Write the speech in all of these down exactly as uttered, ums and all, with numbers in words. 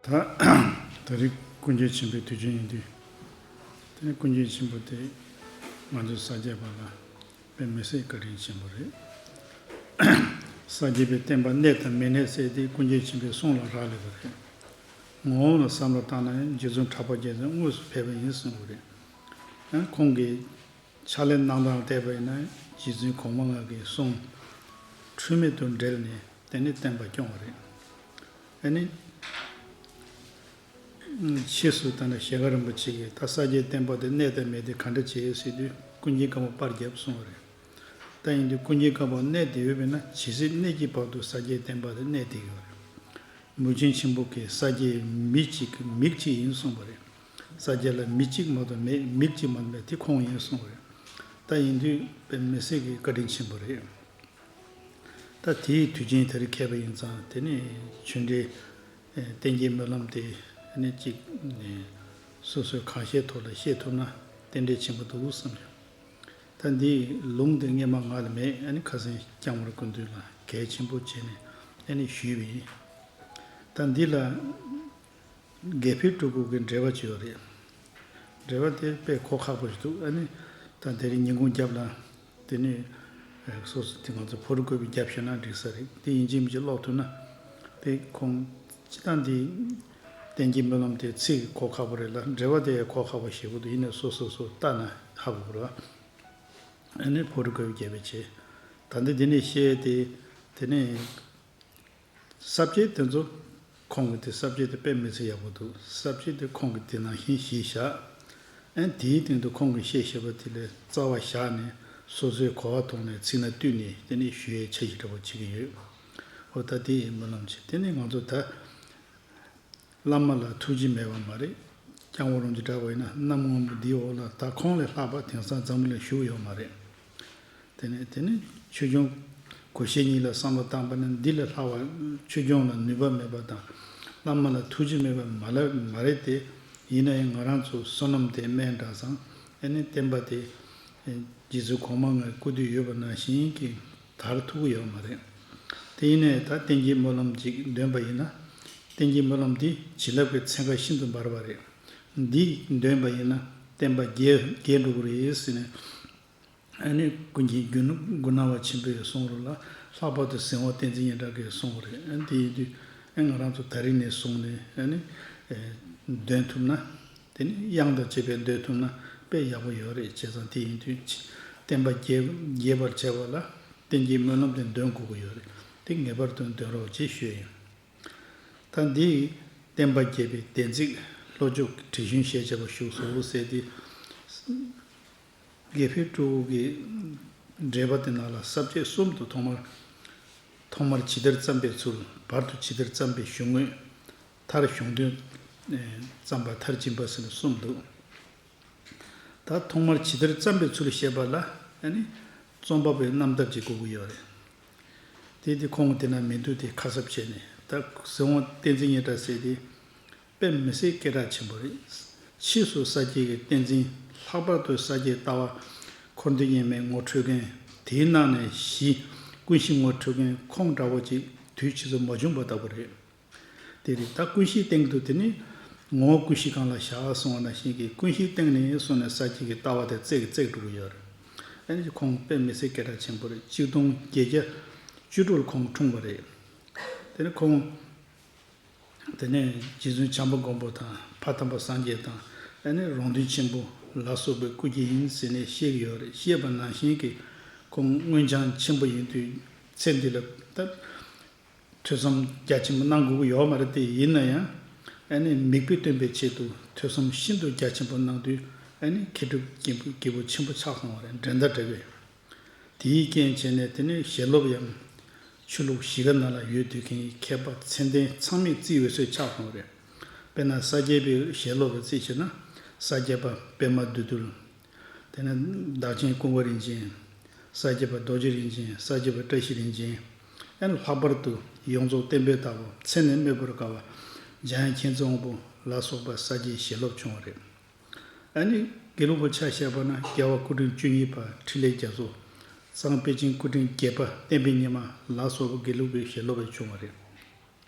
ད་ད་རེས་ཀུན་མཁྱེན་ཆེན་པོའི་དུས་ཆེན་ཡིན་དུས། དེ་ནི་ཀུན་མཁྱེན་ཆེན་པོ་དེ་ང་ཚོའི་ས་སྐྱ་པ་ལ་དཔེ་མི་སྲིད་བཀའ་དྲིན་ཆེན་པོ་རེད། ས་སྐྱ་པའི་བསྟན་པ་གནས་དང་མི་གནས་ཟེར་དེ་ཀུན་མཁྱེན་ཆེན་པོའི་གསུང་ལ་རག་ལས་པ་རེད། ངོ་བོ་ལ་བསམ་བློ་བཏང་ན་ཡང་རྗེ་བཙུན་གྲགས་པ་རྒྱལ་མཚན་དངོས་སུ་ཕེབས་པ་ཡིན་གསུང་གི་རེད། ཡང་ཁོང་གིས་ཕྱག་ལས་གནང་སྟངས་བལྟས་པ་ཡིན་ན་རྗེ་བཙུན་གོང་མ་ལྔ་གི་གསུང་འཁྲུལ་མེད་དུ་འགྲེལ་ནས་དེ་ནས་བསྟན་པ་སྐྱོང་བ་རེད། ཨ་ནི། ཕྱིས་སུ་ད་ནི་ཞལ་དཀར་རིན་པོ་ཆེ་གིས་ད་ས་སྐྱའི་བསྟན་པ་དེ་གནས་དང་མེད་དེ་ག་འདྲ་བྱེད་ཟེར་དུས་ཀུན་མཁྱེན་བཀའ་པོད་པར་བརྒྱབ་གསུངས་པ་རེད། ད་ཡིན་དུས་ཀུན་མཁྱེན་བཀའ་པོད་གནས་བསྡད་ཡོད་པས་ན་ཇི་སྲིད་གནས་ཀྱི་བར་དུ་ས་སྐྱའི་བསྟན་པ་དེ་གནས་བསྡད་ཀྱི་ཡོད་རེད། མུས་ཆེན་ཆེན་པོ་གིས་ས་སྐྱའི་མིག་གཅིག་མིག་གཅིག་ཡིན་གསུངས་པ་རེད། ས་སྐྱ་ལ་མི་གཅིག་མ་གཏོགས་མེད། མིག་གཅིག་མ་གཏོགས་མེད་དེ་ཁོང་ཡིན་གསུངས་པ་རེད། ད་ཡིན་དུས་དཔེ་མི་སྲིད་ཀྱི་བཀའ་དྲིན་ཆེན་པོ་རེད། ད་དེའི་དུས་ཆེན་དེ་རིང་འཁེལ་བ་ཡིན་ཙང་དེ་ནས་ཆོས་འབྲེལ། ཨེ། བསྟན་རྒྱས་སྨོན་ལམ་དེ་ཨ་ནི་གཅིག་ནས་སོ་སོས་གང་ཤེས་ཐོག་ལ་བཤད་ཐུབ་ན་རྟེན་འབྲེལ་ཆེན་པོ་འདུག་བསམ་ཡོད། ད་འདིའི་ལུང་དེ་སྔས་མ་ང་ལ་མེད། ཨ་ནི་ཁ་སང་སྐྱབས་མགོན་སྐུ་མདུན་ལ་གལ་ཆེན་པོ་བྱས་ནས་ཨ་ནི་ཞུས་པ་ཡིན། ད་འདི་ལ་དགེ་འཕེལ་སྤྲུལ་སྐུ་གི་འགྲེལ་པ་ཅིག་ཡོད་རེད། འགྲེལ་པ་དེ་དཔེ་གོ་ཁག་པོ་ཞིག་འདུག་ཨ་ནི་ད་དེ་རིང་ཉིན་གུང་རྒྱབ་ལ། དེ་ནས་སོ་སོ་དེ་ང་ཚོ་ཕོ་རུ་བཀོད་པའི་རྒྱབ་ཤེས་ན་འགྲིག་ས་རེད། དེ་ཡིན་གཅིག་མིན་གཅིག་ཀློག་ཐུབ་ན། དེ་ཁོང་སྤྱི་བཏང་དེ་བསྟན་རྒྱས་སྨོན་ལམ་དེ་ཚིག་གོ་ཁག་པོ་རེད་ལ་འགྲེལ་པ་དེ་ཡང་གོ་ཁག་པོ་ཞེ་པོ་འདུག་ཡིན་ནའི་སོ་སོ་སོ་ལྟ་ན་ཧ་གོ་གི་རེད་བ། ཨ་ནི་ཕོ་རུ་བཀོད་པའི་རྒྱབ་པའི་ཆེད། ད་འདི་དེ་ནས་བཤད་དེ། དེ་ནས། ས་བཅད་དེ་ཚོ་ཁོང་གི་དེ་ས་བཅད་དེ་དཔེ་མི་སྲིད་ཡག་པོ་འདུག་ས་བཅད་དེ་ཁོང་གིས་དེ་ནང་བཞིན་གཞི་བཞག་ཨན་དེའི་སྟེང་དུ་ཁོང་གིས་བཤད་བཞག་པ་དེ་ལས་རྩ་བ་བཞག་ནས་སོ་སོའི་གོ་བ་ཐོག་ནས་ཚིག་སྣ་བཏུས་ནས་དེ་ནས་ཞུ་ཡའི་འཆར་གཞི་འདྲ་པོ་བྱེད་ཀྱི་ཡོད། འོ་ད་དེ་ཡི་སྨོན་ལམ་བྱེད། དེ་ནས་ང་ཚོ་ད་བླ་མ་ལ་ཐུགས་རྗེ་མེད་པ་མ་རེད། སྐྱབས་མགོན་རིན་པོ་ཆེ་འདྲ་པོ་ཡིན་ན་གནམ་སྔོན་པོ་འདིའི་འོག་ལ་ད་ཁོང་ལས་ལྷག་པ་དེང་སང་འཛམ་གླིང་ལ་བཞུགས་ཡོད་མ་རེད། དེ་ནས་དེ་ནི་ཆོས་སྐྱོང་སྒོ་ཤེས་གཉིས་ལ་བསམ་བློ་བཏང་པ་ནི་འདི་ལས་ལྷག་པ་ཆོས་སྐྱོང་ལ་ནུས་པ་མེད་པ་དང་བླ་མ་ལ་ཐུགས་རྗེ་མེད་པ་མ་ལ་མ་རེད་དེ། ཡིན་ན་ཡང་ང་རང་ཚོ་བསོད་ནམས་དེ་དམན་དྲགས་ཙང་ཨེ་ནི་བསྟན་པ་དེ་རྗེ་བཙུན་གོང་མ་ལྔའི་སྐུ་དུས་ཡོད་པ་ནང་བཞིན་གྱི་དར་ཐུབ་ཀྱི་ཡོད་མ་རེད། དེ་ཡིན་ནའི་ད་བསྟན་རྒྱས་སྨོན་ལམ་ཅིག་འདོན་པ་ཡིན་ན་བསྟན་རྒྱས་སྨོན་ལམ་འདི་བྱིན་རླབས་ཀྱི་ཚན་ཁ་ཤིན་ཏུ་འབར་བ་རེད། འདི་འདོན་པ་ཡིན་ན་བསྟན་པ་རྒྱས་རྒྱས་འགྲོ་གི་རེད་ཟེར་ནས། ཨ་ནི་ཀུན་མཁྱེན་རྒྱུ་ནོར་མགོ་ནག་པ་ཆེན་པོའི་གསུང་རོ་ལ་ལྷག་པར་དུ་ཟིན་དབང་བསྟན་འཛིན་སྙན་གྲགས་ཀྱིས་གསུང་རེད། ཨ་ནི་དེ་ཡིན་དུས་ཨ་ང་རང་ཚོ་ད་རིང་ནས་བཟུང་ནས་ཨ་ནི་འདོན་ཐུབ་ན། དེ་ནི་དབྱངས་དང་བཅས་པས་འདོན་ཐུབ་ན་དཔེ་ཡག་པོ་ཡོད་རེད། བྱས་ཙང་དེ་ཡིན་དུས་བསྟན་པ་རྒྱས་རྒྱས་པར་བྱ་བ་ལ་བསྟན་རྒྱས་སྨོན་ལམ་དེ་འདོན་དགོས་ཀྱི་ཡོད་རེད། དེ་ངེས་པར་དུ་འདོན་རོགས་ཅེས་ཞུས་ཡིན། ད་འདི་བསྟན་པ་རྒྱས་པའི་བདེན་ཚིག་ལྷོ་ཕྱོགས་ཀྱི་དྲི་བཞོན་ཞེས་བྱ་བ་བཞུགས་སོ་ཟེར་ཏེ། དགེ་འཕེལ་སྤྲུལ་སྐུ་གི་འགྲེལ་པ་དེ་ནང་ལ་ས་བཅད་གསུམ་དུ་ཐོག་མར། ཐོག་མར་ཇི་ལྟར་བརྩམས་པའི་ཚུལ། བར་དུ་ཇི་ལྟར་བརྩམས་པའི་གཞུང་དངོས། མཐར་གཞུང་དོན་བརྩམས་པ་མཐར་ཕྱིན་པ་ཟེར་ནས་གསུམ་འདུག་ད་ཐོག་མར་ཇི་ལྟར་བརྩམས་པའི་ཚུལ་བཤད་པ་ལ་ཨ་ནི་རྩོམ་པ་པོའི་རྣམ་ཐར་ཅིག་དགོས་ཀྱི་ཡོད་རེད། དེ་དེ་ཁོང་དེ་ན་མི་འདུག་དེ་ཁ་གསབ་བྱས་ནས་ད་ཟིན་དབང་བསྟན་འཛིན་སྙན་གྲགས་ཟེར་དེ་དཔེ་མི་སྲིད་སྐད་གྲགས་ཆེན་པོ་རེད། ཕྱིས་སུ་ས་སྐྱའི་གི་བསྟན་འཛིན་ལྷག་པར་དུ་ས་སྐྱའི་ལྟ་བ་འཁོར་འདས་དབྱེར་མེད་ངོ་འཕྲོད་མཁན་དེའི་ནང་ནས་གཞི་ཀུན་གཞི་ངོ་འཕྲོད་མཁན་ཁོང་འདྲ་བོ་ཅིག་དུས་ཕྱིས་སུ་མ་བྱུང་བ་ལྟ་བུ་རེད། དེ་རེད། ད་ཀུན་གཞིའི་སྟེང་དུ་དེ་ནི་ངོ་བོ་ཀུན་གཞི་གང་ལ་བཞག་གསུང་བ་ནང་བཞིན་གྱི་ཀུན་གཞིའི་སྟེང་ནས་གསུངས་ནས་ས་སྐྱའི་གི་ལྟ་བ་དེ་བརྩེགས་བརྩེགས་འགྲོ་གི་ཡོད་རེད། ཨ་ནི་ཁོང་དཔེ་མི་སྲིད་སྐད་གྲགས་ཆེན་པོ་རེད། གཅིག་སྟོང་བརྒྱད་བརྒྱ་བཅུ་དྲུག་ལ་ཁོང་འཁྲུངས་པ་རེད། དེ་ནི་ཁོང་དེ་ནས་རྗེ་བཙུན་བྱམས་པ་མགོན་པོ་དང་ཕ་དམ་པ་སངས་རྒྱས་དང་ཨ་ནི་རོང་སྟོན་ཆེན་པོ་ལ་སོགས་པའི་སྐུ་སྐྱེ་ཡིན་ཟེར་ནས་བཤད་ཀྱི་ཡོད་རེད། བཤད་པ་ནང་བཞིན་གྱི་ཁོང་སྔོན་བྱོན་ཆེན་པོ་ཡིན་དུས་ཚེ་འདི་ལ་ད། ཐོས་བསམ་རྒྱ་ཆེན་པོ་གནང་དགོས་ཀྱི་ཡོད་མ་རེད་དེ། ཡིན་ན་ཡང་ཨ་ནི་མིག་དཔེ་སྟོན་པའི་ཆེད་དུ་ཐོས་བསམ་ཤིན་ཏུ་རྒྱ་ཆེན་པོ་གནང་དུས་ཨ་ནི་མཁས་གྲུབ་རྒན་པོ་རྒད་པོ་ཆེན་པོ་ཆགས་སོང་བ་རེད། འགྲན་ཟླ་བྲལ་བའི། དེའི་རྐྱེན་བྱས་ནས་དེ་ནས་ཞལ་སློབ་ཡང་ཆོས་ལུགས་གཞིས་ཀ་ནང་ལ་ཡོད་དུས་མཁན་གྱི་མཁས་པ་མཚན་ལྡན་ཚང་མས་བརྩི་འོས་སྲོལ་ཆགས་སོང་བ་རེད། དཔེར་ན་ས་སྐྱའི་པའི་ཞལ་སློབ་ལ་བརྩིས་བྱས་ན་ས་སྐྱ་པ་པད་མ་བདུད་འདུལ། དེ་ནས་བདག་ཆེན་ཀུན་དགའ་རིན་ཆེན། ས་སྐྱ་པ་རྡོ་རྗེ་རིན་ཆེན། ས་སྐྱ་པ་བཀྲ་ཤིས་རིན་ཆེན། ཨ་ནི་ལྷག་པར་དུ་ཡོངས་རྫོགས་བསྟན་པའི་བདག་པོ་མཚན་ནས་སྨོས་པར་དཀའ་བ་འཇམ་དབྱངས་མཁྱེན་བརྩེ་དབང་པོ་ལ་སོགས་པ་ས་སྐྱའི་ཞལ་སློབ་བྱུང་བ་རེད། ཨ་ནི་དགེ་ལུགས་པ་ཆ་བཞག་པ་ན་རྒྱལ་བ་སྐུ་ཕྲེང་བཅུ་གཉིས་པ་འཕྲིན་ལས་རྒྱ་མཚོ། གཙང་པཎ་ཆེན་སྐུ་ཕྲེང་བརྒྱད་པ་བསྟན་པའི་ཉི་མ་ལ་སོགས་པ་དགེ་ལུགས་པའི་ཞལ་སློབ་པ་བྱུང་བ་རེད།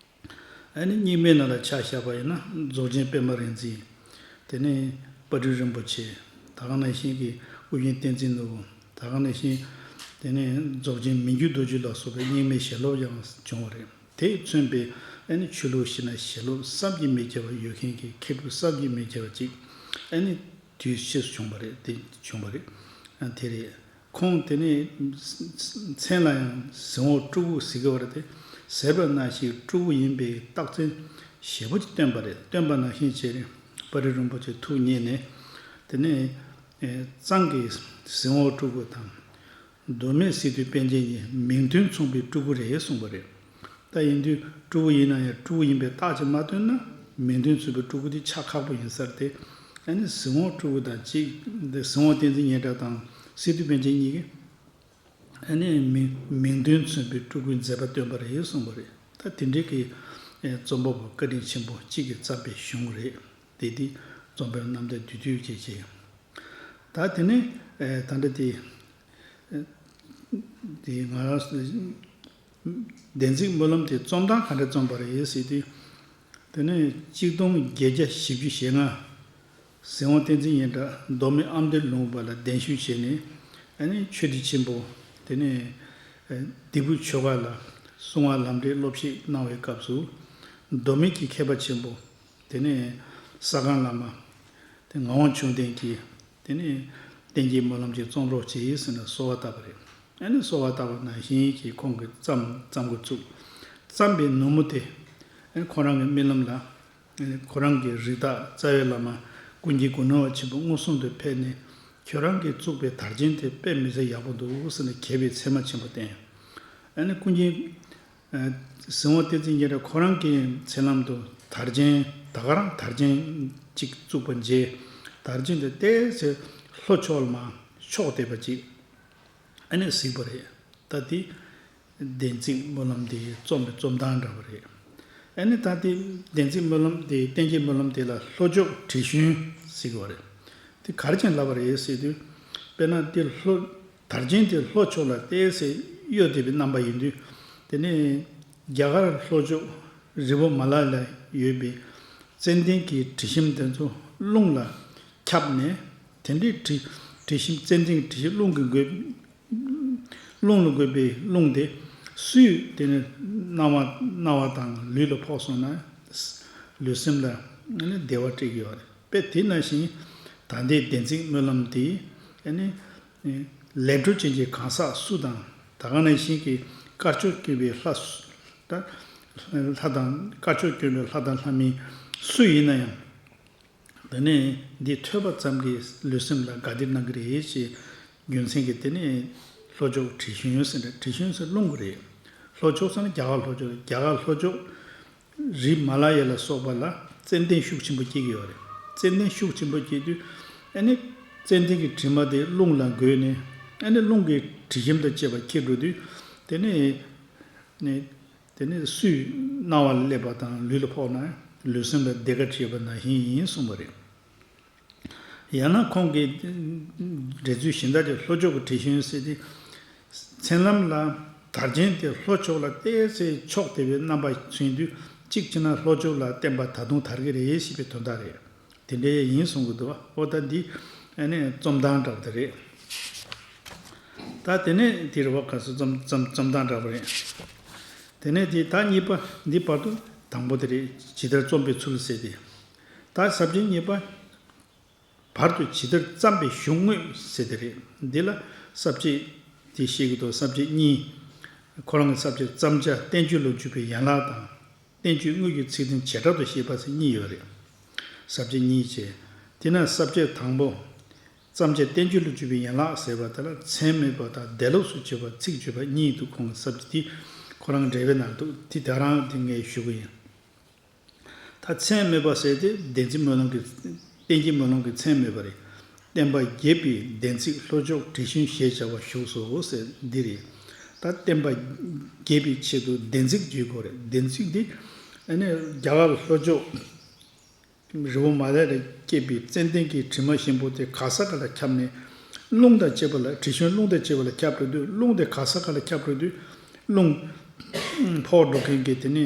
ཨ་ནི་རྙིང་མའི་ནང་ལ་ཆ་བཞག་པ་ཡིན་ན་རྫོགས་ཆེན་པད་མ་རིག་འཛིན། དེ་ནས་དཔའ་སྤྲུལ་རིན་པོ་ཆེ། ད་ག་ནང་བཞིན་གྱི་ཨོ་རྒྱན་བསྟན་འཛིན་ནོར་བུ། ད་ག་ནང་བཞིན་དེ་ནས་རྫོགས་ཆེན་མི་འགྱུར་རྡོ་རྗེ་ལ་སོགས་པའི་རྙིང་མའི་ཞལ་སློབ་ཡང་བྱུང་བ་རེད། དེས་མཚོན་པའི་ཨ་ནི་ཆོས་ལུགས་ཤིག་ན་ཞལ་སློབ་བསམ་གྱིས་མི་ཁྱབ་པ་ཡོད་མཁན་གྱི་མཁས་གྲུབ་བསམ་གྱིས་མི་ཁྱབ་པ་ཅིག་ཨ་ནི་དུས་ཕྱིས་སུ་བྱུང་བ་རེད། དེ་བྱུང་བ་རེད། ཨ་དེ་རེད། ཁོང་དེ་ནས་མཚན་ལ་ཡང་གཟིགས་དབང་སྤྲུལ་སྐུ་ཟེར་གྱི་བ་རེད་དེ། ཟེར་བ་ནང་བཞིན་སྤྲུལ་སྐུ་ཡིན་པའི་རྟགས་མཚན་ཞེ་པོ་ཅིག་བསྟན་པ་རེད། བསྟན་པ་ནང་བཞིན་བྱས་ནས་དཔའ་རིས་རིན་པོ་ཆེ་ཐུགས་མཉེས་ནས། དེ་ནས་ཨེ་གཙང་གི་གཟིགས་དབང་སྤྲུལ་སྐུ་དང་། མདོ་སྨད་སི་ཏུ་པཎ་ཆེན་གཉིས་མིང་དོན་མཚུངས་པའི་སྤྲུལ་སྐུ་རེད་གསུངས་པ་རེད། ད་ཡིན་དུས་སྤྲུལ་སྐུ་ཡིན་ན་ཡང་སྤྲུལ་སྐུ་ཡིན་པའི་རྟགས་ཅིག་མ་སྟོན་ན་མིང་དོན་མཚུངས་པའི་སྤྲུལ་སྐུ་དེ་ཆགས་ཁག་པོ་ཡིན་ས་རེད་དེ། ཨ་ནི་གཟིགས་དབང་སྤྲུལ་སྐུ་དང་གཅིག་འདི་གཟིགས་དབང་བསྟན་འཛིན་སྙན་གྲགས་དང་སི་ཏུ་པཎ་ཆེན་གཉིས་ཀྱིས་ཨ་ནི་མིང་མིང་དོན་མཚུངས་པའི་སྤྲུལ་སྐུའི་མཛད་པ་སྟོན་པ་རེད་གསུངས་པ་རེད། ད་དེ་འདྲའི་གི་ཨེ་རྩོམ་པ་པོ་བཀའ་དྲིན་ཆེན་པོ་གཅིག་གིས་བརྩམས་པའི་གཞུང་རེད། དེ་དེ་རྩོམ་པའི་རྣམ་ཐར་བསྡུས་དུས་ཀྱི་ཅིག་ད་དེ་ནས་ཨེ་ད་ལྟ་དེ་དེ་ང་རང་བདེན་ཚིག་སྨོན་ལམ་དེ་རྩོམ་སྟངས་ག་འདྲ་རྩོམ་པ་རེད་ཟེར་དུས། དེ་ནས་གཅིག་སྟོང་བརྒྱད་བརྒྱ་བཞི་བཅུ་ཞེ་ལྔ། གཟིགས་དབང་བསྟན་འཛིན་སྙན་གྲགས་མདོ་སྨད་ཨ་མདོའི་ལུང་པ་ལ་གདན་ཞུ་བྱས་ནས། ཨ་ནི་ཆོས་སྡེ་ཆེན་པོ་དེ་ནས་ལྡི་ལྡི་ལིའུ་ཆོས་སྒར་ལ་གསང་བ་ལམ་འབྲས་སློབ་ཁྲིད་གནང་བའི་སྐབས་སུ། མདོ་སྨད་ཀྱི་མཁས་པ་ཆེན་པོ་དེ་ནས་ས་སྒང་བླ་མ་དེ་ངག་དབང་ཆོས་ལྡན་གྱིས། དེ་ནས་བསྟན་རྒྱས་སྨོན་ལམ་གྱི་རྩོམ་རོགས་བྱེད་ཟེར་ནས་གསོལ་བ་བཏབ་པ་རེད། ཨ་ནི་གསོལ་བ་བཏབ་པ་ནང་བཞིན་གྱི་ཁོང་གིས་བརྩམས་བརྩམ་འགོ་བཙུགས། བརྩམས་པའི་ནུབ་མོ་དེ་ཨ་ནི་ཁོ་རང་གི་རྨི་ལམ་ལ། ཨ་ནི་ཁོ་རང་གི་རིགས་བདག་རྩ་བའི་བླ་མ་ཀུན་མཁྱེན་གུ་ནུ་བ་ཆེན་པོ་མངོན་སུམ་དུ་ཕེབས་ནས། ཁྱོད་རང་གིས་བཙུགས་པའི་དར་ཆེན་དེ་དཔེ་མི་སྲིད་ཡག་པོ་འདུག་ཟེར་ནས་མཁས་པའི་ཚད་མ་ཆེན་པོ་བསྟན། ཨ་ནི་ཀུན་མཁྱེན། ཨ་གཟིགས་དབང་བསྟན་འཛིན་སྙན་གྲགས་ཁོ་རང་གི་མཚན་ལམ་དུ་དར་ཆེན་ད་ག་རང་དར་ཆེན་གཅིག་བཙུགས་པ་མཇལ། དར་ཆེན་དེ་ཏོག་ཙམ་ལྷོ་ཕྱོགས་ལ་མར་ཕྱོགས་བསྡད་པ་ཅིག་ཨ་ནི་གཟིགས་པ་རེད། ད་དེ་བདེན་ཚིག་སྨོན་ལམ་དེ་རྩོམ་པའི་རྩོམ་སྟངས་འདྲ་བ་རེད། ཨ་ནི་ད་དེ་བདེན་ཚིག་སྨོན་ལམ་དེ་བསྟན་རྒྱས་སྨོན་ལམ་དེ་ལ་ལྷོ་ཕྱོགས་དྲི་བཞོན་ཟེར་གྱི་བ་རེད། དེ་ག་རེ་བྱས་ལབ་པ་རེད་ཟེར་དུས། དཔེར་ན་དེ་ལྷོ། དར་ཆེན་དེ་ལྷོ་ཕྱོགས་ལ་ཏོག་ཙམ་གཡོ་བསྡད་པའི་རྣམ་པ་ཡིན་དུས། དེ་ནས་རྒྱ་གར་ལྷོ་ཕྱོགས་རི་བོ་མ་ལ་ལ་ཡོད་པའི་ཙན་དན་གྱི་དྲི་ཞིམ་དེ་ཚོ་རླུང་ལ་ཁྱབ་ནས། དེ་འདྲའི་དྲི་དྲི་ཞིམ་ཙན་དན་གྱི་དྲི་ཞིམ་རླུང་གིས་འགོས། རླུང་ལ་འགོས་པའི་རླུང་དེ་སུས་དེ་ནི་རྣ་བ་རྣ་བ་དང་ལུས་ལ་ཕོག་སོང་ན། ལུས་སེམས་ལ་ནི་བདེ་བ་སྤྲད་ཀྱི་ཡོད་རེད། དཔེ་དེ་ནང་བཞིན་ད་ལྟའི་བདེན་ཚིག་སྨོན་ལམ་དེ་ནི་ལས་འཕྲོ་ཅན་གྱི་གང་ཟག་སུ་དང་། ད་ག་ནང་བཞིན་གྱི་དཀར་ཕྱོགས་ཀྱི་བའི་ལྷ་སུ་ད་ལྷ་དང་། དཀར་ཕྱོགས་ཀྱི་བའི་ལྷ་དང་ལྷ་མིན་སུ་ཡིན་ན་ཡང་། དེ་ནས་འདི་ཐོས་པ་ཙམ་གྱིས་ལུས་སེམས་ལ་དགའ་བདེ་གནང་གི་རེད་ཅེས། རྒྱུ་མཚན་གྱིས་དེ་ནས་ལྷོ་ཕྱོགས་དྲི་བཞོན་ཟེར་འདྲ། དྲི་བཞོན་ཟེར་རླུང་གི་རེད། ལྷོ་ཕྱོགས་ཟེར་ན་རྒྱ་གར་ལྷོ་ཕྱོགས། རྒྱ་གར་ལྷོ་ཕྱོགས་རི་མ་ལ་ཡ་ལ་སོགས་པ་ལ་ཙན་དན་ཤུགས་ཆེན་པོ་སྐྱེ་གི་ཡོད་རེད། ཙན་དན་ཤུགས་ཆེན་པོ་སྐྱེ་དུས་ཨ་ནི་ཙན་དན་གྱི་དྲི་མ་དེ་རླུང་ལ་འགོས་ནས་ཨ་ནི་རླུང་གི་དྲི་ཞིམ་དང་བཅས་པ་འཁྱེར་འགྲོ་དུས། དེ་ནས་ནས། དེ་ནས་སུས་རྣ་བ་ལ་སླེབས་པ་དང་ལུས་ལ་ཕོག་ན་ལུས་སེམས་ལ་བདེ་དགའ་སྤྲད་པ་ནང་བཞིན་ཡིན་གསུངས་པ་རེད། ཡང་ན་ཁོང་གིས་འགྲེལ་ཚུལ་གཞན་དག་ཅིག་ལྷོ་ཕྱོགས་ཀྱི་དྲི་བཞོན་ཟེར་ཏེ། མཚན་ལམ་ལ་དར་ཆེན་དེ་ལྷོ་ཕྱོགས་ལ་ཏོག་ཙམ་ཕྱོགས་བསྡད་པའི་རྣམ་པ་མཚོན་དུས་གཅིག་བྱས་ན་ལྷོ་ཕྱོགས་ལ་བསྟན་པ་ད་དུང་དར་གྱི་རེད་ཞེས་པའི་དོན་དག་རེད། དེ་འདྲ་ཡིན་གསུང་གི་འདུག་བ། འོ་ད་འདི་ཨ་ནི་རྩོམ་སྟངས་འདྲ་བ་དེ་རེད། ད་དེ་ནས་དེ་རེད་བ། ག་སོ་རྩོམ་རྩོམ་རྩོམ་སྟངས་འདྲ་བ་རེད། དེ་ནས་དེ་ད་གཉིས་པ་འདི་བར་དུ་དང་པོ་དེ་རེད། ཇི་ལྟར་རྩོམ་པའི་ཚུལ་ཟེར་ཏེ། ད་ས་བཅད་གཉིས་པ། བར་དུ་ཇི་ལྟར་བརྩམས་པའི་གཞུང་དངོས་ཟེར་དེ་རེད། འདི་ལ་ས་བཅད་དེ་བཤད་ཀྱི་འདུག་ས་བཅད་གཉིས། ཁོ་རང་གི་ས་བཅད་བརྩམས་བྱ་བསྟན་བཅོས་ལ་འཇུག་པའི་ཡན་ལག་དང་། བསྟན་བཅོས་དངོས་ཀྱི་ཚིག་དོན་བྱེ་བྲག་ཏུ་བཤད་པ་ཟེར་གཉིས་ཡོད་རེད། ས་བཅད་གཉིས་བྱས། དེ་ན་ས་བཅད་དང་པོ། བརྩམས་བྱ་བསྟན་བཅོས་ལ་འཇུག་པའི་ཡན་ལག་ཟེར་བ་དེ་ལ་མཚན་སྨོས་པ་དང་བཟླས་ལུགས་སུ་བརྗོད་པ་ཚིག་བརྗོད་པ་གཉིས་འདུག་ཁོང་གི་ས་བཅད་དེ་ཁོ་རང་འགྲེལ་པའི་ནང་འདུག་དེ་དེ་རང་དེ་ངས་ཞུ་གི་ཡིན། ད་མཚན་སྨོས་པ་ཟེར་དེ་བདེན་ཚིག་སྨོན་ལམ་གྱི། བསྟན་རྒྱས་སྨོན་ལམ་གྱི་མཚན་སྨོས་པ་རེད། བསྟན་པ་རྒྱས་པའི་བདེན་ཚིག་ལྷོ་ཕྱོགས་དྲི་བཞོན་ཞེས་བྱ་བ་བཞུགས་སོ་ཟེར་འདི་རེད། ད་བསྟན་པ་རྒྱས་པའི་ཆེད་དུ་བདེན་ཚིག་བརྗོད་དགོས་རེད། བདེན་ཚིག་འདི་ཨ་ནི་རྒྱ་གར་ལྷོ་ཕྱོགས་རི་བོ་མ་ལ་ལས་སྐྱེས་པའི་ཙན་དན་གྱི་དྲི་མ་ཞིམ་པོ་དེ་ག་ས་ག་ལ་ཁྱབ་ནས་རླུང་དང་བཅས་པ་ལ། དྲི་བཞོན་རླུང་དང་བཅས་པ་ལ་ཁྱབ་འགྲོ་དུས། རླུང་དེ་ག་ས་ག་ལ་ཁྱབ་འགྲོ་དུས་རླུང་ཕོག་འགྲོ་མཁན་གྱི་དེ་ནི།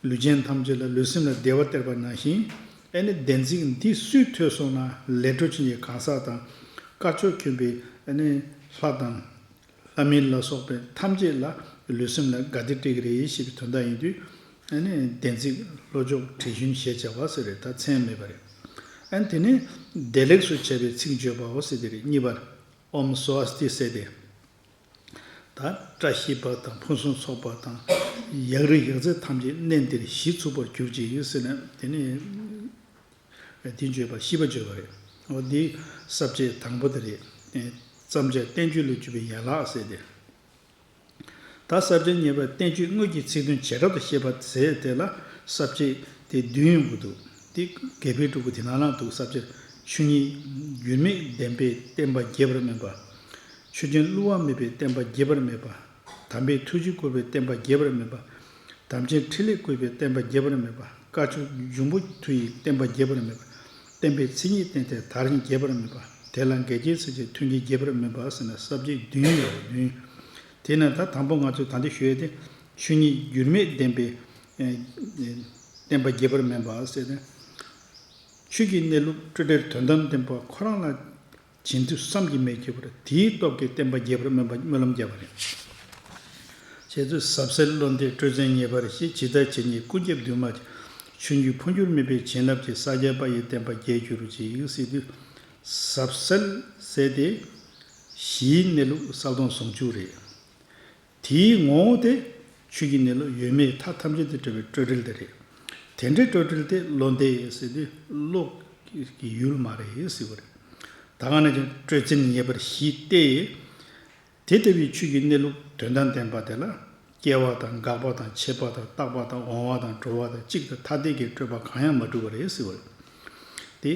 ལུས་ཅན་ཐམས་ཅད་ལ་ལུས་སེམས་ལ་བདེ་བ་སྟེར་བ་ནང་བཞིན། ཨེ་ནི་བདེན་ཚིག་འདི་སུས་ཐོས་སོང་ན་ལས་འཕྲོ་ཅན་གྱི་གང་ཟག་དང་། དཀར་ཕྱོགས་གྱོན་པའི་ཨེ་ནི་ལྷ་དང་། ལྷ་མིན་ལ་སོགས་པའི་ཐམས་ཅད་ལ་ལུས་སེམས་ལ་དགའ་བདེ་སྤྲད་ཀྱི་རེད་ཞེས་པའི་དོན་དག་ཡིན་དུས། ཨེ་ནི་བདེན་ཚིག་བློ་ལྕོགས་བྲེལ་ཞུན་ཞེས་བྱ་བ་ཟེར་རེད། ད་མཚན་མེད་པ་རེད། ཨེ་ནི་དེ་ནི་བདེ་ལེགས་སུ་བྱ་བའི་ཚིག་བརྗོད་པའོ་ཟེར་དེ་རེད། གཉིས་པར། ཨོཾ་སྭ་སྟི་ཟེར་ཏེ། ད་བཀྲ་ཤིས་པ་དང་ཕུན་སུམ་ཚོགས་པ་དང་། ཡག་རིགས་ཡག་རྫས་ཐམས་ཅད་གནས་འདིར་གཞི་ཚུགས་པར་གྱུར་ཅིག་ཟེར་ནས་དེ་ནི། དེ་བརྗོད་པ་ཤིས་པ་བརྗོད་པ་རེད། འོ་འདི་ས་བཅད་དང་པོ་དེ་རེད། བརྩམས་བྱ་བསྟན་བཅོས་ལས་བརྒྱུད་པའི་ཡན་ལག་ཟེར་ཏེ། ད་ས་བཅད་གཉིས་པ་བསྟན་བཅོས་དངོས་ཀྱི་ཚིག་དོན་བྱེ་བྲག་ཏུ་བཤད་པ་ཟེར་དེ་ལ་ས་བཅད་དེ་བདུན་ཡོང་གི་འདུག་དེ་གལ་པོའི་སྤྲུལ་སྐུ་དེ་ནང་ལ་འདུག་ས་བཅད། ཆོས་ཉིད་འགྱུར་མེད་བདེན་པའི་བསྟན་པ་རྒྱས་པར་སྨོན་པ། ཆོས་ཅན་བསླུ་བ་མེད་པའི་བསྟན་པ་རྒྱས་པར་སྨོན་པ། དམ་པའི་ཐུགས་རྗེས་བསྐུལ་བའི་བསྟན་པ་རྒྱས་པར་སྨོན་པ། དམ་ཅན་ཕྲིན་ལས་བསྐུལ་བའི་བསྟན་པ་རྒྱས་པར་སྨོན་པ། དཀར་ཕྱོགས་འབྱུང་པོ་མཐུ་ཡི་བསྟན་པ་རྒྱས་པར་སྨོན་པ། བསྟན་པའི་མཚན་ཉིད་བསྟན་མཐའི་དར་ཞིང་རྒྱས་པར་སྨོན་པ། དེ་ལ་འགལ་རྐྱེན་སེལ་བྱེད་མཐུན་རྐྱེན་རྒྱས་པར་སྨོན་པ་ཟེར་ནས་ས་བཅད་བདུན་ཡོད་བདུན། དེ་ནས་ད་དང་པོ་ང་ཚོས་ད་ལྟ་ཞུ་ཡས་དེ། ཆོས་ཉིད་འགྱུར་མེད་བདེན་པའི་ཨེ་ཨེ་བསྟན་པ་རྒྱས་པར་སྨོན་པ་ཟེར་ནས། ཆོས་ཀྱི་གནས་ལུགས་སྤྲོས་བྲལ་དོན་དམ་བདེན་པ་ཁོ་རང་ལ་བྱིན་མཐུ་བསམ་གྱིས་མི་ཁྱབ་པར་དེའི་སྟོབས་ཀྱིས་བསྟན་པ་རྒྱས་པར་སྨོན་པ་སྨོན་ལམ་བརྒྱབ་པ་རེད། ཞེས་དུས་ཟབ་གསལ་བློ་འདས་སྤྲོས་བྲལ་ངེས་པར་ཞི། ཇི་ལྟར་ཇི་སྙེད་ཀུན་ཁྱབ་འདུས་མ་བྱས། ཆོས་འབྱུང་འཕོ་འགྱུར་མེད་པའི་བྱིན་རླབས་ཀྱིས། ས་སྐྱ་པ་ཡི་བསྟན་པ་རྒྱས་གྱུར་ཅིག་ཟེར་དུས། ཟབ་གསལ་ཟེར་ཏེ། གཞིའི་གནས་ལུགས་གསལ་སྟོང་ཟུང་འཇུག་རེད། དེའི་ངོ་བོ་དེ་ཆོས་ཀྱི་གནས་ལུགས་ཡོད་མེད་མཐའ་ཐམས་ཅད་དུ་གྲོལ་བའི་སྤྲོས་བྲལ་དེ་རེད། དེ་འདྲའི་སྤྲོས་བྲལ་དེ་བློ་འདས་ཟེར་དུས་བློ་གི་ཡུལ་མ་རེད་ཟེར་བ་རེད། ད་ག་ནང་བཞིན་སྤྲོས་བྲལ་ངེས་པར་ཞི་སྟེ། དེ་ལྟ་བུའི་ཆོས་ཀྱི་གནས་ལུགས་དོན་དམ་བདེན་པ་དེ་ལ་སྐྱེ་བ་དང་འགག་པ་དང་མཆེད་པ་དང་རྟག་པ་དང་འོང་བ་དང་འགྲོ་བ་དང་གཅིག་ཏུ་ཐ་དད་ཀྱི་སྤྲོས་པ་གང་ཡང་མ་གྲུབ་པ་རེད་ཟེར་བ་རེད། དེ།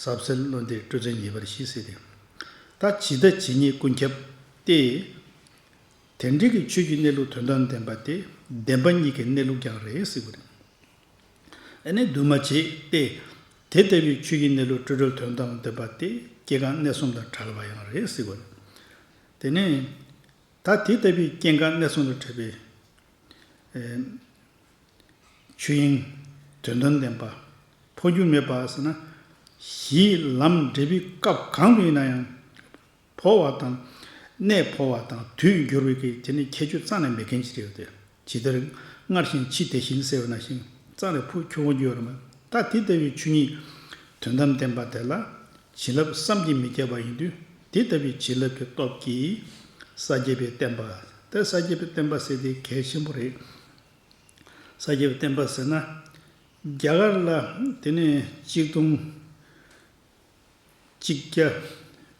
ཟབ་གསལ་བློ་འདས་སྤྲོས་བྲལ་ངེས་པར་ཞི་ཟེར་ཏེ། ད་ཇི་ལྟ་ཇི་སྙེད་ཀུན་ཁྱབ་སྟེ། དེ་འདྲའི་གི་ཆོས་ཀྱི་གནས་ལུགས་དོན་དམ་བདེན་པ་དེ་བདེན་པ་གཉིས་ཀྱི་གནས་ལུགས་ཀྱང་རེད་ཟེར་བ་རེད། ཨ་ནི་འདུས་མ་བྱས་ཏེ། དེ་ལྟ་བུའི་ཆོས་ཀྱི་གནས་ལུགས་སྤྲོས་བྲལ་དོན་དམ་བདེན་པ་དེ་སྐྱེ་འགག་གནས་གསུམ་དང་བྲལ་བ་ཡང་རེད་ཟེར་བ་རེད། དེ་ནས། ད་དེ་ལྟ་བུའི་སྐྱེ་འགག་གནས་གསུམ་དང་བྲལ་བའི། ཨེ། ཆོས་དབྱིངས་དོན་དམ་བདེན་པ། འཕོ་འགྱུར་མེད་པ་ཟེར་ན། གཞིའི་ལམ་འབྲས་བུའི་སྐབས་གང་དུ་ཡིན་ན་ཡང་། འཕོ་བ་དང་། གནས་འཕོ་བ་དང་དུས་འགྱུར་བའི་གི་དེ་ནི་ཁྱད་ཆོས་རྩ་ནས་མེད་མཁན་ཅིག་རེད་དེ། ཇི་ལྟར་སྔར་བཞིན་ཕྱི་དེ་བཞིན་ཟེར་བ་ནང་བཞིན་རྩ་ནས་འཕོ་འགྱུར་ཡོད་རེད་མ། ད་དེ་ལྟ་བུའི་ཆོས་ཉིད་དོན་དམ་བདེན་པ་དེ་ལ་བྱིན་རླབས་བསམ་གྱིས་མི་ཁྱབ་པ་ཡིན་དུས། དེ་ལྟ་བུའི་བྱིན་རླབས་ཀྱི་སྟོབས་ཀྱིས་ས་སྐྱ་པའི་བསྟན་པ། དེ་ས་སྐྱ་པའི་བསྟན་པ་ཟེར་དེ་གལ་ཆེན་པོ་རེད། ས་སྐྱ་པའི་བསྟན་པ་ཟེར་ན། རྒྱ་གར་ལ་དེ་ནས་གཅིག་སྟོང་གཅིག་བརྒྱ།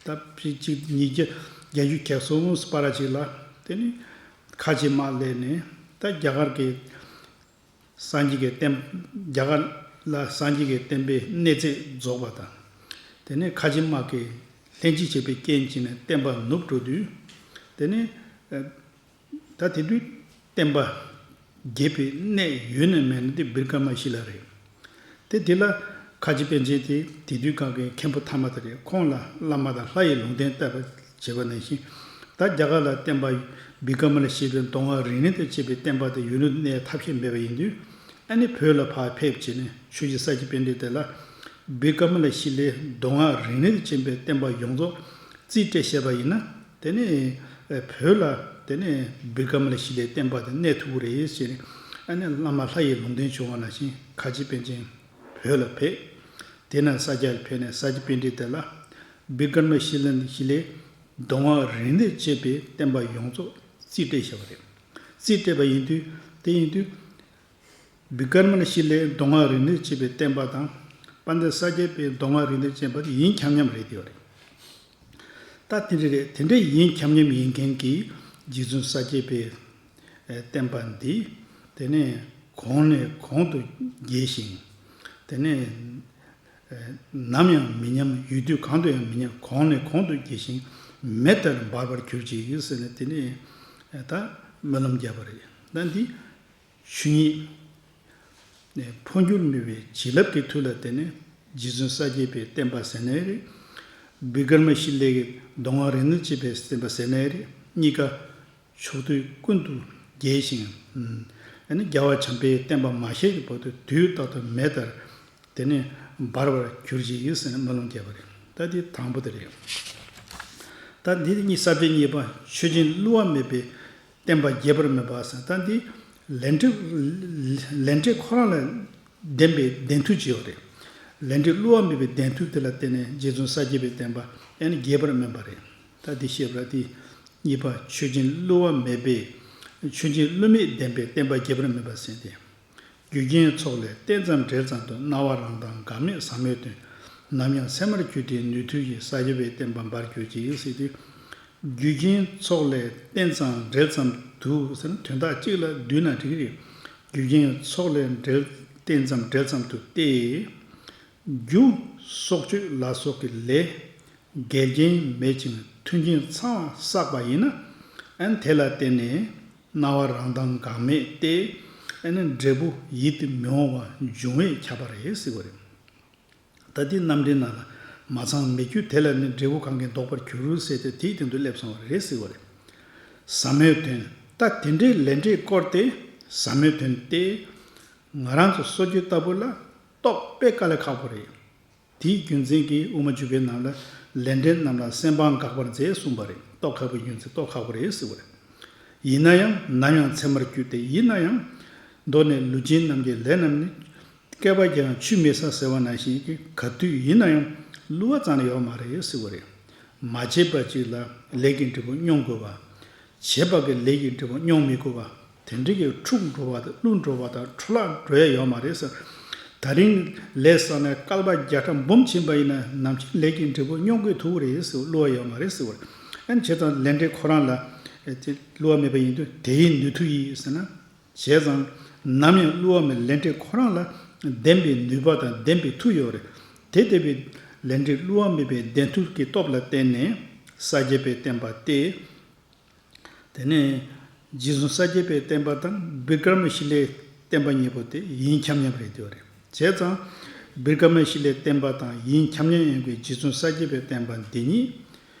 ད་གཅིག་ཉིས་བརྒྱ་བརྒྱད་ཅུ་གྱ་གསུམ་པར་ཅིག་ལ་དེ་ནས་ཁ་ཆེ་དམག་སླེབས་ནས། ད་རྒྱ་གར་གྱི་སངས་རྒྱས་ཀྱི་བསྟན། རྒྱ་གར་ལ་སངས་རྒྱས་ཀྱི་བསྟན་པའི་གནས་ཚད་རྫོགས་པ་དང་། དེ་ནས་ཁ་ཆེ་དམག་གིས་ལྷན་ཅིག་བྱས་པའི་རྐྱེན་གྱིས་ནས་བསྟན་པ་ནུབ་འགྲོ་དུས། དེ་ནས་ད་དེ་དུས་བསྟན་པ་རྒྱས་པའི་གནས་ཡོད་ན་མེད་ན་དེ་བིར་ཀ་མ་ཤི་ལ་རེད། དེ་དེ་ལ་ཁ་ཆེ་པཎ་ཆེན་དེ་དེ་དུས་གང་གི་མཁན་པོ་ཐ་མ་དེ་རེད། ཁོང་ལ་བླ་མ་དང་ལྷ་ཡི་ལུང་བསྟན་བསྟན་པ་བྱས་པ་ནང་བཞིན། ད་རྒྱ་གར་ལ་བསྟན་པ་བིར་ཀ་མ་ལ་ཤི་པའི་མདོ་སྔགས་རིག་གནས་དང་བཅས་པའི་བསྟན་པ་དེ་ཡུན་རིང་གནས་ཐབས་ཤེས་མེད་པ་ཡིན་དུས། ཨ་ནི་བོད་ལ་ཕར་ཕེབས་བྱས་ནས་ཆོས་རྗེ་ས་སྐྱ་པཎྜི་ཏ་དེ་ལ་བིར་ཀ་མ་ལ་ཤི་ལའི་མདོ་སྔགས་རིག་གནས་དང་བཅས་པའི་བསྟན་པ་ཡོངས་རྫོགས་རྩིས་སྤྲད་བཞག་པ་ཡིན་ན། དེ་ནས་བོད་ལ་དེ་ནས་བིར་ཀ་མ་ལ་ཤི་ལའི་བསྟན་པ་དེ་གནས་ཐུབ་ཀྱི་རེད་ཟེར་ནས། ཨ་ནི་བླ་མ་ལྷ་ཡི་ལུང་བསྟན་བྱུང་བ་ནང་བཞིན་ཁ་ཆེ་པཎ་ཆེན་བོད་ལ་ཕེབས། དེ་ནས་ས་སྐྱ་ལ་ཕེབས་ནས་ས་སྐྱ་པཎྜི་ཏ་ལ་བིར་ཀ་མ་ལ་ཤི་ལ་ཤི་ལའི་མདོ་སྔགས་རིག་གནས་བཅས་པའི་བསྟན་པ་ཡོངས་རྫོགས་རྩིས་སྤྲད་བཞག་པ་རེད། རྩིས་སྤྲད་པ་ཡིན་དུས། དེ་ཡིན་དུས། བི་ཀར་མ་ལ་ཤཱི་ལའི་མདོ་སྔགས་རིག་གནས་ཅེས་པའི་བསྟན་པ་དང་། དཔལ་ལྡན་ས་སྐྱ་པའི་མདོ་སྔགས་རིག་གནས་ཅེས་པ་དེ་ཡིན་ཁྱབ་མཉམ་རེད་དེ་བ་རེད། ད་དེ་འདྲ་རེད། དེ་འདྲ་ཡིན་ཁྱབ་མཉམ་ཡིན་མཁན་གྱི་རྗེ་བཙུན་ས་སྐྱ་པའི་བསྟན་པ་འདི་དེ་ནས་གོང་ནས་གོང་དུ་རྒྱས་ཤིང་། དེ་ནས་ནམ་ཡང་མི་ཉམས། ཡུལ་དུས་གང་དུ་ཡང་མི་ཉམས། གོང་ནས་གོང་དུ་རྒྱས་ཤིང་མེ་ལྟར་འབར་བར་གྱུར་ཅིག་ཟེར་ནས་དེ་ནས་ད་སྨོན་ལམ་བརྒྱབ་པ་རེད། ད་འདི། ཆོས་ཉིད་འཕོ་འགྱུར་མེད་པའི་བྱིན་རླབས་ཀྱི་མཐུ་ལ་བརྟེན་ནས་རྗེ་བཙུན་ས་སྐྱ་པའི་བསྟན་པ་ཟེར་ནའི་རེད། བི་ཀར་མ་ཤཱི་ལའི་མདོ་སྔགས་རིག་གནས་ཅེས་པའི་བསྟན་པ་ཟེར་ནའི་རེད། གཉིས་ཀ་ཕྱོགས་དུས་ཀུན་ཏུ་རྒྱས་ཤིང་། ཨུམ། ཨ་ནི་རྒྱལ་བ་བྱམས་པའི་བསྟན་པ་མ་ཤེས་ཀྱི་བར་དུ་དུས་རྟག་ཏུ་མེ་ལྟར་དེ་ནས་འབར་བར་གྱུར་ཅིག་ཟེར་ནས་སྨོན་ལམ་བརྒྱབ་པ་རེད། ད་འདི་དང་པོ་དེ་རེད། ད་འདི་གཉིས་ས་བཅད་གཉིས་པ་ཆོས་ཅན་བསླུ་བ་མེད་པའི་བསྟན་པ་རྒྱས་པར་སྨོན་པ་ཟེར། ད་འདི་ལས་འབྲས་ལས་འབྲས་ཁོ་རང་ལ་ལྡན་པའི་ལྡན་མཐུ་ཅིག་ཡོད་རེད། ལས་འབྲས་བསླུ་བ་མེད་པའི་ལྡན་མཐུ་དེ་ལ་བརྟེན་ནས་རྗེ་བཙུན་ས་སྐྱ་པའི་བསྟན་པ་ཨ་ནི་རྒྱས་པར་སྨོན་པ་རེད། ད་འདི་བཤད་པ་འདི་གཉིས་པ་ཆོས་ཅན་བསླུ་བ་མེད་པའི་ཆོས་ཅན་བསླུ་མེད་ལྡན་པའི་བསྟན་པ་རྒྱས་པར་སྨོན་པ་ཟེར་ཏེ། རྒྱུ་རྐྱེན་ཚོགས་ལས་བརྟེན་ཙམ་འབྲེལ་ཙམ་དུ། སྣང་བ་རང་དང་འགག་མེད་ཟབ་མོའི་དོན། ནམ་ཡང་ཚད་མར་གྱུར་ཏེ་ནུས་མཐུ་ཡིས། ས་སྐྱ་པའི་བསྟན་པ་འབར་གྱུར་ཅིག་ཟེར་ཏེ། རྒྱུ་རྐྱེན་ཚོགས་ལས་བརྟེན་ཙམ་འབྲེལ་ཙམ་དུ་ཟེར་ན་དོན་དག་གཅིག་ལ་བསྡུས་ན་འགྲིག་གི་རེད། རྒྱུ་རྐྱེན་ཚོགས་ལས་འབྲེལ་བརྟེན་ཙམ་འབྲེལ་ཙམ་དུ་སྟེ། རྒྱུ་སྲོག་གཅོད་ལ་སོགས་ཀྱི་ལས་འགལ་རྐྱེན་མེད་ཅིང་མཐུན་རྐྱེན་ཚང་བ་བསགས་པ་ཡིན་ན། ཨན་དེ་ལ་བརྟེན་ནས་སྣང་བ་རང་དང་འགག་མེད་དེ་ཨན་འབྲས་བུ་ཡིད་དུ་མི་འོང་བ་འབྱུང་བས་ཁྱབ་པ་རེད་ཟེར་བ་རེད། ད་འདི་རྣམ་འགྲེལ་ནང་ལ་མ་ཚང་མེད་རྒྱུ་དེ་ལ་ནི་འབྲས་བུ་གང་གིས་ལྡོག་པར་འགྱུར་ཟེར་ཏེ་དེའི་སྟེང་དུ་སླེབས་སོང་བ་རེད་ཟེར་བ་རེད། ཟབ་མོའི་དོན། ད་དེ་འདྲའི་ལས་འབྲས་སྐོར་དེ་ཟབ་མོའི་དོན་ཏེ། ང་རང་ཚོ་སོ་སྐྱེ་ལྟ་བུ་ལ་རྟོགས་དཔེ་དཀའ་ལས་ཁག་པོ་རེད། དེའི་རྒྱུ་མཚན་གྱིས་དབུ་མ་འཇུག་པའི་ནང་ལ་ལས་འབྲས་རྣམས་ལ་སེམས་པ་འགག་པར་མཛད་གསུངས་པ་རེད། རྟོགས་ཁག་པོའི་རྒྱུ་མཚན་རྟོགས་ཁག་པོ་རེད་ཟེར་བ་རེད། ཡིན་ན་ཡང་ནམ་ཡང་ཚད་མར་གྱུར་ཏེ་ཡིན་ན་ཡང་། མདོ་ནས་ལུས་ཅན་རྣམས་ཀྱི་ལས་རྣམས་ནི། བསྐལ་པ་བརྒྱ་ཡང་ཆུད་མི་ཟ་ཟེར་བ་ནང་བཞིན་གྱི་ག་དུས་ཡིན་ན་ཡང་བསླུ་བ་ཙམ་ལས་ཡོད་མ་རེད་ཟེར་བ་རེད། མ་བྱས་པ་ཅིག་ལ་ལས་ཀྱི་འབྲས་བུ་མྱོང་དགོས་པ། བྱས་པ་གི་ལས་ཀྱི་འབྲས་བུ་མྱོང་མི་དགོས་པ། དེ་འདྲ་གི་འཁྲུག་འགྲོ་བ་དང་བསླུ་འགྲོ་བ་དང་འཕྲོ་བརླག་འགྲོ་ཡ་ཡོད་མ་རེད་ཟེར། ད་རིང་ལས་བསགས་ནས་བསྐལ་པ་བརྒྱ་ཕྲག་འབུམ་ཕྱིན་པ་ཡིན་ན་ནམ་ཞིག་ལས་ཀྱི་འབྲས་བུ་མྱོང་དགོས་ཐུག་རེད་ཟེར། བསླུ་བ་ཡོད་མ་རེད་ཟེར་བ་རེད། ཨ་ནི་བྱས་ཙང་ལས་འབྲས་ཁོ་རང་ལ་དེ་བསླུ་བ་མེད་པ་ཡིན་དུས་དེ་ཡི་ནུས་མཐུ་ཡིས་ཟེར་ན། བྱས་ཙང་ནམ་ཡང་བསླུ་བ་མེད་ལས་འབྲས་ཁོ་རང་ལ་ལྡན་པའི་ནུས་པ་དང་ལྡན་པའི་མཐུ་ཡོད་རེད། དེ་ལྟ་བུའི་ལས་འབྲས་བསླུ་བ་མེད་པའི་ལྡན་མཐུ་གི་སྟོབས་ལ་བརྟེན་ནས་ས་སྐྱ་པའི་བསྟན་པ་སྟེ། དེ་ནས་རྗེ་བཙུན་ས་སྐྱ་པའི་བསྟན་པ་དང་བི་ཀྲ་མ་ཤི་ལའི་བསྟན་པ་གཉིས་པོ་དེ་ཡིན་ཁྱབ་མཉམ་རེད་འདུག་རེད། བྱས་ཙང་བི་ཀྲ་མ་ཤི་ལའི་བསྟན་པ་དང་ཡིན་ཁྱབ་མཉམ་ཡིན་པའི་རྗེ་བཙུན་ས་སྐྱ་པའི་བསྟན་པ་འདི་ཉིད།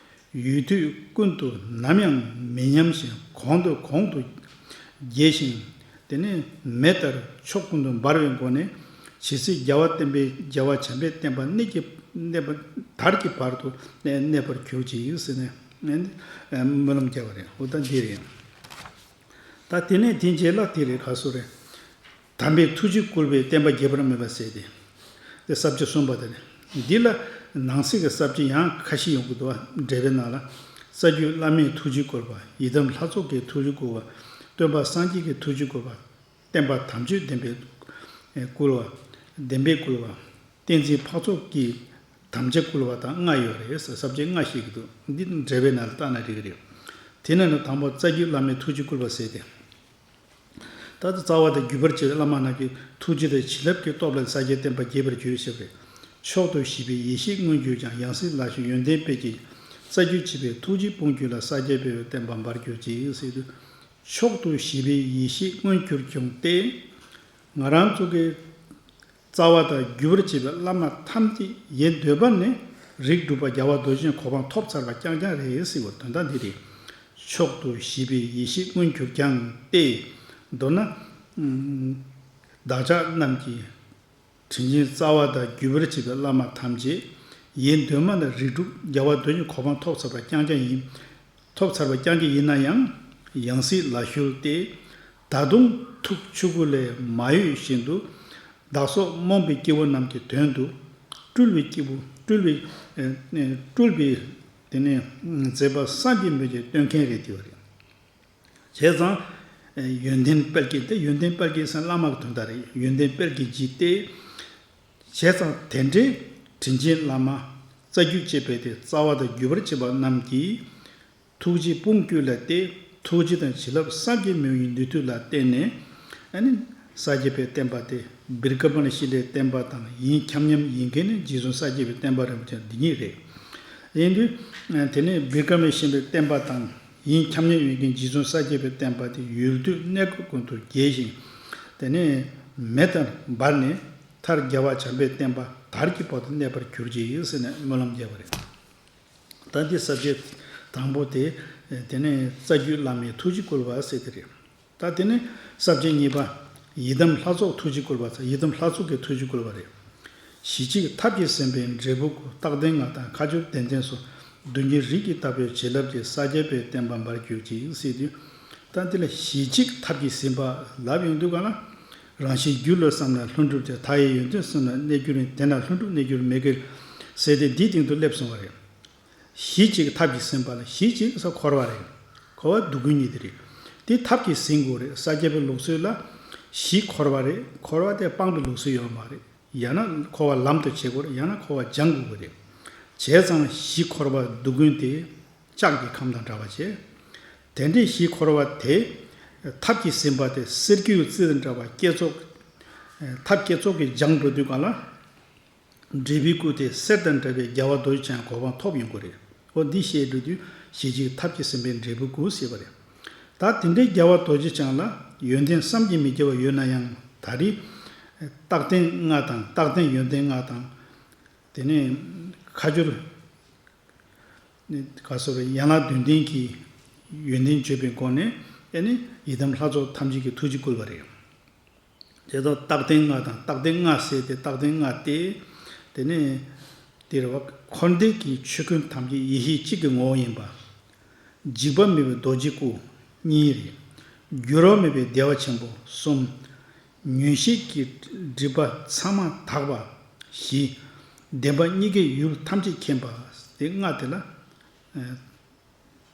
ཡུལ་དུས་ཀུན་ཏུ་ནམ་ཡང་མི་ཉམས་ཤིང་གོང་དུ་གོང་དུ་རྒྱས་ཤིང་། དེ་ནས་མེ་ལྟར་ཕྱོགས་ཀུན་ཏུ་འབར་བའི་སྒོ་ནས་ཇི་སྲིད་རྒྱལ་བ་བསྟན་པའི་རྒྱལ་བ་བྱམས་པའི་བསྟན་པ་གནས་ཀྱི་གནས་པ་དར་གྱི་བར་དུ་གནས་པར་གྱུར་ཅིག་ཟེར་ནས་སྨོན་ལམ་བརྒྱབ་པ་རེད། འོ་ད་འདི་རེད། ད་དེ་ནས་དེ་རྗེས་ལ་དེ་རེད། ག་སོ་རེད། དམ་པའི་ཐུགས་རྗེས་བསྐུལ་བའི་བསྟན་པ་རྒྱས་པར་སྨོན་པ་ཟེར་ཏེ། དེ་ས་བཅད་གསུམ་པ་དེ་རེད། འདི་ལ་ནང་གསེས་ཀྱི་ས་བཅད་ཡང་ཁ་ཤས་ཡོང་གི་འདུག་བ། འགྲེལ་པའི་ནང་ལ། རྩ་བརྒྱུད་བླ་མའི་ཐུགས་རྗེས་བསྐུལ་བ། ཡི་དམ་ལྷ་ཚོགས་ཀྱི་ཐུགས་རྗེས་བསྐུལ་བ། སྟོན་པ་སངས་རྒྱས་ཀྱི་ཐུགས་རྗེས་བསྐུལ་བ། བསྟན་པ་དམ་ཆོས་བདེན་པའི་བསྐུལ་བ། བདེན་པའི་བསྐུལ་བ། བསྟན་འཛིན་འཕགས་ཚོགས་ཀྱི་དམ་བཅའ་བསྐུལ་བ་དང་ལྔ་ཡོད་རེད། ས་བཅད་ལྔ་ཞིག་འདུག་འདི་འགྲེལ་པའི་ནང་ལ་བལྟས་ན་འགྲིག་གི་རེད། དེ་ནས་ནི་དང་པོ་རྩ་བརྒྱུད་བླ་མའི་ཐུགས་རྗེས་བསྐུལ་བ་ཟེར་ཏེ། ད་ལྟ་རྩ་བ་དང་བརྒྱུད་པར་བྱེད་པའི་བླ་མ་རྣམས་ཀྱི་ཐུགས་རྗེ་དང་བྱིན་རླབས་ཀྱི་སྟོབས་ལ་ས་སྐྱའི་བསྟན་པ་རྒྱས་པར་གྱུར་ཞེས་པ་རེད། མཆོག་ཏུ་བཞད་པའི་ཡེ་ཤེས་མངོན་གྱུར་ཀྱང་། ཡང་སྲིད་ལ་བཞུགས་ཡོན་ཏན་དཔལ་གྱི། རྩ་བརྒྱུད་བྱེད་པའི་ཐུགས་རྗེས་དཔུང་གྱུར་ལ། ས་སྐྱ་པའི་བསྟན་པ་འབར་གྱུར་ཅིག་ཟེར་དུས། མཆོག་ཏུ་བཞད་པའི་ཡེ་ཤེས་མངོན་གྱུར་ཀྱང་སྟེ། ང་རང་ཚོ་གི་རྩ་བ་དང་བརྒྱུད་པར་བྱེད་པའི་བླ་མ་ཐམས་ཅད་ཡེ་གདོད་མ་ནས་རིགས་དྲུག་པ་རྒྱལ་བ་རྡོ་རྗེ་གོ་འཕང་ཐོབ་ཚར་བ་རྐྱང་རྐྱང་རེད་ཟེར་བ་དོན་དག་འདི་རེད། མཆོག་ཏུ་བཞད་པའི་ཡེ་ཤེས་མངོན་གྱུར་ཀྱང་སྟེ། མདོར་ན། ཨུམ། བདག་ཅག་རྣམས་ཀྱི་དྲིན་ཅན་རྩ་བ་དང་བརྒྱུད་པར་བྱེད་པའི་བླ་མ་ཐམས་ཅད་ཡེ་གདོད་མ་ནས་རིགས་དྲུག་རྒྱལ་བ་རྡོ་རྗེ་གོ་འཕང་ཐོབ་ཚར་བ་རྐྱང་རྐྱང་ཡིན། ཐོབ་ཚར་བ་རྐྱང་རྐྱང་ཡིན་ན་ཡང་། ཡང་སྲིད་ལ་ཞུགས་ཏེ། ད་དུང་ཐུགས་ཆོས་སྐུ་ལས་མ་གཡོས་བཞིན་དུ། བདག་སོགས་རྨོངས་པའི་སྐྱེ་བོ་རྣམས་ཀྱི་དོན་དུ། སྤྲུལ་པའི་སྐྱེས་བུ་སྤྲུལ་པའི། ཨེ། ཨེ། སྤྲུལ་པའི། དེ་ནས་མཛད་པ་བསམ་གྱིས་མི་ཁྱབ་སྟོན་མཁན་རེད་དེ་བ་རེད། བྱས་ཙང་། ཨེ། ཡོན་ཏན་དཔལ་གྱི་དེ་ཡོན་ཏན་དཔལ་གྱི་ཟེར་བླ་མ་གི་དོན་དག་རེད། ཡོན་ཏན་དཔལ་གྱི་ཇི་སྟེ། བྱས་ཙང་དེ་འདྲའི་དྲིན་ཅན་བླ་མ་རྩ་བརྒྱུད་ཅེས་པའི་དེ་རྩ་བ་དང་བརྒྱུད་པར་བྱེད་པ་རྣམས་ཀྱིས། ཐུགས་རྗེས་དཔུང་བསྐྱུར་ལ་སྟེ། ཐུགས་རྗེ་དང་བྱིན་རླབས་བསམ་གྱིས་མི་ཁྱབ་པའི་ནུས་མཐུ་ལ་བརྟེན་ནས། ཨ་ནི་ས་སྐྱ་པའི་བསྟན་པ་སྟེ། བི་ཀྲ་མ་ཤི་ལའི་བསྟན་པ་དང་ཡིན་ཁྱབ་མཉམ་ཡིན་མཁན་ནི་རྗེ་བཙུན་ས་སྐྱ་པའི་བསྟན་པ་རིན་པོ་ཆེ་འདི་ཉིད་རེད། ཡིན་དུས། དེ་ནས་བི་ཀྲ་མ་ཤི་ལའི་བསྟན་པ་དང་ཡིན་ཁྱབ་མཉམ་ཡིན་མཁན་རྗེ་བཙུན་ས་སྐྱ་པའི་བསྟན་པ་དེ་ཡུལ་དུས་གནས་སྐབས་ཀུན་ཏུ་རྒྱས་ཤིང་། དེ་ནས་མེ་ལྟར་འབར་ནས་མཐར་རྒྱལ་བ་བྱམས་པའི་བསྟན་པ་དར་གྱི་བར་དུ་གནས་པར་གྱུར་ཅིག་ཟེར་ནས་སྨོན་ལམ་བརྒྱབ་པ་རེད། ད་འདི་ས་བཅད་དང་པོ་དེ། དེ་ནས་རྩ་བརྒྱུད་བླ་མའི་ཐུགས་རྗེས་བསྐུལ་བ་ཟེར་དེ་རེད། ད་དེ་ནས་ས་བཅད་གཉིས་པ། ཡི་དམ་ལྷ་ཚོགས་ཐུགས་རྗེ་བསྐུལ་བ་ཚ། ཡི་དམ་ལྷ་ཚོགས་ཀྱི་ཐུགས་རྗེ་བསྐུལ་བ་རེད། ཞི་བྱེད་ཐབས་ཀྱིས་ཟིན་པའི་འབྲས་བུ་སྐུ། རྟག་བརྟན་ལྔ་དང་ཁ་སྦྱོར་བདེ་ལྡན་སོགས། མདུན་གྱི་རིགས་ཀྱི་བདག་པོའི་བྱིན་རླབས་ཀྱིས། ས་སྐྱ་པའི་བསྟན་པ་འབར་གྱུར་ཅིག་ཟེར་དུས། ད་འདི་ལ་ཞི་བྱེད་ཐབས་ཀྱིས་ཟིན་པ་ལབ་ཡོང་དུས་གང་ལ། རང་བཞིན་རྒྱུད་ལ་བསམས་ན་ལྷུན་གྲུབ་སྟེ། མཐའ་ཡས་ཡོན་ཏན་བསམས་ན་གནས་གྱུར་ཡིན། དེ་ན་ལྷུན་གྲུབ་གནས་གྱུར་མི་དགེ་ཟེར་ཏེ་འདིའི་སྟེང་དུ་སླེབས་སོང་བ་རེད། ཞི་བྱེད་ཐབས་ཀྱིས་ཟིན་པ་ལ། ཞི་བྱེད་ས་འཁོར་བ་རེད། འཁོར་བ་སྡུག་ཀུན་གཉིས་དེ་རེད། དེ་ཐབས་ཀྱིས་ཟིན་དགོས་རེད། ས་སྐྱ་པའི་ལུགས་སྲོལ་ལ་ཞི་འཁོར་བ་རེད། འཁོར་བ་དེ་སྤང་པའི་ལུགས་སྲོལ་ཡོད་མ་རེད། ཡང་ན་འཁོར་བ་ལམ་དུ་བྱེད་དགོས་རེད། ཡང་ན་འཁོར་བ་སྦྱང་དགོས་ཀྱི་རེད། བྱས་ཙང་ཞི་འཁོར་བ་སྡུག་ཀུན་དེ་ལྕགས་ཀྱི་ཁམས་དང་འདྲ་བ་བྱས། དེ་འདྲའི་ཞི་འཁོར་བ་དེ་ཐབས་ཀྱིས་ཟིན་པ་དེ་གསེར་སྐྱེས་རྩི་དང་འདྲ་བ་བསྐྱེད་རྫོགས། ཐབས་བསྐྱེད་རྫོགས་ཀྱིས་སྦྱང་འགྲོ་དུས་གང་ལ། འབྲས་བུའི་སྐུ་དེ་གསེར་དང་འདྲ་བའི་རྒྱལ་བ་རྡོ་རྗེ་འཆང་གོ་འཕང་ཐོབ་ཡོང་གི་རེད། འོ་འདི་བཤད་འགྲོ་དུས་ཞི་བྱེད་ཐབས་ཀྱིས་ཟིན་པའི་འབྲས་བུ་སྐུ་ཟེར་བ་རེད། ད་དེ་འདྲའི་རྒྱལ་བ་རྡོ་རྗེ་འཆང་ལ་ཡོན་ཏན་བསམ་གྱིས་མི་ཁྱབ་པ་ཡོད་ན་ཡང་། ད་རེས་རྟག་བརྟན་ལྔ་དང་། རྟག་བརྟན་ཡོན་ཏན་ལྔ་དང་། དེ་ནས་ཁ་སྦྱོར། ག་སོགས་པའི་ཡན་ལག་བདུན་ལྡན་གྱི་ཡོན་ཏན་བརྗོད་པའི་སྒོ་ནས། ཨེ་ནི་ཡི་དམ་ལྷ་ཚོགས་ཐམས་ཅད་ཀྱི་ཐུགས་རྗེ་བསྐུལ་བ་རེད། དེ་དག་རྟག་བརྟན་ལྔ་དང་། རྟག་བརྟན་ལྔ་ཟེར་ཏེ། རྟག་བརྟན་ལྔ་སྟེ། དེ་ནས་དེ་རེད་བ། འཁོར་འདས་ཀྱི་ཆོས་ཀུན་ཐམས་ཅད་ཡེ་ཤེས་གཅིག་གི་ངོ་བོ་ཡིན་པ། འཇིགས་པ་མེད་པའི་རྡོ་རྗེའི་སྐུ། གཉིས་རེད། འགྱུར་བ་མེད་པའི་བདེ་བ་ཆེན་པོ། གསུམ། མྱོས་བྱེད་ཀྱི་སྒྲིབ་པ་ཚང་མ་དག་པ། བཞི། བདེན་པ་གཉིས་ཀའི་ཡུལ་ཐམས་ཅད་མཁྱེན་པ། དེ་ལྔ་དེ་ལ།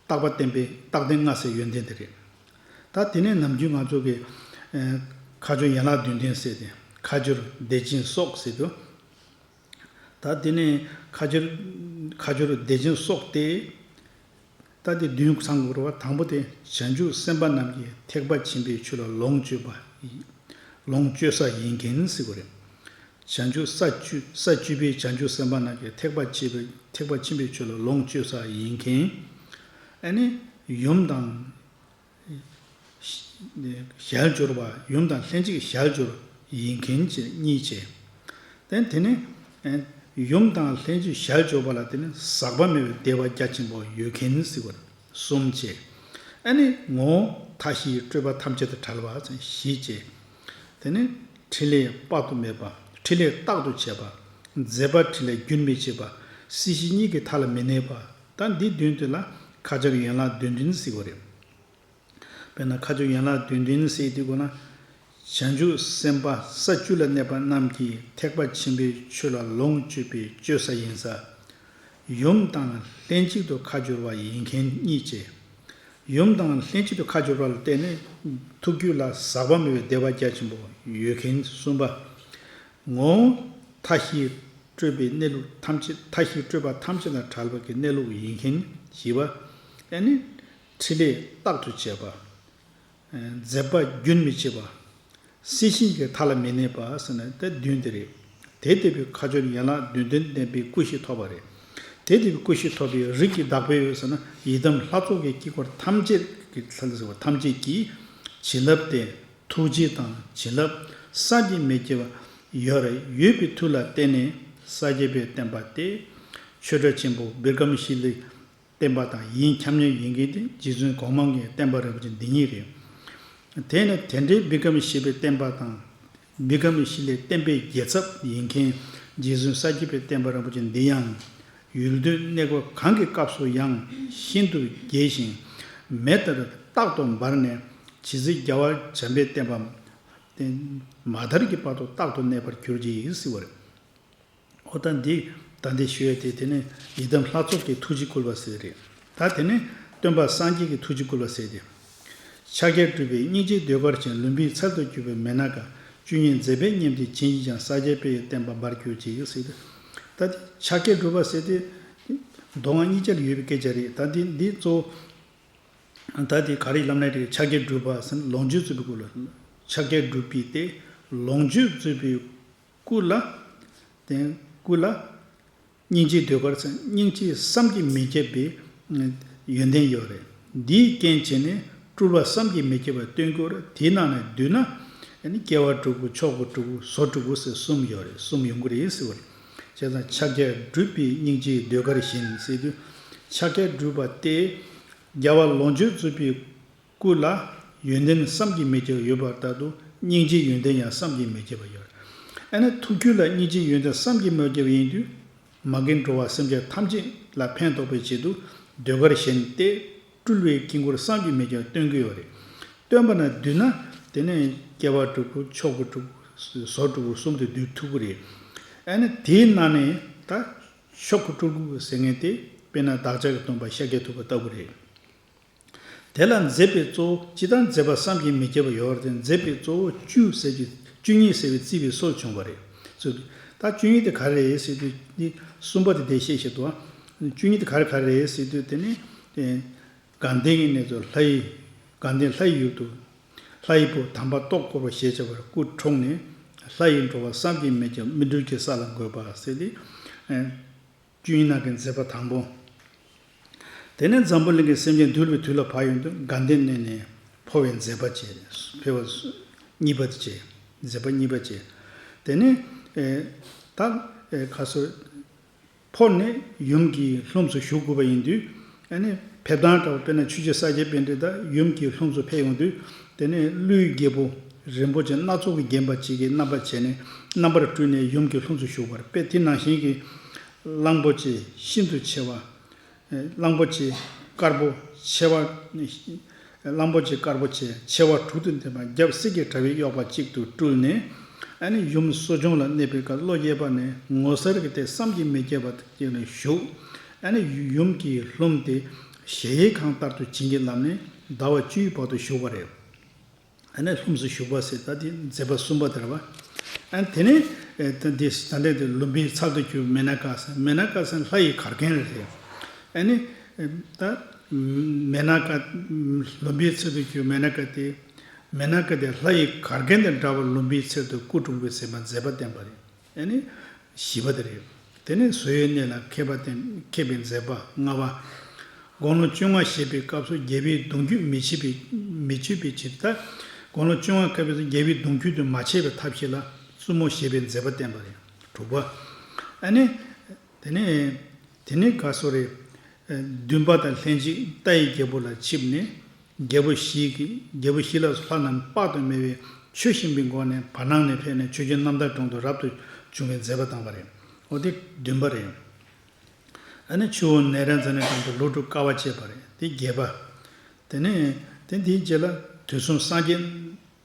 རྟག་པ་བརྟན་པའི་རྟག་བརྟན་ལྔ་ཟེར་ཡོན་ཏན་དེ་རེད། ད་དེ་ནས་ནམ་རྒྱུན་ང་ཚོ་གི་ཁ་སྦྱོར་ཡན་ལག་བདུན་ལྡན་ཟེར་ཏེ། ཁ་སྦྱོར་བདེ་ཆེན་སོགས་ཟེར་དུས། ད་དེ་ནས་ཁ་སྦྱོར། ཁ་སྦྱོར་བདེ་ཆེན་སོགས་ཏེ། ད་དེ་བདུན་ཚང་དགོས་རེད་བ། དང་པོ་དེ་བྱང་ཆུབ་སེམས་དཔའ་རྣམས་ཀྱི་ཐེག་པ་ཆེན་པོའི་ཆོས་ལ་ལོངས་སྤྱོད་པ། ལོངས་སྤྱོད་ས་ཡིན་མཁན་ཟེར་དགོས་རེད། བྱང་ཆུབ་ས་བཅུ། ས་བཅུ་པའི་བྱང་ཆུབ་སེམས་དཔའ་རྣམས་ཀྱི་ཐེག་པ་ཆེན་པོའི། ཐེག་པ་ཆེན་པོའི་ཆོས་ལ་ལོངས་སྤྱོད་ས་ཡིན་མཁན། ཨ་ནི་ཡུམ་དང་ཞལ་སྦྱོར་བ། ཡུམ་དང་ལྷན་ཅིག་ཞལ་སྦྱོར་ཡིན་མཁན་བཅས་གཉིས་བྱས། དེ་དེ་ནས་ཡུམ་དང་ལྷན་ཅིག་ཞལ་སྦྱོར་བ་ལ་དེ་ནི་ཟག་པ་མེད་པའི་བདེ་བ་རྒྱ་ཆེན་པོ་ཡོད་མཁན་ཟེར་བ་གསུམ་བྱས། ཨ་ནི་ངོ་བོ་མཐའ་བཞིའི་སྤྲོས་པ་ཐམས་ཅད་དང་བྲལ་བ་བཞི་བྱས། དེ་ནི་ཕྲིན་ལས་དཔག་ཏུ་མེད་པ། ཕྲིན་ལས་རྟག་ཏུ་བྱེད་པ། མཛད་པ་ཕྲིན་ལས་རྒྱུན་མི་འཆད་པ། སྲིད་ཞི་གཉིས་ཀྱི་མཐའ་ལ་མི་གནས་པ། ད་འདི་བདུན་དེ་ལ་ཁ་སྦྱོར་ཡན་ལག་བདུན་ལྡན་ཟེར་བ་རེད། དཔེར་ན་ཁ་སྦྱོར་ཡན་ལག་བདུན་ལྡན་ཟེར་དུས་གོ་ན། བྱང་ཆུབ་སེམས་དཔའ་ས་བཅུ་ལ་གནས་པ་རྣམས་ཀྱི་ཐེག་པ་ཆེན་པོའི་ཆོས་ལ་ལོངས་སྤྱོད་པའི་སྤྱོད་ས་ཡིན་ས། ཡུམ་དང་ལྷན་ཅིག་ཏུ་ཁ་སྦྱོར་བ་ཡིན་མཁན་གཉིས་བྱས། ཡུམ་དང་ལྷན་ཅིག་ཏུ་ཁ་སྦྱོར་བ་ལ་བརྟེན་ནས་ཐུགས་རྒྱུད་ལ་ཟག་པ་མེད་པའི་བདེ་བ་རྒྱ་ཆེན་པོ་ཡོད་མཁན་གསུམ་པ། ངོ་བོ་མཐའ་བཞིའི་སྤྲོས་པའི་གནས་ལུགས་ཐམས་ཅད། མཐའ་བཞིའི་སྤྲོས་པ་ཐམས་ཅད་དང་བྲལ་བ་གི་གནས་ལུགས་ཡིན་མཁན་བཞི་པ། ཨ་ནི་ཕྲིན་ལས་རྟག་ཏུ་བྱེད་པ། མཛད་པ་རྒྱུན་མི་འཆད་པ། སྲིད་ཞི་གི་མཐའ་ལ་མི་གནས་པ་ཟེར་ན་དེ་བདུན་དེ་རེད། དེ་ལྟ་བུའི་ཁ་སྦྱོར་ཡན་ལག་བདུན་ལྡན་ལྡན་པའི་སྐུ་ཞིག་ཐོབ་པ་རེད། དེ་ལྟ་བུའི་སྐུ་ཞིག་ཐོབ་པའི་རིགས་ཀྱི་བདག་པོས་ཟེར་ན་ཡི་དམ་ལྷ་ཚོགས་ཀྱི་དཀྱིལ་འཁོར་ཐམས་ཅད་ཀྱི་ལྷ་ཟེར་བ་ཐམས་ཅད་ཀྱི་བྱིན་རླབས་ཏེ། ཐུགས་རྗེ་དང་བྱིན་རླབས་བསམ་གྱིས་མི་ཁྱབ་པ་ཡོད་རེད། ཡོད་པའི་མཐུ་ལ་བརྟེན་ནས་ས་སྐྱ་པའི་བསྟན་པ་སྟེ། ཆོས་གྲྭ་ཆེན་པོ་བི་ཀྲ་མ་ཤི་ལའི་བསྟན་པ་དང་ཡིན། ཁྱབ་མཉམ་ཡིན་མཁན་དེ་རྗེ་བཙུན་གོང་མ་གི་བསྟན་པ་རིན་པོ་ཆེ་འདི་ཉིད་རེད། དེས་ན་དེ་འདྲའི་བི་ཀྲ་མ་ཤི་ལའི་བསྟན་པ་དང་། བི་ཀྲ་མ་ཤི་ལའི་བསྟན་པའི་རྒྱལ་ཚབ་ཡིན་མཁན་རྗེ་བཙུན་ས་སྐྱ་པའི་བསྟན་པ་རིན་པོ་ཆེ་འདི་ཡང་ཡུལ་དུས་གནས་སྐབས་གང་གི་སྐབས་སུ་ཡང་ཤིན་ཏུ་རྒྱས་ཤིང་མེ་ལྟར་རྟག་ཏུ་འབར་ནས་ཇི་སྲིད་རྒྱལ་བ་བྱམས་པའི་བསྟན་པ་དེ་མ་དར་གྱི་བར་དུ་རྟག་ཏུ་གནས་པར་གྱུར་ཅིག་ཟེར་བ་རེད། ཨོ་ད་འདི་ད་འདི་ཞུ་ཡས་དེ། དེ་ནས་ཡི་དམ་ལྷ་ཚོགས་ཀྱི་ཐུགས་རྗེ་བསྐུལ་བ་ཟེར་རེད། ད་དེ་ནས་སྟོན་པ་སངས་རྒྱས་ཀྱི་ཐུགས་རྗེ་བསྐུལ་བ་ཟེར་ཏེ། ཕྱག་རྒྱར་སྒྲུབ་པའི་སྙིང་རྗེའི་ཟློས་གར་བཞིན། ལུམ་བིའི་ཚལ་དུ་གྱུར་པའི་མེ་ན་ཀ། བཅུ་གཉིས་མཛད་པས་བསྙེམས་ཏེ་བྱིན་གྱིས་བརྐྱངས། ས་སྐྱ་པའི་བསྟན་པ་འབར་གྱུར་ཅིག་ཟེར་ཏེ། ད་དེ་ཕྱག་རྒྱར་སྒྲུབ་པ་ཟེར་ཏེ། མདོ་སྔགས་གཉིས་ཆར་ཡོད་པའི་སྐད་ཆ་རེད། ད་འདི་འདི་གཙོ་བོ། ད་དེ་ག་རེ་ལབ་ན་རེད། ཕྱག་རྒྱར་སྒྲུབ་པ་ཟེར་ན་ལོངས་སྤྱོད་རྩོད་པའི་སྐོར་ལ། ཕྱག་རྒྱར་སྒྲུབ་པའི་སྟེ་ལོངས་སྤྱོད་རྩོད་པའི་སྐུ་ལ། དེ་སྐུ་ལ་སྙིང་རྗེའི་ཟློས་གར་ཟེར། སྙིང་རྗེ་བསམ་གྱིས་མི་ཁྱབ་པའི་ཡོན་ཏན་ཡོད་རེད། འདིའི་རྐྱེན་བྱས་ནས་སྤྲུལ་པ་བསམ་གྱིས་མི་ཁྱབ་པ་སྟོན་གྱི་ཡོད་རེད། དེའི་ནང་ནས་བསྡུས་ན་ཨ་ནི་སྐྱེ་བ་དྲུག་པོ། མཆོག་གི་དྲུག་པོ། བཟོ་དྲུག་པོ་ཟེར་གསུམ་ཡོད་རེད། གསུམ་ཡོང་གི་རེད་ཟེར་བ་རེད། བྱས་ཙང་ཕྱག་རྒྱར་སྒྲུབ་པའི་སྙིང་རྗེའི་ཟློས་གར་བཞིན་ཟེར་དུས། ཕྱག་རྒྱར་སྒྲུབ་པ་སྟེ། རྒྱལ་བ་ལོངས་སྤྱོད་རྩོད་པའི་སྐུ་ལ་ ཡོན་ཏན་བསམ་གྱིས་མི་ཁྱབ་པ་ཡོད་པ་ལྟར་དུ། སྙིང་རྗེའི་ཡོན་ཏན་ཡང་བསམ་གྱིས་མི་ཁྱབ་པ་ཡོད། ཨ་ནི་ཐུགས་རྒྱུད་ལ་སྙིང་རྗེའི་ཡོན་ཏན་བསམ་གྱིས་མི་ཁྱབ་པ་ཡིན་དུས། མ་རྒན་འགྲོ་བ་སེམས་ཅན་ཐམས་ཅད་ལ་ཕན་ཐོགས་པའི་ཆེད་དུ་ཟློས་གར་བཞིན་ཏེ། སྤྲུལ་པའི་དཀྱིལ་འཁོར་བསམ་གྱིས་མི་ཁྱབ་པ་སྟོན་གྱི་ཡོད་རེད། སྟོན་པ་ན་བསྡུས་ན། དེ་ནས་སྐྱེ་བ་དྲུག་པོ། མཆོག་གི་དྲུག་པོ། བཟོ་དྲུག་པོ་གསུམ་དེ་བསྡུ་ཐུབ་ཀྱི་རེད། ཨ་ནི་དེའི་ནང་ནས་ད་མཆོག་གི་དྲུག་པོ་ཟེར་མཁན་དེ་དཔེར་ན་བདག་ཅག་གི་སྟོན་པ་ཤཱཀྱ་ཐུབ་པ་ལྟ་བུ་རེད། དེ་ལ་མཛད་པའི་གཙོ་བོ། སྤྱིར་བཏང་མཛད་པ་བསམ་གྱིས་མི་ཁྱབ་པ་ཡོད་རེད་དེ། མཛད་པའི་གཙོ་བོ་བཅུ་ཟེར་གྱི། བཅུ་གཉིས་ཟེར་བའི་བརྩི་བའི་སྲོལ་བྱུང་བ་རེད། ད་བཅུ་གཉིས་དེ་ག་རེ་རེད་ཟེར་དུས། འདི་གསུམ་པ་དེ་དེ་བཤད་བཞིན་འདུག། བཅུ་གཉིས་དེ་ག་རེ་ག་རེ་རེད་ཟེར་དུས། དེ་ནི་དགའ་ལྡན་གྱི་གནས་ཚུལ། ལྷ་ཡི། དགའ་ལྡན་ལྷ་ཡི་ཡུལ་དུ། ལྷ་ཡི་བུ་དམ་པ་ཏོག་བཀོད་པ་ཞེས་བྱ་བར་སྐུ་འཁྲུངས་ནས། ལྷ་ཡི་འགྲོ་བ་བསམ་གྱིས་མི་ཁྱབ་སྨིན་གྲོལ་གྱི་ས་ལ་འགོད་པ་ཟེར་ཏེ། བཅུ་གཉིས་ནང་གི་མཛད་པ་དང་པོ། དེ་ནས་འཛམ་བུ་གླིང་གི་སེམས་ཅན་འདུལ་བའི་དུས་ལ་བབ་ཡོང་དུས། དགའ་ལྡན་གནས་ནས་འཕོ་བའི་མཛད་པ་བྱས། འཕོ་བ་གཉིས་པ་དེ་བྱས། མཛད་པ་གཉིས་པ་བྱས། དེ་ནས་ཨེ་ད་ཨེ་ཁ་སོ་འཕོ་ནས་ཡུམ་གྱི་ལྷུམས་སུ་ཞུགས་དགོས་པ་ཡིན་དུས། ཨ་ནི་ཕེབས་སྟངས་འདྲ་བོ། དཔེར་ན་ཆོས་རྗེ་ས་སྐྱ་པཎྜི་ཏ་ཡུམ་གྱི་ལྷུམས་སུ་ཕེབས་ཡོང་དུས། དེ་ནས་ཀླུའི་རྒྱལ་པོ་རིན་པོ་ཆེ་སྣ་ཚོགས་ཀྱིས་བརྒྱན་པ་ཅིག་གི་རྣམ་པ་བྱས་ནས། རྣམ་པར་སྤྲུལ་ནས་ཡུམ་གྱི་ལྷུམས་སུ་ཞུགས་པ་རེད། དཔེ་དེ་ནང་བཞིན་གྱི་གླང་པོ་ཆེ་ཤིན་ཏུ་ཆེ་བ། གླང་པོ་ཆེ་དཀར་པོ་ཆེ་བ། གླང་པོ་ཆེ་དཀར་པོ་ཆེ། ཆེ་བ་དྲུག་ཏུ་ལྡན་པ། རྒྱབ་གསེར་གྱི་དྲ་བས་གཡོགས་པ་ཅིག་ཏུ་སྤྲུལ་ནས། ཨ་ནི་ཡུམ་གསོ་སྦྱོང་ལ་གནས་པའི་སྐབས། གློ་རྒྱས་པ་ནས་ངོ་མཚར་གྱི་སྟེགས་བསམ་གྱིས་མི་ཁྱབ་པ་ཅིག་ལ་བཞུགས། ཨ་ནི་ཡུམ་གྱི་ལྷུམས་དེ་གཞལ་ཡས་ཁང་ལྟར་དུ་བྱིན་གྱིས་བརླབས་ནས་ཟླ་བ་བཅུའི་བར་དུ་བཞུགས་པ་རེད། ཨ་ནི་ལྷུམས་སུ་ཞུགས་པ་ཟེར། ད་དེ་མཛད་པ་གསུམ་པ་དེ་རེད་པ། ཨ་ནི་དེ་ནས་ཨེ་ད་འདི་ད་ལྟ་དེ་ལུམ་བིའི་ཚལ་དུ་གྱུར་མེ་ན་ཀ་ཟེར། མེ་ན་ཀ་ཟེར་ལྷ་ཡི་གར་མཁན་རེད། ཨ་ནི་ཨེ་ད་མེ་ན་ཀ། ལུམ་བིའི་ཚལ་དུ་གྱུར་མེ་ན་ཀ་དེ། མེ་ན་ཀ་དེ་ལྷ་ཡི་གར་མཁན་དང་འདྲ་བར་ལུམ་བིའི་ཚལ་དུ་སྐུ་འཁྲུངས་པའི་ཟེར་བ་མཛད་པ་བསྟན་པ་རེད། ཨ་ནི་བཞི་པ་དེ་རེད། དེ་ནས་བཟོ་ཡི་གནས་ལ་མཁས་པ་བསྟེན། མཁས་པའི་མཛད་པ་ལྔ་པ། དགུང་ལོ་བཅོ་ལྔ་བཞེས་པའི་སྐབས་སུ་རྒྱལ་པོའི་གདུང་རྒྱུད་མི་ཕྱེད་པའི། མི་ཕྱེད་པའི་ཕྱིར། ད་དགུང་ལོ་བཅོ་ལྔ་སྐབས་སུ་རྒྱལ་པོའི་གདུང་རྒྱུད་དུ་མ་ཕྱེད་པའི་ཐབས་ཤེས་ལ་བཙུན་མོ་བཞེས་པའི་མཛད་པ་བསྟན་པ་རེད། དྲུག་པ། ཨ་ནི་དེ་ནས་དེ་ནས་ག་སོ་རེད། བདུན་པ་དང་ལྷན་ཅིག་རྟ་ཡི་རྒྱལ་པོ་ལ་ཆིབས་ནས། རྒྱལ་པོ་བཞི་གི། རྒྱལ་པོ་བཞི་ལ་སོགས་ལྷ་རྣམས་དཔག་ཏུ་མེད་པས་ཆོས་གསན་པའི་སྒོ་ནས་བར་སྣང་ནས་ཕེབས་ནས་ཆོས་རྒྱལ་རྣམ་དག་དྲུང་དུ་རབ་ཏུ་བྱུང་བའི་མཛད་པ་བཏང་བ་རེད། འོ་དེ་བདུན་པ་རེད། ཨ་ནི་ཆུ་བོ་ནཻ་རཉྫ་ནའི་འགྲམ་དུ་ལོ་དྲུག་དཀའ་བ་སྤྱད་པ་རེད། དེ་བརྒྱད་པ། དེ་ནས་དེ་དེའི་རྗེས་ལ་དུས་གསུམ་སངས་རྒྱས་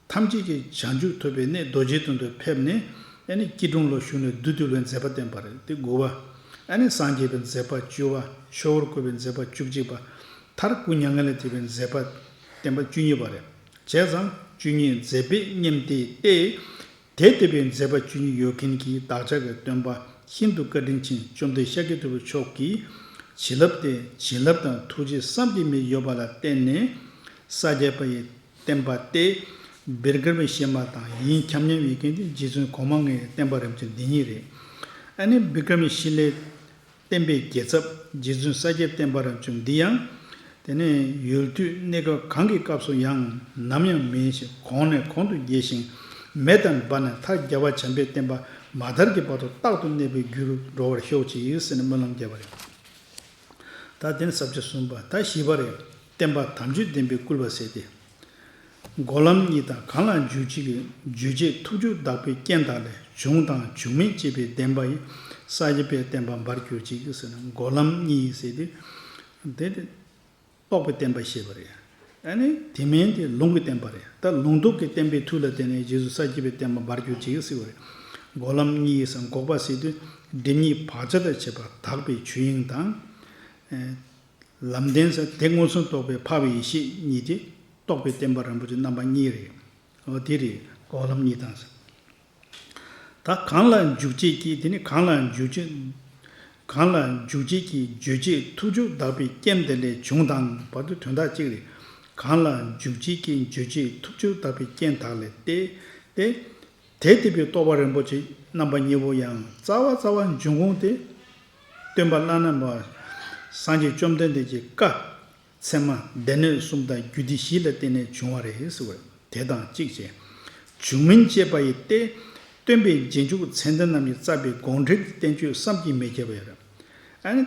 ཐམས་ཅད་ཀྱི་བྱང་ཆུབ་ཐོབ་པའི་གནས་རྡོ་རྗེ་གདན་དུ་ཕེབས་ནས། ཨ་ནི་སྐྱིལ་ཀྲུང་ལ་བཞུགས་ནས་བདུད་འདུལ་བའི་མཛད་པ་བསྟན་པ་རེད། དེ་དགུ་པ། ཨ་ནི་སངས་རྒྱས་པའི་མཛད་པ་བཅུ་པ། ཆོས་འཁོར་བསྐོར་བའི་མཛད་པ་བཅུ་གཅིག་པ། མཐར་སྐུ་མྱ་ངན་ལས་འདས་པའི་མཛད་པ་བསྟན་པ་བཅུ་གཉིས་པ་རེད། བྱས་ཙང་བཅུ་གཉིས་མཛད་པས་བསྙེན་ཏེ་སྟེ། དེ་ལྟ་བུའི་མཛད་པ་བཅུ་གཉིས་ཡོད་མཁན་གྱི་བདག་ཅག་གི་སྟོན་པ་ཤིན་ཏུ་བཀའ་དྲིན་ཅན་བཅོམ་ལྡན་ཤཱཀྱ་ཐུབ་པ་མཆོག་གིས། བྱིན་རླབས་ཏེ། བྱིན་རླབས་དང་ཐུགས་རྗེ་བསམ་གྱིས་མི་ཡོད་པ་ལ་བརྟེན་ནས་ས་སྐྱ་པ་ཡི་བསྟན་པ་སྟེ། བིརྒམ་ཤི་མ་དང་ཡིན་ཁྱབ་མཉམ་ཡོད་མཁན་དེ་རྗེ་བཙུན་གོང་མ་ལྔའི་བསྟན་པ་རིམ་བྱོན་འདི་ཉིད་རེད། ཨ་ནི་བིརྒམ་ཤི་ལའི་བསྟན་པའི་རྒྱལ་ཚབ་རྗེ་བཙུན་ས་སྐྱའི་བསྟན་པ་རིམ་བྱོན་འདི་ཡང་། དེ་ནས་ཡུལ་དུས་གནས་སྐབས་གང་གི་སྐབས་སུ་ཡང་ནམ་ཡང་མིན་ཞིང་། གོང་ནས་གོང་དུ་རྒྱས་ཤིང་། མེ་ལྟར་འབར་ནས་མཐར་རྒྱལ་བ་བྱམས་པའི་བསྟན་པ་མ་དར་གྱི་བར་དུ་རྟག་ཏུ་གནས་པའི་རྒྱུར་འགྲོ་བར་ཤོག་ཅིག་ཟེར་ནས་སྨོན་ལམ་བརྒྱབ་པ་རེད། ད་དེ་ནས་ས་བཅད་གསུམ་པ། ད་བཞི་པ་རེད། བསྟན་པ་དམ་ཆོས་ལྡན་པས་བསྐུལ་བ་ཟེར་ཏེ། འགོག་ལམ་གཉིས་དང་། གང་ལ་འཇུག་བྱེད་ཀྱི། འཇུག་བྱེད་ཐུགས་རྒྱུད་དག་པའི་རྐྱེན་དག་ལས་བྱུང་དང་འཇུག་མིན་དཔྱད་པའི་བདེན་པ་ཡིས། ས་སྐྱ་པའི་བསྟན་པ་འབར་གྱུར་ཅིག་ཟེར་ན། འགོག་ལམ་གཉིས་ཟེར་ཏེ། དེ་དེ་རྟོགས་པའི་བསྟན་པ་བཤད་པ་རེད། ཨ་ནི་དེ་མིན་དེ་ལུང་གི་བསྟན་པ་རེད། ད་ལུང་རྟོགས་ཀྱི་བསྟན་པའི་མཐུ་ལ་བརྟེན་ནས་རྗེས་སུ་ས་སྐྱ་པའི་བསྟན་པ་འབར་གྱུར་ཅིག་ཟེར་བ་རེད། འགོག་ལམ་གཉིས་ཟེར། འགོག་པ་ཟེར་དུས་སྒྲིབ་གཉིས་བག་ཆགས་དང་བཅས་པ་དག་པའི་ཆོས་དབྱིངས་དང་། ལམ་བདེན་ཟེར་དེ་མངོན་སུམ་རྟོགས་པའི་འཕགས་པའི་ཡེ་ཤེས་གཉིས་ཏེ། རྟོགས་པའི་བསྟན་པ་རིན་པོ་ཆེ་རྣམ་པ་གཉིས་རེད། འོ་དེ་རེད། འགོག་ལམ་གཉིས་དང་ཟེར། ད་གང་ལ་འཇུག་བྱེད་ཀྱི། དེ་ནི་གང་ལ་འཇུག་བྱེད། གང་ལ་འཇུག་བྱེད་ཀྱི། འཇུག་བྱེད་ཐུགས་རྒྱུད་དག་པའི་རྐྱེན་དེ་ལས་བྱུང་དང་བར་དུ་དོན་དག་གཅིག་རེད། གང་ལ་འཇུག་བྱེད་ཀྱི། འཇུག་བྱེད་ཐུགས་རྒྱུད་དག་པའི་རྐྱེན་དག་ལས་ཏེ། ཏེ། དེ་ལྟ་བུའི་རྟོགས་པ་རིན་པོ་ཆེ་རྣམ་པ་གཉིས་པོ་ཡང་རྩ་བ་རྩ་བ་འབྱུང་ཁུངས་དེ། སྟོན་པ་བླ་ན་མེད་པ་སངས་རྒྱས་བཅོམ་ལྡན་འདས་ཀྱི་བཀའ། ཚད་མ་སྡེ་སྣོད་གསུམ་དང་རྒྱུད་སྡེ་བཞི་ལ་བརྟེན་ནས་བྱུང་བ་རེད་ཟེར་བ་དེ་དང་གཅིག་བྱས། འཇུག་མིན་དཔྱད་པ་ཡིས་ཏེ། སྟོན་པའི་རྗེས་འཇུག་མཚན་ལྡན་རྣམས་ཀྱིས་བརྩམས་པའི་དགོངས་འགྲེལ་གྱི་བསྟན་བཅོས་བསམ་གྱིས་མི་ཁྱབ་པ་ཡོད་རེད། ཨ་ནི།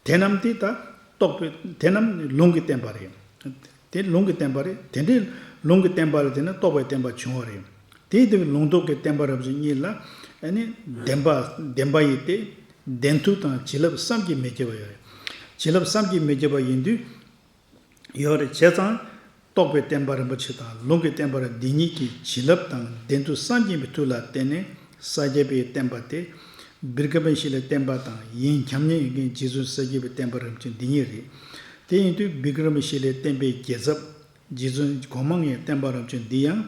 དེ་རྣམས་དེ་ད་རྟོགས་པའི། དེ་རྣམས་ལུང་གི་བསྟན་པ་རེད། དེ་ལུང་གི་བསྟན་པ་རེད། དེ་འདྲའི་ ལུང་གི་བསྟན་པ་ལ་བརྟེན་ནས་རྟོགས་པའི་བསྟན་པ་བྱུང་བ་རེད། དེའི་སྟེང་ལུང་རྟོགས་ཀྱི་བསྟན་པ་རབ་བྱུང་གཉིས་ལ་ཨ་ནི་བདེན་པ་བདེན་པ་ཡི་སྟེ། བདེན་མཐུ་དང་བྱིན་རླབས་བསམ་གྱིས་མི་ཁྱབ་པ་ཡོད་རེད། བྱིན་རླབས་བསམ་གྱིས་མི་ཁྱབ་པ་ཡིན་དུས། ཡོད་རེད། བྱས་ཙང་རྟོགས་པའི་བསྟན་པ་རིན་པོ་ཆེ་དང་ལུང་གི་བསྟན་པ་རབ་འདི་ཉིད་ཀྱི་བྱིན་རླབས་དང་བདེན་མཐུ་བསམ་གྱིས་མི་མཐུ་ལ་བརྟེན་ནས་ས་སྐྱ་པའི་བསྟན་པ་སྟེ། བི་ཀྲ་མ་ཤི་ལའི་བསྟན་པ་དང་ཡིན་ཁྱབ་མཉམ་ཡོད་མཁན་རྗེ་བཙུན་ས་སྐྱ་པའི་བསྟན་པ་རབ་བྱུང་འདི་ཉིད་རེད། དེ་ཡིན་དུས་བི་ཀྲ་མ་ཤི་ལའི་བསྟན་པའི་རྒྱལ་ཚབ་རྗེ་བཙུན་གོང་མ་ལྔའི་བསྟན་པ་རབ་བྱུང་འདི་ཡང་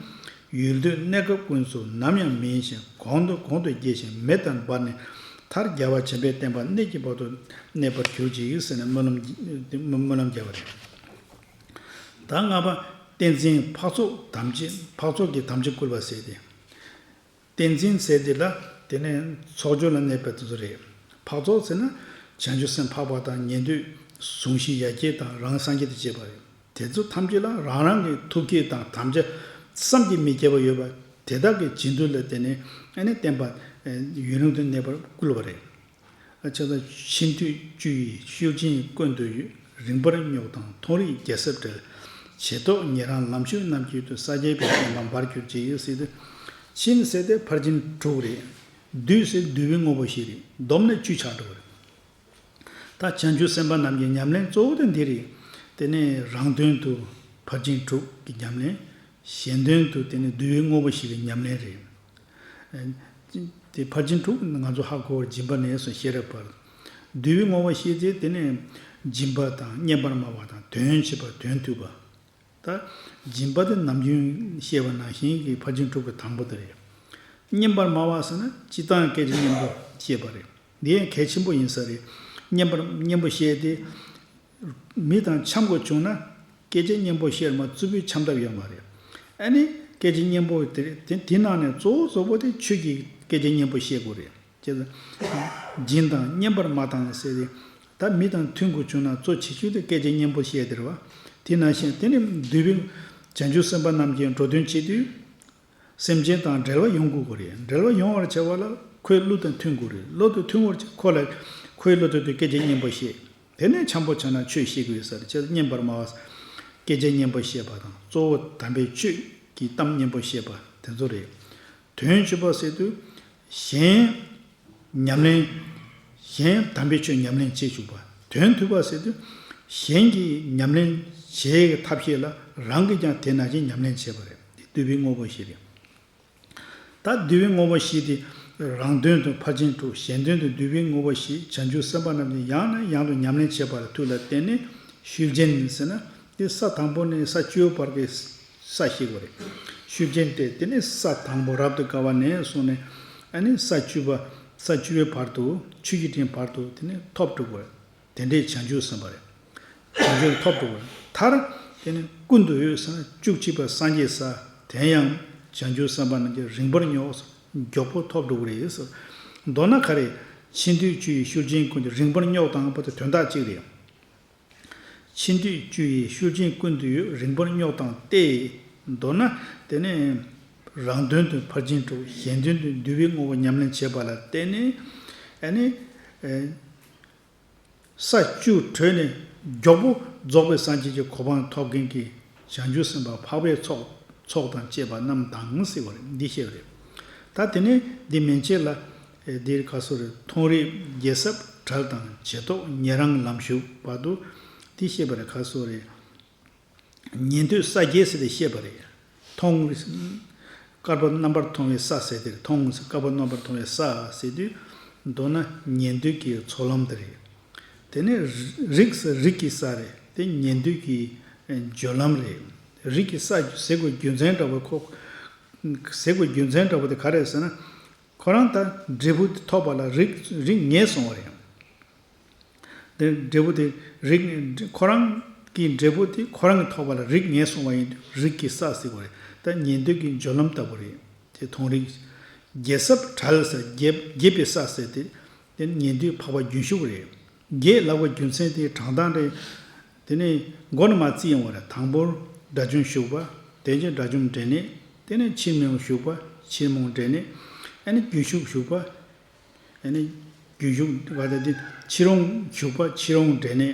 ཡུལ་དུས་གནས་སྐབས་ཀུན་ཏུ་ནམ་ཡང་མིན་ཞིང་གོང་དུ་གོང་དུ་རྒྱས་ཤིང་མེ་ལྟར་འབར་ནས་མཐར་རྒྱལ་བ་བྱམས་པའི་བསྟན་པ་གནས་ཀྱི་བར་དུ་གནས་པར་གྱུར་ཅིག་ཟེར་ནས་སྨོན་ལམ་སྨོན་ལམ་བརྒྱབ་པ་རེད། ད་ལྔ་པ། བསྟན་འཛིན་འཕགས་ཚོགས་དམ་ཅན་འཕགས་ཚོགས་ཀྱི་དམ་ཅན་བསྐུལ་བ་ཟེར་ཏེ། བསྟན་འཛིན་ཟེར་དེ་ལ་དེ་ནས་ཚོགས་སྦྱོར་ལ་གནས་པའི་དེ་ཚོ་རེད། འཕགས་ཚོགས་ཟེར་ན་བྱང་ཆུབ་སེམས་འཕགས་པ་དང་ཉན་ཐོས་གཟུང་བཞི་ཡ་གྱལ་དང་རང་སངས་རྒྱས་དང་བཅས་པ་རེད། དེ་ཚོ་ཐམས་ཅད་ལ་རང་རང་གི་ཐུགས་བསྐྱེད་དང་དམ་བཅའ་བསམ་གྱིས་མི་ཁྱབ་པ་ཡོད་པ་དེ་དག་གི་བྱིན་མཐུ་ལ་བརྟེན་ནས་ཨ་ནི་བསྟན་པ་ཡུན་རིང་དུ་གནས་པར་བསྐུལ་བ་རེད། ཨ་ཅག་ད་ཕྱིན་དུས་བཅུ་ཡི་ཤུལ་ཅན་ཀུན་ཏུ་ཡོད། རིངས་པར་སྙོགས་དང་མཐོང་རིས་རྒྱལ་ཚབ་བྲལ། བྱེ་ཐོག་ཉེ་རང་ལམ་ཞུགས་རྣམས་ཀྱི་དུས་ས་སྐྱ་པའི་བསྟན་པ་འབར་གྱུར་ཅིག་ཡོད་སྲིད་དུ། ཕྱིན་ཟེར་ཏེ་ཕར་ཕྱིན་དྲུག་རེད། བསྡུས་ཟེར་བསྡུས་པའི་དངོས་པོ་ཞིག་རེད། བསྡོམས་ནས་བཅུ་ཆགས་འགྲོ་བ་རེད། ད་བྱང་ཆུབ་སེམས་དཔའ་རྣམས་ཀྱི་ཉམས་ལེན་གཙོ་བོ་དེ་འདི་རེད། དེ་ནས་རང་དོན་དུ་ཕར་ཕྱིན་དྲུག་གི་ཉམས་ལེན། གཞན་དོན་དུ་དེ་ནས་བསྡུས་པའི་དངོས་པོ་ཞིག་གི་ཉམས་ལེན་རེད། དེ་ཕར་ཕྱིན་དྲུག་ང་ཚོ་ཧ་གོ་བར་སྦྱིན་པ་ནས་སོ་ཤེས་རབ་བར། བསྡུས་པའི་དངོས་པོ་ཞིག་དེ་དེ་ནས་སྦྱིན་པ་དང་བསྙེན་པར་སྨྲ་བ་དང་དོན་བྱེད་པ་དོན་མཐུན་པ། ད་སྦྱིན་པ་དེ་ནམ་རྒྱུན་བཤད་པ་ནང་བཞིན་གྱི་ཕར་ཕྱིན་དྲུག་གི་དང་པོ་དེ་རེད། བསྙེན་པར་སྨྲ་བ་ཟེར་ན་སྤྱིར་བཏང་སྐད་ཆ་སྙན་པོ་བཤད་པ་རེད། འདི་ཡང་གལ་ཆེན་པོ་ཡིན་ས་རེད། བསྙེན་པར་སྙན་པོ་བཤད་དེ། མི་དང་འཆམ་དགོས་བྱུང་ན་སྐད་ཆ་སྙན་པོ་བཤད་མ་རྩུབ་པོའི་འཆམ་ཐབས་ཡོད་མ་རེད། ཨ་ནི་སྐད་ཆ་སྙན་པོ་དེ་དེ་དེ་ནང་ནས་གཙོ་བོ་གཙོ་བོ་དེ་ཆོས་ཀྱི་སྐད་ཆ་སྙན་པོ་བཤད་དགོས་རེད། ཅེས་སྦྱིན་དང་བསྙེན་པར་སྨྲ་དང་ཟེར་ཏེ། ད་མི་དང་མཐུན་དགོས་བྱུང་ན་གཙོ་ཆེ་ཤོས་དེ་སྐད་ཆ་སྙན་པོ་བཤད་དེ་རེད་བ། དེ་ནང་བཞིན་དེ་ནི་འདུས་པའི་བྱང་ཆུབ་སེམས་དཔའ་རྣམས་ཀྱི་འགྲོ་དོན་བྱེད་དུས། སེམས་ཅན་དང་འབྲེལ་བ་ཡོང་དགོས་ཀྱི་རེད། འབྲེལ་བ་ཡོང་བར་བྱ་བ་ལ་ཁོའི་བློ་དང་མཐུན་དགོས་རེད། བློ་དང་མཐུན་པར་བྱ་ཁོ་ལ་ཁོའི་བློ་དང་མཐུན་སྐད་ཆ་སྙན་པོ་བཤད། དེ་ནས་འཆམ་པོ་བྱས་ན་ཆོས་བཤད་དགོས་ཟེར་ཅེས་བསྙེན་པར་སྨྲ་བ། སྐད་ཆ་སྙན་པོ་བཤད་པ་དང་གཙོ་བོ་དམ་པའི་ཆོས་ཀྱི་གཏམ་སྙན་པོ་བཤད་པ་དེ་ཚོ་རེད། དོན་བྱེད་པ་ཟེར་དུས། གཞན་ཉམས་ལེན། གཞན་དམ་པའི་ཆོས་ཉམས་ལེན་བྱེད་བཅུག་པ། དོན་མཐུན་པ་ཟེར་དུས། གཞན་གྱིས་ཉམས་ལེན་བྱེད་ཀྱི་ཐབས་ཤེས་ལ་རང་གིས་ཀྱང་དེ་ནང་བཞིན་ཉམས་ལེན་བྱེད་པ་རེད། འདི་བསྡུས་པའི་དངོས་པོ་བཞི་རེད། ད་བསྡུས་པའི་དངོས་པོ་བཞི་དེ་རང་དོན་དུ་ཕར་ཕྱིན་དྲུག་གཞན་དོན་དུ་བསྡུས་པའི་དངོས་པོ་བཞི་བྱང་ཆུབ་སེམས་དཔའ་རྣམས་ཀྱིས་ཡང་ནས་ཡང་དུ་ཉམས་ལེན་བྱེད་པ་ལ་མཐུ་ལ་བརྟེན་ནས་ཤུལ་ཅན་ཟེར་ན་དེ་ས་དང་པོ་ནས་ས་བཅུའི་བར་གྱི་ས་ཞིག་གོ་རེད། ཤུལ་ཅན་དེ་དེ་ནས་ས་དང་པོ་རབ་ཏུ་དགའ་བ་ནས་བཟུང་ནས་ཨ་ནི་ས་བཅུ་པ་ས་བཅུ་པའི་བར་དུ་ཆོས་ཀྱི་སྤྲིན་བར་དུ་དེ་ནས་ཐོབ་འགྲོ་དགོས། དེ་འདྲའི་བྱང་ཆུབ་སེམས་དཔའ་རེད། བྱང་ཆུབ་ཐོབ་འགྲོ་དགོས། མཐར་དེ་ནས་ཀུན་ཏུ་ཡོད་ཟེར་ན་བཅུ་གཅིག་པ་སངས་རྒྱས་ས་དེ་ཡང་བྱང་ཆུབ་སེམས་དཔའ་རྣམས་ཀྱིས་རིངས་པར་སྙོགས་མགྱོགས་པོ་ཐོབ་འགྲོ་གི་རེད་ཟེར། མདོར་ན་ག་རེ། ཕྱིན་དུས་བཅུ་ཡི་ཤུལ་ཅན་ཀུན་ཏུ་རིངས་པར་སྙོགས་དང་པོ་དེ་དོན་དག་གཅིག་རེད། ཕྱིན་དུས་བཅུ་ཡི་ཤུལ་ཅན་ཀུན་ཏུ་ཡོད་རིངས་པར་སྙོགས་དང་སྟེ། མདོར་ན་དེ་ནས་རང་དོན་དུ་ཕར་ཕྱིན་དྲུག་གཞན་དོན་དུ་བསྡུས་པའི་དངོས་པོ་ཉམས་ལེན་བྱེད་པ་ལ་བརྟེན་ནས་ཨ་ནི། ས་བཅུ་བགྲོད་ནས་མགྱོགས་པོ་རྫོགས་པའི་སངས་རྒྱས་ཀྱི་གོ་འཕང་ཐོབ་མཁན་གྱི་བྱང་ཆུབ་སེམས་དཔའ་འཕགས་པའི་ཚོགས་ཚོགས་དང་བཅས་པ་རྣམས་དང་ཟེར་བ་རེད། འདི་བཤད་པ་རེད། ད་དེ་ནས་འདི་མན་ཆད་ལ་འདིར་ག་སོ་རེད། མཐོང་རིས་རྒྱལ་ཚབ་བྲལ་དང་བྱེ་ཐོག་ཉེ་རང་ལམ་ཞུགས་བར་དུ་འདི་བཤད་པ་རེད། ག་སོ་རེད། ཉན་ཐོས་ས་བརྒྱད་ཟེར་ཏེ་བཤད་པ་རེད། མཐོང་། བསྐལ་པ་རྣམ་པར་མཐོང་བའི་ས་ཟེར་ཏེ་མཐོང་ཟེར་བསྐལ་པ་རྣམ་པར་མཐོང་བའི་ས་ཟེར་དུས་མདོར་ན་ཉན་ཐོས་ཀྱི་ཚོགས་ལམ་དེ་རེད། དེ་ནས་རིགས་ཟེར་རིགས་ཀྱི་ས་རེད། དེ་ཉན་ཐོས་ཀྱི་སྦྱོར་ལམ་རེད། རིགས་ཀྱི་ས་ཟེར་དགོས་རྒྱུ་མཚན་འདྲ་བོ་ཁོ། ཟེར་དགོས་རྒྱུ་མཚན་འདྲ་བོ་དེ་ག་རེད་ཟེར་ན། ཁོ་རང་ད་འབྲས་བུ་དེ་ཐོབ་པ་ལ་རིགས་རིགས་ངེས་སོང་བ་རེད། དེ་འབྲས་བུ་དེ་རིགས་ཁོ་རང་གི་འབྲས་བུ་དེ་ཁོ་རང་གི་ཐོབ་པ་ལ་རིགས་ངེས་སོང་བ་ཡིན་དུས་རིགས་ཀྱི་ས་ཟེར་བ་རེད། ད་ཉན་ཐོས་ཀྱི་སྦྱོར་ལམ་ལྟ་བུ་རེད། དེ་མཐོང་རིས། རྒྱལ་ཚབ་བྲལ་ཟེར་རྒྱལ་རྒྱལ་བའི་ས་ཟེར་དེ་དེ་ཉན་ཐོས་འཕགས་པ་རྒྱུན་ཞུགས་རེད། རྒྱལ་ལབ་པའི་རྒྱུ་མཚན་དེ་དྲང་གཏམ་རེད། དེ་ནས་མགོ་ནས་མར་བརྩི་ཡོང་བ་རེད། དང་པོར་དགྲ་བཅོམ་ཞུགས་པ། དེ་རྗེས་དགྲ་བཅོམ་འབྲས་གནས། དེ་ནས་ཕྱིར་མི་འོང་ཞུགས་པ། ཕྱིར་མི་འོང་འབྲས་གནས། ཨ་ནི་རྒྱུན་ཞུགས་ཞུགས་པ། ཨ་ནི་རྒྱུན་ཞུགས་བ་དེ་ཕྱིར་འོང་ཞུགས་པ། ཕྱིར་འོང་འབྲས་གནས།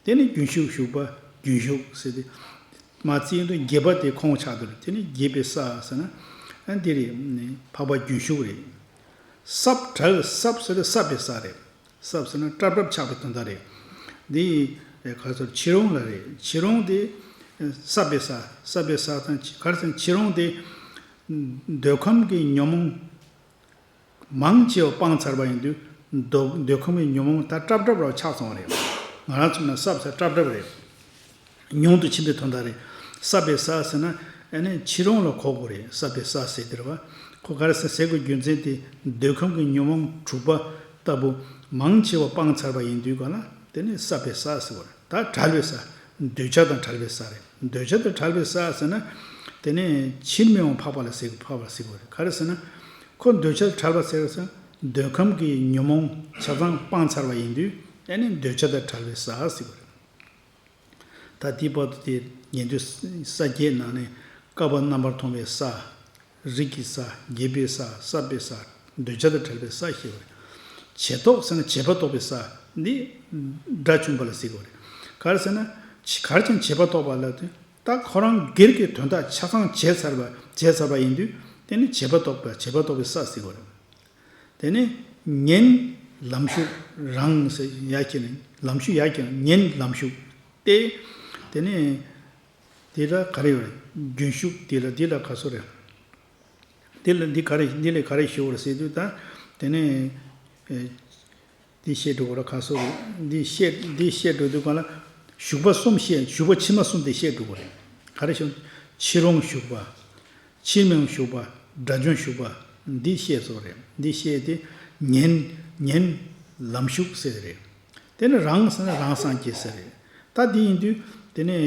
དེ་ནས་རྒྱུན་ཞུགས་ཞུགས་པ། རྒྱུན་ཞུགས་ཟེར་ཏེ། མ་བརྩིས་ཡོང་དུས་བརྒྱད་པ་དེ་ཁོང་ཆགས་འདུག་དེ་ནི་བརྒྱད་པའི་ས་ཟེར་ན་ཨ་འདི་རེད། འཕགས་པ་རྒྱུན་ཞུགས་རེད། སྲབ་བྲལ། སྲབ་ཟེར་དུས་སྲབ་པའི་ས་རེད། སྲབ་ཟེར་ན་སྲབ་སྲབ་ཆགས་པའི་དོན་དག་རེད། འདི་ག་ཚོད་ཕྱིར་འོང་ལ་རེད། ཕྱིར་འོང་དེ་སྲབ་པའི་ས། སྲབ་པའི་ས་དང་ག་རེ་ཟེར་ན་ཕྱིར་འོང་དེ་འདོད་ཁམས་ཀྱི་ཉོན་མོངས་མང་ཆེ་བ་སྤངས་ཚར་བ་ཡིན་དུས་འདོད་འདོད་ཁམས་ཀྱི་ཉོན་མོངས་ད་སྲབ་སྲབ་རང་ཆགས་སོང་བ་རེད། ང་རང་ཚོ་ན་སྲབ་ས་སྲབ་སྲབ་རེད། ཉུང་དུ་ཕྱིན་པའི་དོན་དག་རེད། སྲབ་པའི་ས་ཟེར་ན་ཨ་ནི་ཕྱིར་འོང་ལ་གོ་དགོས་རེད། སྲབ་པའི་ས་ཟེར་དེ་རེད་བ། ཁོ་ག་རེ་ཟེར་ཟེར་དགོས་རྒྱུ་མཚན་དེ་འདོད་ཁམས་ཀྱི་ཉོན་མོངས་དྲུག་པ་ལྟ་བུ་མང་ཆེ་བ་སྤངས་ཚར་བ་ཡིན་དུས་ག་ལ་དེ་ནི་སྲབ་པའི་ས་ཟེར་བ་རེད། ད་བྲལ་བའི་ས། འདོད་ཆགས་དང་བྲལ་བའི་ས་རེད། འདོད་ཆགས་དང་བྲལ་བའི་ས་ཟེར་ན་དེ་ནི་ཕྱིར་མི་འོང་འཕགས་པ་ལ་ཟེར་འཕགས་པ་ལ་ཟེར་དགོས་རེད། ག་རེ་ཟེར་ན་ཁོ་འདོད་ཆགས་དང་བྲལ་བ་ཟེར་ཟེར་འདོད་ཁམས་ཀྱི་ཉོན་མོངས་ཆ་ཚང་སྤངས་ཚར་བ་ཡིན་དུས་ཨ་ནི་འདོད་ཆགས་དང་བྲལ་བའི་ས་ཟེར་དགོས་རེད། ད་དེའི་བར་དུ་དེ་ཉན་ཐོས་ས་བརྒྱད་ནང་ནས་བསྐལ་པ་རྣམ་པར་མཐོང་བའི་ས། རིགས་ཀྱི་ས། བརྒྱད་པའི་ས། སྲབ་པའི་ས། འདོད་ཆགས་དང་བྲལ་བའི་ས་ཞེས་པ་རེད། བྱས་རྟོགས་ཟེར་ན་བྱས་པ་རྟོགས་པའི་ས་འདི་སྒྲ་ཆུང་བ་ལ་ཟེར་དགོས་རེད། ག་རེ་ཟེར་ན་ག་རེ་བྱས་ནས་བྱས་པ་རྟོགས་པ་ལབ་དུས་ད་ཁོ་རང་སྒེར་གྱི་དོན་དག་ཆ་ཚང་བྱས་ཚར་བ་བྱས་ཚར་བ་ཡིན་དུས་དེ་ནི་བྱས་པ་རྟོགས་པ་བྱས་པ་རྟོགས་པའི་ས་ཟེར་དགོས་རེད། དེ་ནས་ཉན་ལམ་ཞུགས། རང་ཟེར་ཡ་གྱི་ནི་ལམ་ཞུགས་ཡ་གྱི་ཉན་ལམ་ཞུགས་ཏེ། དེ་ནས་དེ་ལ་ག་རེ་ཡོད་རེད། རྒྱུན་ཞུགས་དེ་ལ་དེ་ལ་ག་ཚོད་རེད། དེ་ལ་འདི་ག་རེ་འདི་ལས་ག་རེ་ཞུ་བར་ཟེར་དུས་ད་དེ་ནས་ཨེ། འདི་བཤད་འགྲོ་གི་རེད་ག་ཚོད་རེད། འདི་བཤད་འདི་བཤད་འགྲོ་དུས་གང་ལ་ཞུགས་པ་གསུམ་བཤད། ཞུགས་པ་ཕྱི་མ་གསུམ་དེ་བཤད་འགྲོ་གི་རེད། ག་རེ་ཞུ་ཕྱིར་འོང་ཞུགས་པ། ཕྱིར་མི་འོང་ཞུགས་པ། སྒྲ་བྱུང་ཞུགས་པ། འདི་བཤད་ཚོ་རེད། འདི་བཤད་དེ་ཉན་ཉན་ལམ་ཞུགས་ཟེར་རེད། དེ་ནི་རང་ཟེར་ན་རང་སངས་རྒྱས་ཟེར་རེད། ད་འདི་ཡིན་དུས་དེ་ནི་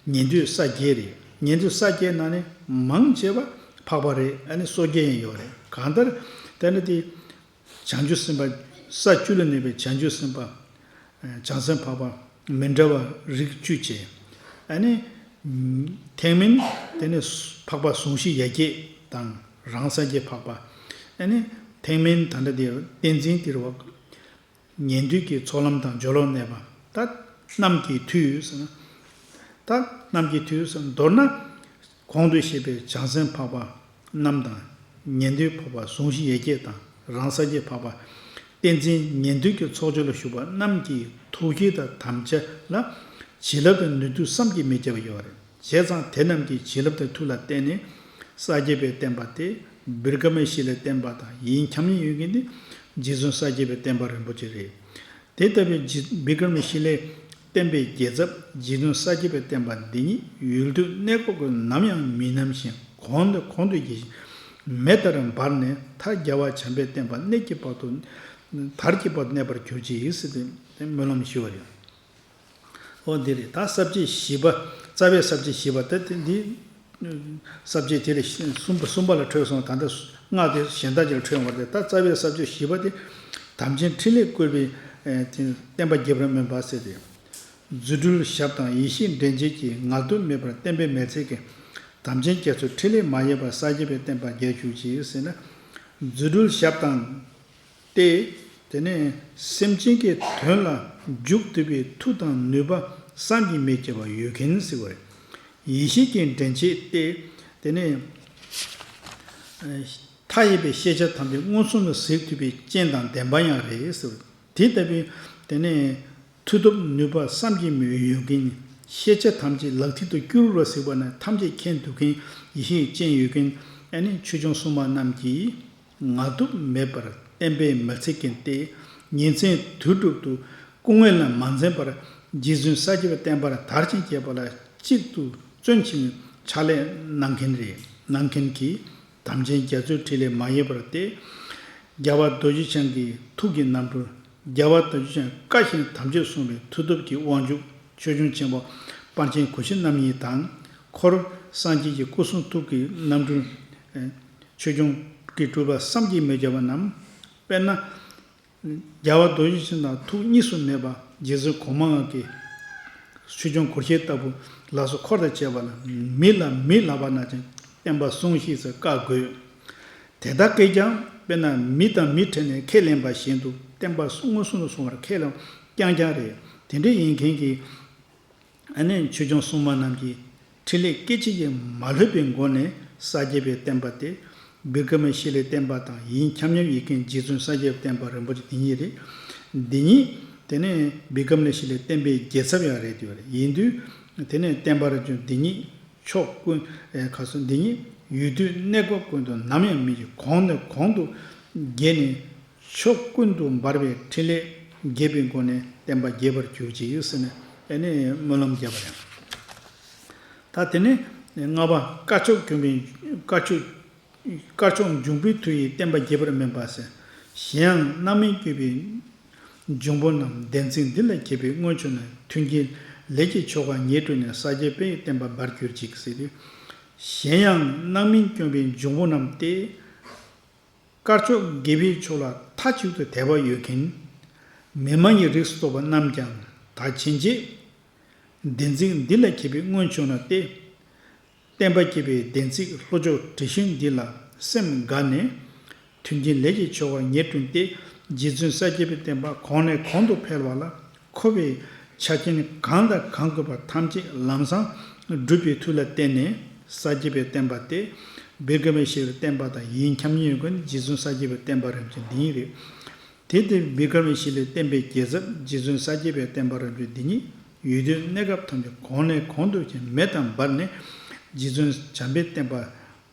ཉན་ཐོས་ས་བརྒྱད་རེད། ཉན་ཐོས་ས་བརྒྱད་ནང་ནས་མང་ཆེ་བ་འཕགས་པ་རེད། ཨ་ནི་སོ་བརྒྱད་ཡང་ཡོད་རེད། གང་ལྟར་དེ་ནི་དེ་བྱང་ཆུབ་སེམས་དཔའ། ས་བཅུ་ལ་གནས་པའི་བྱང་ཆུབ་སེམས་དཔའ། བྱང་སེམས་འཕགས་པ་མི་འདྲ་བ་རིགས་བཅུ་བྱས། ཨ་ནི་ཐེག་དམན་དེ་ནི་འཕགས་པ་ཟུང་བཞི་ཡ་བརྒྱད་དང་རང་སངས་རྒྱས་འཕགས་པ། ཨ་ནི་ཐེག་དམན་ད་ལྟ་དེ་བསྟན་འཛིན་དེ་རུ་བ། ཉན་ཐོས་ཀྱི་ཚོགས་ལམ་དང་སྦྱོར་བར་གནས་པ། ད་རྣམས་ཀྱི་མཐུས་ཟེར་ན། ད་རྣམས་ཀྱི་མཐུས་ཟེར་མདོར་ན། གོང་དུ་བཤད་པའི་བྱང་སེམས་འཕགས་པ་རྣམས་དང་། ཉན་ཐོས་འཕགས་པ་ཟུང་བཞི་ཡ་བརྒྱད་དང་རང་སངས་རྒྱས་འཕགས་པ། བསྟན་འཛིན་ཉན་ཐོས་ཀྱི་ཚོགས་སྦྱོར་ལ་ཞུགས་པ་རྣམས་ཀྱི་ཐུགས་བསྐྱེད་དང་དམ་བཅའ་ལ་བྱིན་རླབས་དང་ནུས་མཐུ་བསམ་གྱིས་མི་ཁྱབ་པ་ཡོད་རེད། བྱས་ཙང་དེ་རྣམས་ཀྱི་བྱིན་རླབས་དང་མཐུ་ལ་བརྟེན་ནས་ས་སྐྱ་པའི་བསྟན་པ་སྟེ་བི་ཀྲ་མ་ཤི་ལའི་བསྟན་པ་དང་ཡིན་ཁྱབ་ཉིད་ཡོད་མཁན་ནི་རྗེ་བཙུན་ས་སྐྱ་པའི་བསྟན་པ་རིན་པོ་ཆེ་རེད། དེ་ལྟ་བུའི་རྗེ་བི་ཀྲ་མ་ཤི་ལའི་བསྟན་པའི་རྒྱལ་ཚབ་རྗེ་བཙུན་ས་སྐྱ་པའི་བསྟན་པ་འདི་ཉིད་ཡུལ་དུས་གནས་སྐབས་ཀྱི་ནམ་ཡང་མི་ནམ་ཞིང་གོང་དུ་གོང་དུ་རྒྱས་ཤིང་མེ་ལྟར་འབར་ནས་མཐའ་རྒྱལ་བ་བྱམས་པའི་བསྟན་པ་གནས་ཀྱི་བར་དུ་དར་གྱི་བར་དུ་གནས་པར་གྱུར་ཅིག་ཟེར་ཏེ་སྨོན་ལམ་ཞུ་བ་རེད། འོ་འདི་རེད། ད་ས་བཅད་བཞི་པ། རྩ་བའི་ས་བཅད་བཞི་པ་དེ་དེ་འདི། ས་བཅད་དེ་ལས་གསུམ་པ་གསུམ་པ་ལ་འཕྲོས་སོང་། ད་ལྟ་སྔགས་དེ་གཞན་དག་ཅིག་ལ་འཕྲོས་ཡོང་བ་རེད། ད་རྩ་བའི་ས་བཅད་བཞི་པ་དེ་དམ་ཅན་ཕྲིན་ལས་བསྐུལ་བའི་ཨེ་དེ་བསྟན་པ་རྒྱས་པར་སྨོན་པ་ཟེར་ཏེ། རྫུ་འཕྲུལ་ཞབས་དང་ཡེ་ཤེས་འདྲེན་བྱེད་ཀྱི། ངལ་དུབ་མེད་པར་བསྟན་པའི་མེལ་ཚེ་གི། དམ་ཅན་རྒྱ་མཚོའི་ཕྲིན་ལས་མ་ཡལ་བར། ས་སྐྱ་པའི་བསྟན་པ་རྒྱས་གྱུར་ཅིག་ཟེར་ན། རྫུ་འཕྲུལ་ཞབས་དང་། སྟེ། དེ་ནས་སེམས་ཅན་གྱི་དོན་ལ་འཇུག་ཐུབ་པའི་མཐུ་དང་ནུས་པ་བསམ་གྱིས་མི་ཁྱབ་པ་ཡོད་མཁན་ཟེར་བ་རེད། ཡེ་ཤེས་ཀྱི་འདྲེན་བྱེད་སྟེ། དེ་ནས་མཐའ་ཡས་པའི་ཤེས་བྱ་ཐམས་ཅད་མངོན་སུམ་དུ་གཟིགས་ཐུབ་པའི་སྤྱན་དང་ལྡན་པ་ཡང་རེད་ཟེར་བ་རེད། དེ་ལྟ་བུའི་དེ་ནས་མཐུ་སྟོབས་ནུས་པ་བསམ་གྱིས་མི་ཁྱབ་ཡོད་མཁན། ཤེས་བྱ་ཐམས་ཅད་ལག་མཐིལ་དུ་སྐྱུར་བ་གཟིགས་པ་ན་ཐམས་ཅད་མཁྱེན་ཐུབ་མཁན་ཡེ་ཤེས་ཅན་ཡོད་མཁན། ཨ་ནི་ཆོས་སྐྱོང་སྲུང་མ་རྣམས་ཀྱིས། ངལ་དུབ་མེད་པར་བསྟན་པའི་མེལ་ཚེ་གི་སྟེ། ཉིན་མཚན་དུས་དྲུག་ཏུ་སྐུ་ངལ་ལ་མ་འཛེམས་པར་རྗེ་བཙུན་ས་སྐྱ་པའི་བསྟན་པར་དར་ཞིང་རྒྱས་པ་ལ་གཅིག་ཏུ་བརྩོན་ཅིང་ཕྱག་ལས་གནང་མཁན་རེད། གནང་མཁན་གྱིས་དམ་ཅན་རྒྱ་མཚོའི་ཕྲིན་ལས་མ་ཡལ་བར་ཏེ། རྒྱལ་བ་རྡོ་རྗེ་འཆང་གི་ཐུགས་ཀྱི་རྣམ་འཕྲུལ། རྒྱལ་བ་རྡོ་རྗེ་འཆང་བཀའ་བཞིན་དམ་ཆོས་སྲུང་བའི་མཐུ་སྟོབས་ཀྱི་དབང་ཕྱུག་ཆོས་སྐྱོང་ཆེན་པོ་དཔལ་ཆེན་གོ་ཤྲི་རྣམ་གཉིས་དང་། འཁོར་སངས་རྒྱས་ཀྱི་སྐུ་གསུང་ཐུགས་ཀྱི་རྣམ་འཕྲུལ། ཆོས་སྐྱོང་གི་སྤྲུལ་པ་བསམ་གྱིས་མི་ཁྱབ་པ་རྣམས། དཔེར་ན། རྒྱལ་བ་རྡོ་རྗེ་འཆང་དང་ཐུགས་གཉིས་སུ་མེད་པ་རྗེ་བཙུན་གོང་མ་འང་གི་ཆོས་སྐྱོང་གུར་ཁྱེར་ལྟ་བུ་ལ་སོགས་འཁོར་དང་བཅས་པ་ལ་མི་ལ་མི་ལབ་པ་ན་ཅིང་བསྟན་པ་སྲུངས་ཤིག་ཟེར་བཀའ་བསྒོས། དེ་དག་གིས་ཀྱང་དཔེར་ན་མི་དང་མི་འཕྲད་ནས་ཁས་ལེན་པ་བཞིན་དུ་བསྟན་པ་མངོན་སུམ་དུ་སྲུང་བར་ཁས་བླངས་རྐྱང་རྐྱང་རེད། དེ་འདྲ་ཡིན་མཁན་གྱི་ཨ་ནི་ཆོས་སྐྱོང་སྲུང་མ་རྣམས་ཀྱི་ ཕྲིན་ལས་སྐད་ཅིག་ཀྱང་མ་ལྷོད་པའི་སྒོ་ནས་ས་སྐྱ་པའི་བསྟན་པ་སྟེ། བི་ཀྲ་མ་ཤི་ལའི་བསྟན་པ་དང་ཡིད་ཁྱབ་མཉམ་ཡིད་མཁན་རྗེ་བཙུན་ས་སྐྱ་པའི་བསྟན་པ་རིན་པོ་ཆེ་འདི་གཉིས་རེད། འདི་གཉིས་དེ་ནས་བི་ཀྲ་མ་ཤི་ལའི་བསྟན་པའི་རྒྱལ་ཚབ་ཡང་རེད་དེ་བ་རེད། ཡིན་དུས་དེ་ནས་བསྟན་པ་རིན་པོ་ཆེ་འདི་གཉིས་ཕྱོགས་ཀུན་ཨེ་ཁ་སོ་འདི་ཉིད་ཡུལ་དུས་གནས་སྐབས་ཀུན་ཏུ་ནམ་ཡང་མི་འགྱུར། གོང་ནས་གོང་དུ་རྒྱས་ནས་ཕྱོགས་ཀུན་ཏུ་འབར་བའི་ཕྲིན་ལས་རྒྱས་པའི་སྒོ་ནས་བསྟན་པ་རྒྱས་པར་གྱུར་ཅིག་ཟེར་ནས་ཨེ་ནས་སྨོན་ལམ་བརྒྱབ་པ་རེད། ད་དེ་ནས་ལྔ་པ་དཀར་ཕྱོགས་འབྱུང་པོའི་དཀར་ཕྱོགས་དཀར་ཕྱོགས་འབྱུང་པོའི་མཐུ་ཡིས་བསྟན་པ་རྒྱས་པར་སྨོན་པ་ཟེར། གཞན་ཡང་སྣང་མེད་བསྐྱོད་པའི་འབྱུང་པོ་རྣམས་བདེན་ཚིག་འདི་ལ་མཁས་པས་སྔོན་བྱུང་ན། མཐུན་རྐྱེན་ལས་ཀྱི་ཆོ་ག་ཉེར་བསྐྲུན་ནས། ས་སྐྱ་པའི་བསྟན་པ་འབར་གྱུར་ཅིག་ཟེར་དུས། གཞན་ཡང་སྣང་མེད་བསྐྱོད་པའི་འབྱུང་པོ་རྣམས་ཏེ། དཀར་ཕྱོགས་དགེ་བའི་ཕྱོགས་ལ་མཐའ་གཅིག་ཏུ་དད་པ་ཡོད་མཁན། མི་མ་ཡིན་རིགས་སུ་གཏོགས་པ་རྣམས་ཀྱང་དག་ཕྱིན་ཆད། བདེན་ཚིག་འདི་ལ་མཁས་པས་སྔོན་བྱུང་ན་སྟེ། བསྟན་པ་རྒྱས་པའི་བདེན་ཚིག་ལྷོ་ཕྱོགས་དྲི་བཞོན་འདི་ལ་སེམས་དགའ་ནས། མཐུན་རྐྱེན་ལས་ཀྱི་ཆོ་ག་ཉེར་བསྐྲུན་ཏེ། རྗེ་བཙུན་ས་སྐྱ་པའི་བསྟན་པ་གོང་ནས་གོང་དུ་འཕེལ་བ་ལ་མཁོ་བའི་ཆ་རྐྱེན་གང་དང་གང་དགོས་པ་ཐམས་ཅད་ལམ་སང་བསྒྲུབས་པའི་མཐུ་ལ་བརྟེན་ནས་ས་སྐྱ་པའི་བསྟན་པ་སྟེ། བི་ཀྲ་མ་ཤི་ལའི་བསྟན་པ་དང་ཡིད་ཁྱབ་མཉམ་ཡོད་མཁན་རྗེ་བཙུན་ས་སྐྱ་པའི་བསྟན་པ་རིན་པོ་ཆེ་འདི་ཉིད་རེད། དེ་ལྟར་བི་ཀྲ་མ་ཤི་ལའི་བསྟན་པའི་རྒྱལ་ཚབ་རྗེ་བཙུན་ས་སྐྱ་པའི་བསྟན་པ་རིན་པོ་ཆེ་འདི་ཉིད་ཡུལ་དུས་གནས་སྐབས་ཐམས་ཅད་གོང་ནས་གོང་དུ་ཀྱང་མེ་ལྟར་འབར་ནས་རྗེ་བཙུན་བྱམས་པའི་བསྟན་པ་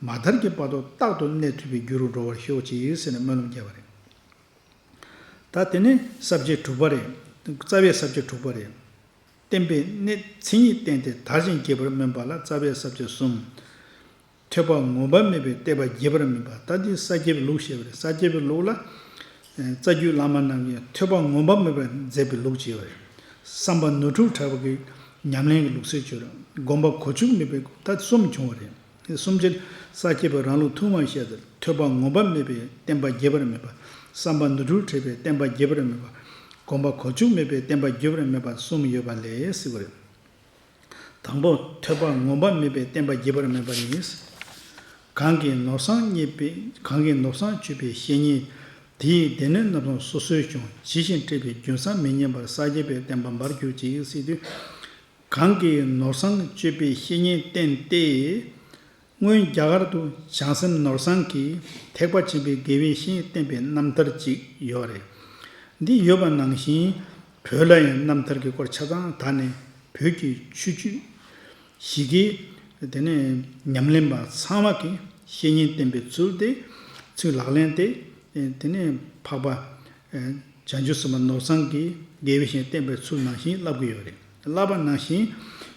མ་དར་གྱི་བར་དུ་རྟག་ཏུ་གནས་ཐུབ་པའི་རྒྱུ་རུ་འགྲོ་བར་ཤོག་ཅིག་ཟེར་ནས་སྨོན་ལམ་བརྒྱབ་པ་རེད། ད་དེ་ནས་ས་བཅད་དྲུག་པ་རེད། རྩ་བའི་ས་བཅད་དྲུག་པ་རེད། བསྟན་པའི་གནད་མཚན་ཉིད་བསྟན་ཏེ་དར་ཞིང་རྒྱས་པར་སྨོན་པ་ལ་རྩ་བའི་ས་བཅད་གསུམ། ཐོས་པ་ངོམས་པ་མེད་པའི་བསྟན་པ་རྒྱས་པར་སྨོན་པ། ད་འདི་ས་སྐྱ་པའི་ལུགས་བཤད་པ་རེད། ས་སྐྱ་པའི་ལུགས་ལ། ཨེ་རྩ་བརྒྱུད་བླ་མ་རྣམས་ཀྱིས་ཐོས་པ་ངོམས་པ་མེད་པར་མཛད་པའི་ལུགས་བྱས་པ་རེད། བསམ་པ་ནོར་འཁྲུལ་བྲལ་བ་གི་ཉམས་ལེན་གྱི་ལུགས་སྲོལ་བྱས་རེད། སྒོམ་པ་གོ་ཆོད་མེད་པའི་ད་གསུམ་བྱུང་བ་རེད། གསུམ་ཆར་ས་སྐྱ་པའི་རང་ལུགས་ཐུན་མོང་བཤད་ཚུལ། ཐོས་པ་ངོམས་པ་མེད་པའི་བསྟན་པ་རྒྱས་པར་སྨོན་པ། བསམ་པ་ནོར་འཁྲུལ་བྲལ་བའི་བསྟན་པ་རྒྱས་པར་སྨོན་པ། སྒོམ་པ་གོ་ཆོད་མེད་པའི་བསྟན་པ་རྒྱས་པར་སྨོན་པ་གསུམ་ཡོད་པ་ལས་ཟེར་བ་རེད། དང་པོ་ཐོས་པ་ངོམས་པ་མེད་པའི་བསྟན་པ་རྒྱས་པར་སྨོན་པ་ཡིན། གང་གིས་ནོར་བཟང་རྙེད་པའི་གང་གིས་ནོར་བཟང་སྤྱོད་པའི་བཤེས་གཉེན། དེ་ཡི་སྡེ་སྣོད་རྣམ་གསུམ་སོ་སོའི་གཞུང་། ཇི་བཞིན་བཀྲལ་པའི་རྒྱུན་བསམ་མི་ཉམས་པར། ས་སྐྱ་པའི་བསྟན་པ་འབར་གྱུར་ཅིག་ཟེར་དུས། གང་གིས་ནོར་བཟང་སྤྱོད་པའི་བཤེས་གཉེན་བསྟེན་ཏེ། སྔོན་རྒྱ་གར་དུ་བྱང་སེམས་ནོར་བཟང་གིས་ཐེག་པ་ཆེན་པོའི་དགེ་བའི་བཤེས་གཉེན་བསྟེན་པའི་རྣམ་ཐར་ཅིག་ཡོད་རེད། འདི་ཡོད་པ་ནང་བཞིན་བོད་ལ་ཡང་རྣམ་ཐར་གྱི་སྐོར་ཆ་ཚང་དར་ནས་བོད་ཀྱི་ཆོས་བརྒྱུད་བཞི་གའི་དེ་ནས་ཉམས་ལེན་པ་ཚང་མ་གིས་བཤེས་གཉེན་བསྟེན་པའི་ཚུལ་དེ་ཚུལ་ལག་ལེན་དེ་དེ་ནས་འཕགས་པ་བྱང་ཆུབ་སེམས་དཔའ་ནོར་བཟང་གིས་དགེ་བའི་བཤེས་གཉེན་བསྟེན་པའི་ཚུལ་ནང་བཞིན་བསླབ་ཀྱི་ཡོད་རེད། བསླབ་པ་ནང་བཞིན་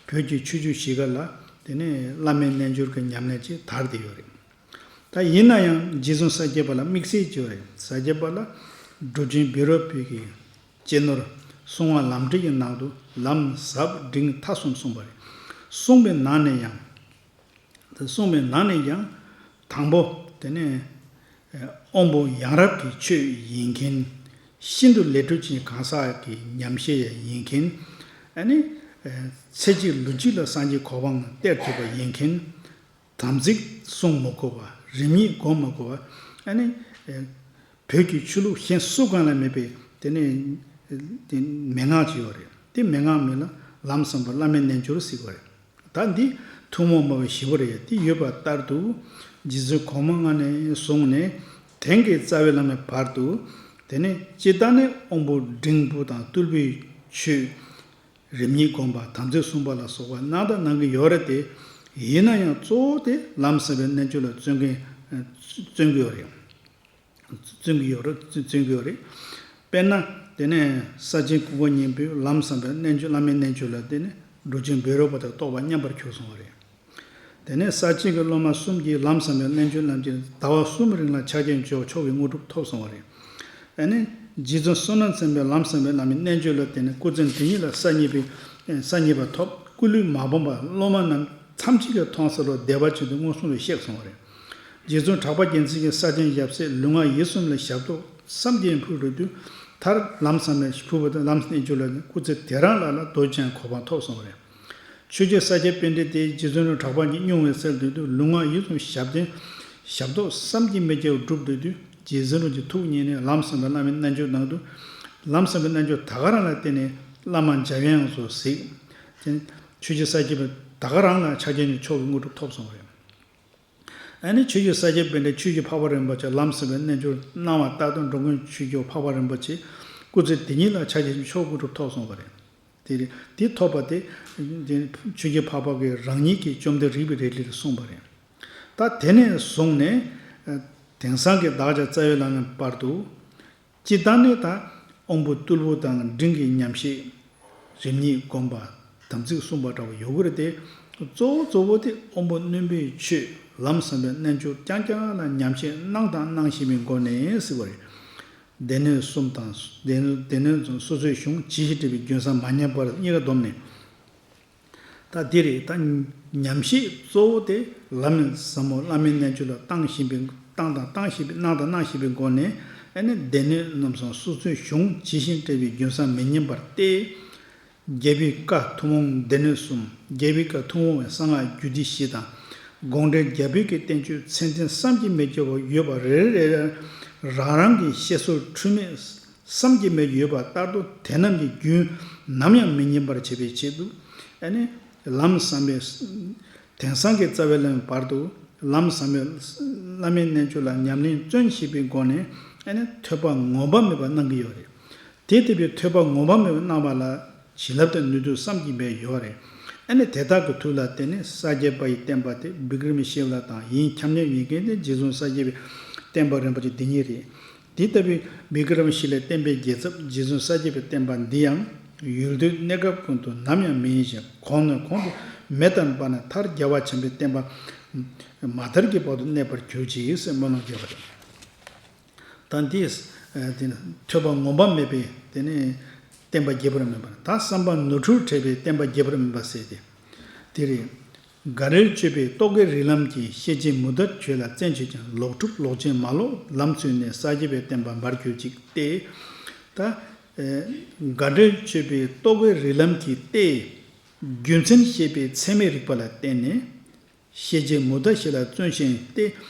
བོད་ཀྱི་ཆོས་བརྒྱུད་བཞི་ག་ལ་དེ་ནས་བླ་མའི་རྣལ་འབྱོར་གྱི་ཉམས་ལེན་ཅིག་དར་བསྡད་ཡོད་རེད། ད་ཡིན་ན་ཡང་རྗེ་བཙུན་ས་སྐྱ་པ་ལ་དམིགས་བསལ་གྱི་ཡོད་རེད། ས་སྐྱ་པ་ལ་གྲུབ་ཆེན་བཻ་རོ་པའི་གི་གཅེས་ནོར་གསུང་བ་ལམ་འབྲས་ཀྱི་ནང་དུ་ལམ་ཟབ་འབྲིང་ཐ་གསུམ་གསུངས་པ་རེད། གསུངས་པའི་ནང་ནས་ཡང་། དེ་གསུངས་པའི་ནང་ནས་ཀྱང་དང་པོ་དེ་ནས་དབང་པོ་ཡང་རབ་ཀྱི་ཆོས་ཡིན་མཁན། ཤིན་ཏུ་ལས་སྒྲིབ་ཅན་གང་ཟག་གི་ཉམས་བཞེས་ཡང་ཡིན་མཁན། ཨ་ནི་ཚེ་གཅིག་ལུས་གཅིག་ལ་སངས་རྒྱས་གོ་འཕང་སྟེར་ཐུབ་པ་ཡིན་མཁན། དམ་ཚིག་བསྲུང་མི་དགོས་པ། རིམ་གཉིས་སྒོམ་མི་དགོས་པ། ཨ་ནི་བོད་ཀྱི་ཆོས་ལུགས་གཞན་སུ་གང་ལ་མེད་པའི་དེ་ནས་དེ་མན་ངག་ཅིག་ཡོད་རེད། དེ་མན་ངག་མིང་ལ་ལམ་ཟབ་མོ་བླ་མའི་རྣལ་འབྱོར་ཟེར་གྱི་ཡོད་རེད། ད་འདི་ཐུན་མོང་མ་ཡིན་པའི་བཞི་པོ་རེད། དེ་ཡོད་པ་ལྟར་དུ་རྗེ་བཙུན་གོང་མ་སྔ་ནས་བཟུང་ནས་དེང་གི་རྩ་བའི་བླ་མའི་བར་དུ་དེ་ནས་སྤྱིར་བཏང་ནས་དབང་པོ་འབྲིང་པོ་དང་རྟུལ་པོའི་ཆོས། རིམ་གཉིས་སྒོམ་པ། དམ་ཚིག་བསྲུང་བ་ལ་སོགས་པ་གནང་དང་གནང་གི་ཡོད་རེད་དེ། ཡིན་ན་ཡང་གཙོ་བོ་དེ་ལམ་ཟབ་པའི་རྣལ་འབྱོར་ལ་བརྩོན་གྱི་བརྩོན་གྱི་ཡོད་རེད། བརྩོན་གྱི་ཡོད་རེད། བརྩོན་གྱི་ཡོད་རེད། དཔེར་ན། དེ་ནས་ས་ཆེན་ཀུན་དགའ་སྙིང་པོས་ལམ་ཟབ་པའི་རྣལ་འབྱོར་བླ་མའི་རྣལ་འབྱོར་ལ་བརྟེན་ནས་གྲུབ་ཆེན་བཻ་རོ་པ་དང་རྟོགས་པ་མཉམ་པར་གྱུར་སོང་བ་རེད། དེ་ནས་ས་སྐྱའི་སློབ་མ་གསུམ་གྱིས་ལམ་ཟབ་པའི་རྣལ་འབྱོར་རྣམས་ཀྱིས་ཟླ་བ་གསུམ་རིང་ལ་ཕྱག་རྒྱ་མཇུག་མཆོག་གི་དངོས་གྲུབ་ཐོབ་སོང་བ་རེད། ཨ་ནི། རྗེ་བཙུན་བསོད་ནམས་ཆེན་པོས་ལམ་ཟབ་པའི་བླ་མའི་རྣལ་འབྱོར་ལ་བརྟེན་ནས་སྐུ་ཚེ་འདི་ཉིད་ལ་ས་གཉིས་པའི་ས་གཉིས་པ་ཐོབ། སྐུ་ལུས་མ་སྦོམ་པར་སློབ་མ་རྣམས་ཐམས་ཅད་ཀྱིས་མཐོང་ས་ལ་བདེ་བ་ཆེན་པོའི་མངོན་སུམ་དུ་གཤེགས་སོང་བ་རེད། རྗེ་བཙུན་གྲགས་པ་རྒྱལ་མཚན་གྱིས་ས་ཆེན་ཞབས་སའི་ལུས་ངག་ཡིད་གསུམ་ལ་ཞབས་ཏོག་བསམ་གྱིས་ཕུལ་འགྲོ་དུས། མཐར་ལམ་ཟབ་མོའི་ཕུལ་བ་དང་ལམ་རྣལ་འབྱོར་ལ་ནི་སྐུ་ཚེ་དེ་རང་ལ་ལ་རྡོ་རྗེ་འཆང་གོ་འཕང་ཐོབ་སོང་བ་རེད། ཆོས་རྗེ་ས་སྐྱ་པཎྜི་ཏས་རྗེ་བཙུན་གྲགས་པ་ཉིད་སྙུང་བའི་ཚུལ་དུ་ལུས་ངག་ཡིད་གསུམ་ཞབས་བརྟན་ཞབས་ཏོག་བསམ་གྱིས་མི་ཁྱབ་པ་བསྒྲུབས་འདོད་དུས། རྗེ་བཙུན་གྱི་ཐུགས་མཉེས་ནས་ལམ་ཟབ་པའི་བླ་མའི་རྣལ་འབྱོར་གནང་དུས། ལམ་ཟབ་པའི་རྣལ་འབྱོར་ད་ག་རང་ལ་བརྟེན་ནས་བླ་མ་འཇམ་དབྱངས་སུ་གཟིགས། དེ་ཆོས་རྗེ་ས་སྐྱ་པ་ ད་ག་རང་ལ་ཕྱག་རྒྱ་གཉིས་མཆོག་གི་དངོས་གྲུབ་ཐོབ་སོང་བ་རེད། ཨ་ནི་ཆོས་རྗེ་ས་སྐྱ་པཎྜི་ཏ་ཆོས་ཀྱི་འཕགས་པ་རིན་པོ་ཆེ་ལམ་ཟབ་པའི་རྣལ་འབྱོར་གནང་བ་ལྟར་དུ་འགྲོ་མགོན་ཆོས་རྗེ་འཕགས་པ་རིན་པོ་ཆེ་སྐུ་ཚེ་འདི་ཉིད་ལ་ཕྱག་རྒྱ་གཉིས་མཆོག་དངོས་གྲུབ་ཐོབ་སོང་བ་རེད། དེ་རེད། དེ་ཐོབ་པ་དེ་དེ་ཆོས་རྗེ་འཕགས་པ་གིས་རང་ཉིད་ཀྱིས་བཅོམ་ལྡན་རིག་པའི་རལ་གྲིར་གསུངས་པ་རེད། ད་དེ་ནས་བཟུང་ནས་དེང་སང་གི་བདག་ཅག་རྩ་བའི་བླ་མའི་བར་དུ། སྤྱིར་བཏང་ནས་ད་དབང་པོ་རྟུལ་པོ་དང་འབྲིང་གི་ཉམས་བཞེས། རིམ་གཉིས་སྒོམ་པ། དམ་ཚིག་བསྲུང་བ་འདྲ་བོ་ཡོད་གི་རེད་དེ། གཙོ་བོ་གཙོ་བོ་དེ་དབང་པོ་རྣོན་པོའི་ཆོས་ལམ་ཟབ་པའི་རྣལ་འབྱོར་རྐྱང་རྐྱང་ལ་ཉམས་བཞེས་གནང་དང་གནང་བཞིན་པའི་སྒོ་ནས་ཟེར་བ་རེད། སྡེ་སྣོད་གསུམ་དང་སྡེ་སྣོད་སྡེ་སྣོད་གསུམ་སོ་སོའི་གཞུང་ཇི་བཞིན་འགྲེལ་པའི་རྒྱུན་བསམ་མ་ཉམས་པར་གཉིས་ཀ་བསྡོམས་ནས། ད་འདི་རེད། ད་ཉམས་བཞེས་གཙོ་བོ་དེ་ལམ་ཟབ་མོ་བླ་མའི་རྣལ་འབྱོར་ལ་བཏང་བཞིན་པའི་བཏང་དང་བཏང་བཞིན་པའི་གནང་དང་གནང་བཞིན་པའི་སྒོ་ནས། ཨ་ནི་སྡེ་སྣོད་རྣམས་སུ་སོ་སོའི་གཞུང་ཇི་བཞིན་འགྲེལ་པའི་རྒྱུན་བསམ་མི་ཉམས་པར་ཏེ། རྒྱལ་པོའི་བཀའ་ཐུན་མོང་སྡེ་སྣོད་གསུམ། རྒྱལ་པོའི་བཀའ་ཐུན་མོང་བའི་གསང་སྔགས་རྒྱུད་སྡེ་བཞི་དང་། དགོངས་འགྲེལ་རྒྱ་བོད་ཀྱི་བསྟན་བཅོས་ཚད་ལྡན་བསམ་གྱིས་མི་ཁྱབ་པ་ཡོད་པ་རེ་རེ་རང་རང་གི་བཤད་སྲོལ་འཁྲུལ་མེད་བསམ་གྱིས་མི་ཁྱབ་ཡོད་པ་ལྟར་དུ་དེ་རྣམས་ཀྱི་རྒྱུན་ནམ་ཡང་མི་ཉམས་པར་བྱེད་པའི་ཆེད་དུ། ཨ་ནི་ལམ་ཟབ་མོའི་དེང་སང་གི་རྩ་བའི་བླ་མའི་བར་དུ་ལམ་ཟབ་མོའི་བླ་མའི་རྣལ་འབྱོར་ལ་ཉམས་ལེན་བརྩོན་བཞིན་པའི་སྒོ་ནས། ཨ་ནི་ཐོས་པ་ངོམས་པ་མེད་པ་གནང་གི་ཡོད་རེད། དེ་ལྟ་བུའི་ཐོས་པ་ངོམས་པ་མེད་པ་གནང་བ་ལ་བྱིན་རླབས་དང་ནུས་མཐུ་བསམ་གྱིས་མེད་ཡོད་རེད། ཨ་ནི་དེ་དག་གི་མཐུ་ལ་བརྟེན་ནས་ས་སྐྱ་པ་ཡི་བསྟན་པ་དེ་བི་ཀྲ་མ་ཤི་ལ་དང་ཡིན་ཁྱབ་མཉམ་ཡིན་མཁན་དེ་རྗེ་བཙུན་ས་སྐྱ་པའི་བསྟན་པ་རིན་པོ་ཆེ་འདི་ཉིད་རེད། དེ་ལྟ་བུའི་བི་ཀྲ་མ་ཤི་ལའི་བསྟན་པའི་རྒྱལ་ཚབ་རྗེ་བཙུན་ས་སྐྱ་པའི་བསྟན་པ་འདི་ཡང་ཡུལ་དུས་གནས་སྐབས་ཀུན་ཏུ་ནམ་ཡང་མི་ཉམས་ཤིང་གོང་ནས་གོང་དུ་མེ་ལྟར་འབར་ནས་མཐར་རྒྱལ་བ་བྱམས་པའི་བསྟན་པ་མ་དར་གྱི་བར་དུ་གནས་པར་གྱུར་ཅིག་ཟེར་སྨོན་ལམ་རྒྱག་པ་རེད། ད་འདིས་དེ་ནི་ཐོས་པ་ངོམས་པ་མེད་པའི་དེ་ནི་བསྟན་པ་རྒྱས་པར་སྨིན་པ། ད་བསམ་པ་ནོར་འཁྲུལ་བྲལ་བའི་བསྟན་པ་རྒྱས་པར་སྨིན་པ་ཟེར་ཏེ། དེ་རེད། དགའ་བྲལ་སྤྱོད་པའི་རྟོག་གེའི་རིགས་ལམ་གྱིས། ཤེས་བྱའི་མུ་མཐའ་ཆོས་ལ་བརྩོན་བྱེད་ཀྱང་། ལོག་སྒྲུབ་ལོག་ཆེན་མ་ལོག་ལམ་བཙུན་ནས། ས་སྐྱ་པའི་བསྟན་པ་འབར་གྱུར་ཅིག་སྟེ། ད་དགའ་བྲལ་སྤྱོད་པའི་རྟོག་གེའི་རིགས་ལམ་གྱིས་ཏེ། རྒྱུ་མཚན་ཤེས་པའི་ཚད་མས་རིག་པ་ལ་བརྟེན་ནས། ཤེས་བྱའི་མུ་མཐའ་ཞིག་ལ་བརྩོན་བཞིན་ཏེ།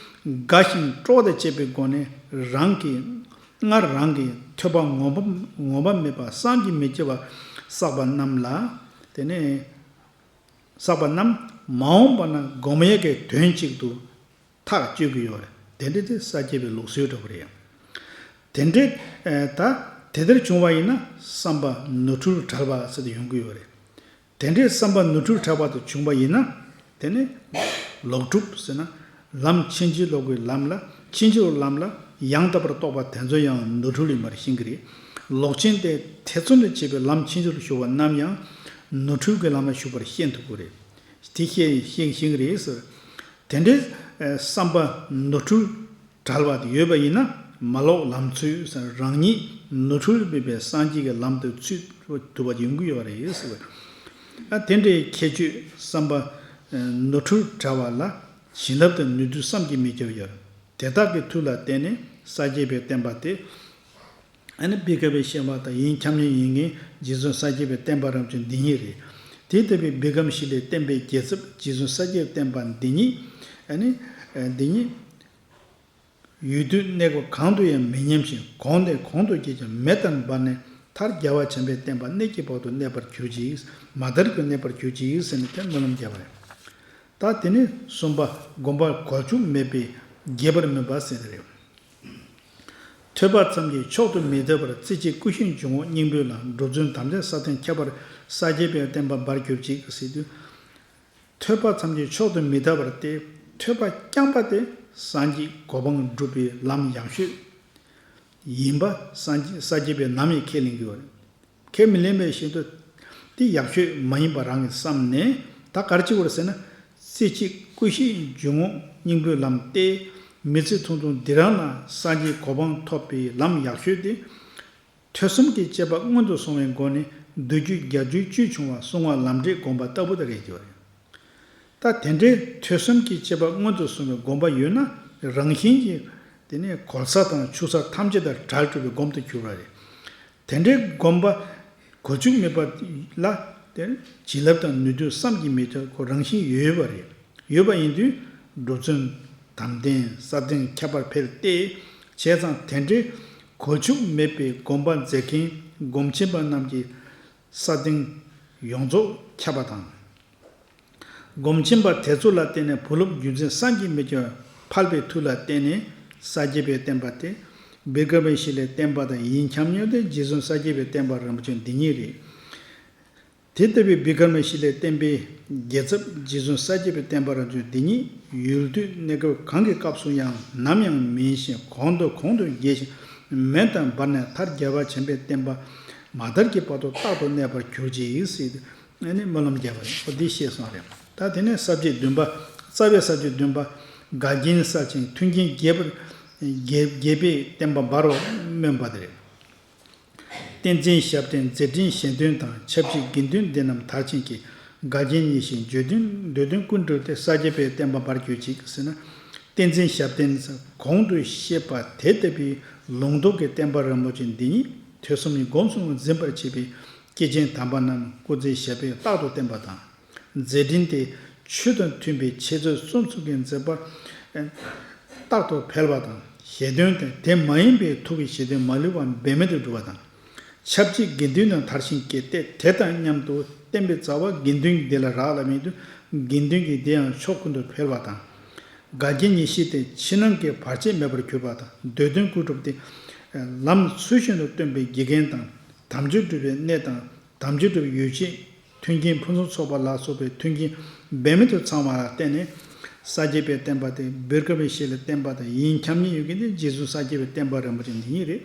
དགའ་ཞིང་སྤྲོ་བ་དང་བཅས་པའི་སྒོ་ནས་རང་གིས་སྔར་རང་གིས་ཐོས་པ་ངོམས་པ་ངོམས་པ་མེད་པ་བསམ་གྱིས་མི་ཁྱབ་པ་བསགས་པ་རྣམས་ལ། དེ་ནས་བསགས་པ་རྣམས་མ་འོངས་པ་ན་སྒོམ་ཡས་ཀྱི་དོན་གཅིག་ཏུ་ཐག་གཅོད་ཀྱི་ཡོད་རེད། དེ་འདྲ་དེ་ས་སྐྱ་པའི་ལུགས་སྲོལ་འདྲ་པོ་རེད། དེ་འདྲའི་ད་དེ་ལྟར་བྱུང་བ་ཡིན་ན་བསམ་པ་ནོར་འཁྲུལ་བྲལ་བ་ཟེར་དུ་ཡོང་གི་ཡོད་རེད། དེ་འདྲའི་བསམ་པ་ནོར་འཁྲུལ་བྲལ་བ་དུ་བྱུང་བ་ཡིན་ན། དེ་ནི་ལོག་སྒྲུབ་ཟེར་ན་ལམ་ཕྱིན་ཅི་ལོག་གི་ལམ་ལ་ཕྱིན་ཅི་ལོག་ལམ་ལ་ཡང་དག་པར་རྟོག་པ་དེ་ཚོ་ཡང་ནོར་འཁྲུལ་ཡིན་པར་ཤེས་ཀྱི་རེད། ལོག་ཆེན་དེ་ཐེ་ཚོམ་དུ་བྱེད་པའི་ལམ་ཕྱིན་ཅི་ལོག་ཞུགས་པ་རྣམས་ཡང་ནོར་འཁྲུལ་གྱི་ལམ་ལ་ཞུགས་པར་ཤེས་ཐུབ་ཀྱི་རེད། དེ་ཤེས་ཤེས་ཤེས་ཀྱི་རེད་ཟེར། དེ་འདྲའི་བསམ་པ་ནོར་འཁྲུལ་བྲལ་བ་དེ་ཡོད་པ་ཡིན་ན་མ་ལོག་ལམ་ཚུལ་ཟེར་རང་ཉིད་ནོར་འཁྲུལ་མེད་པའི་སངས་རྒྱས་ཀྱི་ལམ་དུ་ཚུད་ཐུབ་པ་ཡོང་གི་ཡོད་རེད་ཟེར་བ། ཨ་དེ་འདྲའི་ཁྱད་ཆོས་བསམ་པ་ནོར་འཁྲུལ་བྲལ་བ་ལ་བྱིན་རླབས་དང་ནུས་མཐུ་བསམ་གྱིས་མི་ཁྱབ་ཡོད། དེ་དག་གི་མཐུ་ལ་བརྟེན་ནས་ས་སྐྱ་པའི་བསྟན་པ་དེ། ཨ་ནི་བི་ཀ་པའི་བཤད་པ་དང་ཡིན་ཁྱབ་མཉམ་ཡིན་མཁན་རྗེ་བཙུན་ས་སྐྱ་པའི་བསྟན་པ་རིན་པོ་ཆེ་འདི་ཉིད་རེད། དེ་ལྟ་བུའི་བི་ཀ་མ་ཤི་ལའི་བསྟན་པའི་རྒྱལ་ཚབ་རྗེ་བཙུན་ས་སྐྱ་པའི་བསྟན་པ་འདི་ཉིད། ཨ་ནི་འདི་ཉིད་ཡུལ་དུས་གནས་སྐབས་གང་དུ་ཡང་མི་ཉམས་ཤིང་གོང་ནས་གོང་དུ་སྐྱེས་ཀྱང་མེ་ལྟར་འབར་ནས་མཐར་རྒྱལ་བ་བྱམས་པའི་བསྟན་པ་གནས་ཀྱི་བར་དུ་གནས་པར་གྱུར་ཅིག་མ་དར་གྱི་གནས་པར་གྱུར་ཅིག་ཟེར་ནས་དེ་སྨོན་ལམ་བརྒྱབ་པ་རེད། ད་དེ་ནས་གསུམ་པ་སྒོམ་པ་གོལ་ཆུག་མེད་པའི་རྒྱས་པར་སྨིན་པ་ཟེར་དེ་རེད། ཐོས་པ་ཙམ་གྱིས་མཆོག་ཏུ་མི་ལྟ་བར། རྩེ་གཅིག་ཀུན་ཤེས་འཇུག་ངོགས་སྙིང་པོའི་ལམ། སྒྲུབ་བརྩོན་དམ་ལྡན་སྲ་བརྟན་ཁྱད་པར། ས་སྐྱ་པའི་བསྟན་པ་འབར་གྱུར་ཅིག་ཟེར་དུས། ཐོས་པ་ཙམ་གྱིས་མཆོག་ཏུ་མི་ལྟ་བར་ཏེ། ཐོས་པ་རྐྱང་པ་དེ་སངས་རྒྱས་གོ་འཕང་སྒྲུབ་པའི་ལམ་ཡག་ཤོས་ཡིན་པ་སངས་རྒྱས་ས་སྐྱ་པས་ནམ་ཡང་ཁས་ལེན་གྱི་ཡོད་རེད། ཁས་མི་ལེན་པའི་བཞིན་དུ་དེ་ཡག་ཤོས་མ་ཡིན་པ་རང་གིས་བསམ་ནས་ད་ག་རེ་བྱེད་དགོས་རེད་ཟེར་ན། རྩེ་གཅིག་ཀུན་ཤེས་འཇུག་ངོགས་སྙིང་པོའི་ལམ་སྟེ། མི་ཚེ་ཐུང་ཐུང་འདི་རང་ལ་སངས་རྒྱས་གོ་འཕང་ཐོབ་པའི་ལམ་ཡག་ཤོས་དེ། ཐོས་བསམ་གྱི་དཔྱད་པ་སྔོན་དུ་སོང་བའི་སྒོ་ནས་མདོ་རྒྱུད་རྒྱ་རྒྱུད་བཅུད་ཆུང་བ་གསང་སྔགས་ལམ་འབྲས་སྒོམ་པ་ལྟ་བུ་དེ་རེད་ཀྱི་རེད། ད་དེ་འདྲའི་ཐོས་བསམ་གྱི་དཔྱད་པ་སྔོན་དུ་སོང་བའི་སྒོམ་པ་ཡོད་ན་རང་བཞིན་གྱིས་དེ་ནས་གོལ་ས་དང་ཆུད་ས་ཐམས་ཅད་དང་བྲལ་གྲུབ་པའི་སྒོམ་དུ་གྱུར་བ་རེད། དེ་འདྲའི་སྒོམ་པ་གོལ་ཆུག་མེད་པ་ལ་དེ་བྱིན་རླབས་དང་ནུས་མཐུ་བསམ་གྱིས་མི་ཁྱབ་ཁོ་རང་བཞིན་ཡོད་པ་རེད། ཡོད་པ་ཡིན་དུས་སྒྲུབ་བརྩོན་དམ་ལྡན་སྲ་བརྟན་ཁྱད་པར་འཕེལ་ཏེ། བྱས་ཙང་དེ་འདྲའི་གོལ་ཆུག་མེད་པའི་སྒོམ་པ་མཛད་མཁན་སྒོམ་ཆེན་པ་རྣམས་ཀྱི་ས་སྟེང་ཡོངས་རྫོགས་ཁྱབ་པ་དང་། སྒོམ་ཆེན་པ་དེ་ཚོ་ལ་བརྟེན་ནས་བུ་སློབ་རྒྱུད་འཛིན་བསམ་གྱིས་མི་ཁྱབ་པ་ཕལ་པའི་མཐུ་ལ་བརྟེན་ནས་ས་སྐྱ་པའི་བསྟན་པ་སྟེ། བི་ཀྲ་མ་ཤི་ལའི་བསྟན་པ་དང་ཡིན་ཁྱབ་མཉམ་དེ་རྗེ་བཙུན་ས་སྐྱ་པའི་བསྟན་པ་རིན་པོ་ཆེ་འདི་ཉིད་རེད། དེ་ལྟ་བུའི་བི་ཀྲ་མ་ཤི་ལའི་བསྟན་པའི་རྒྱལ་ཚབ་རྗེ་བཙུན་ས་སྐྱ་པའི་བསྟན་པ་རིན་པོ་ཆེ་འདི་ཉིད་ཡུལ་དུས་གནས་སྐབས་གང་གི་སྐབས་སུ་ཡང་ནམ་ཡང་མིན་ཞིང་གོང་དུ་གོང་དུ་རྒྱས་ཤིང་མེ་ལྟར་འབར་ནས་མཐར་རྒྱལ་བ་བྱམས་པའི་བསྟན་པ་མ་དར་གྱི་བར་དུ་རྟག་ཏུ་གནས་པར་གྱུར་ཅིག་ཟེར་ཏེ་ཨ་ནི་སྨོན་ལམ་རྒྱབ་པ་རེད། འོ་འདི་ཤེས་སོང་རེད། ད་དེ་ནས་ས་བཅད་བདུན་པ། རྩ་བའི་ས་བཅད་བདུན་པ། འགལ་རྐྱེན་བསལ་ཞིང་མཐུན་རྐྱེན་རྒྱས་པར་རྒྱས་རྒྱས་པའི་བསྟན་པ་འབར་བར་སྨོན་པ་དེ་རེད། བསྟན་འཛིན་ཞབས་བརྟན་མཛད་འཕྲིན་གཞན་དོན་དང་ཆབས་ཅིག་དགེ་འདུན་སྡེ་རྣམས་དར་ཞིང་རྒྱས། འགལ་རྐྱེན་ཉེས་ཤིང་འགྱོད་དོན་འདོད་དོན་ཀུན་གྲུབ་སྟེ་ས་སྐྱ་པའི་བསྟན་པ་འབར་གྱུར་ཅིག་ཟེར་ན། བསྟན་འཛིན་ཞབས་བརྟན་གོང་དུ་བཤད་པ་དེ་ལྟ་བུའི་ལུང་རྟོགས་ཀྱི་བསྟན་པ་རིན་པོ་ཆེ་འདི་ཉིད་ཐོས་བསམ་གྱིས་སྒོམ་གསུམ་འཛིན་པར་བྱེད་པའི་སྐྱེས་ཆེན་དམ་པ་རྣམས་སྐུ་ཚེ་ཞབས་པད་རྟག་ཏུ་བརྟན་པ་དང་། མཛད་འཕྲིན་དེ་ཆོས་དང་མཐུན་པའི་འཆད་རྩོད་རྩོམ་གསུམ་གྱི་མཛད་པ་རྟག་ཏུ་འཕེལ་བ་དང་། ཞལ་འདོན་དེ་དེ་མ་ཡིན་པའི་ཐུགས་ཀྱི་ཞལ་འདོན་མ་ལུས་པ་འབད་མེད་དུ་འགྲུབ་པ་དང་། ཆབས་ཅིག་དགེ་འདུན་དང་དར་ཞིང་རྒྱས་ཏེ་དེ་དང་མཉམ་དུ་བསྟན་པའི་རྩ་བ་དགེ་འདུན་གྱི་སྡེ་ལ་རག་ལས་མི་དུ་དགེ་འདུན་གྱི་སྡེ་ཡང་ཕྱོགས་ཀུན་ཏུ་འཕེལ་བ་དང་། འགལ་རྐྱེན་ཉེས་ཤིང་དེ་ཕྱི་ནང་གི་བར་ཆད་མེད་པར་གྱུར་པ་དང་འདོད་དོན་ཀུན་གྲུབ་སྟེ། ལམ་ཚུལ་བཞིན་དུ་སྟོན་པའི་དགེ་རྒན་དང་དམ་ཆོས་སྒྲུབ་པའི་གནས་དང་དམ་ཆོས་སྒྲུབ་པའི་ཡུལ་ཆེད། མཐུན་རྐྱེན་ཕུན་སུམ་ཚོགས་པ་ལ་སོགས་པའི་མཐུན་རྐྱེན་འབད་མེད་དུ་ཚང་བ་ལ་བརྟེན་ནས། ས་སྐྱ་པའི་བསྟན་པ་དེ་བི་ཀྲ་མ་ཤི་ལའི་བསྟན་པ་དང་ཡིན་ཁྱབ་མཉམ་ཡོད་མཁན་དེ་རྗེ་བཙུན་ས་སྐྱ་པའི་བསྟན་པ་རིན་པོ་ཆེ་འདི་ཉིད་རེད།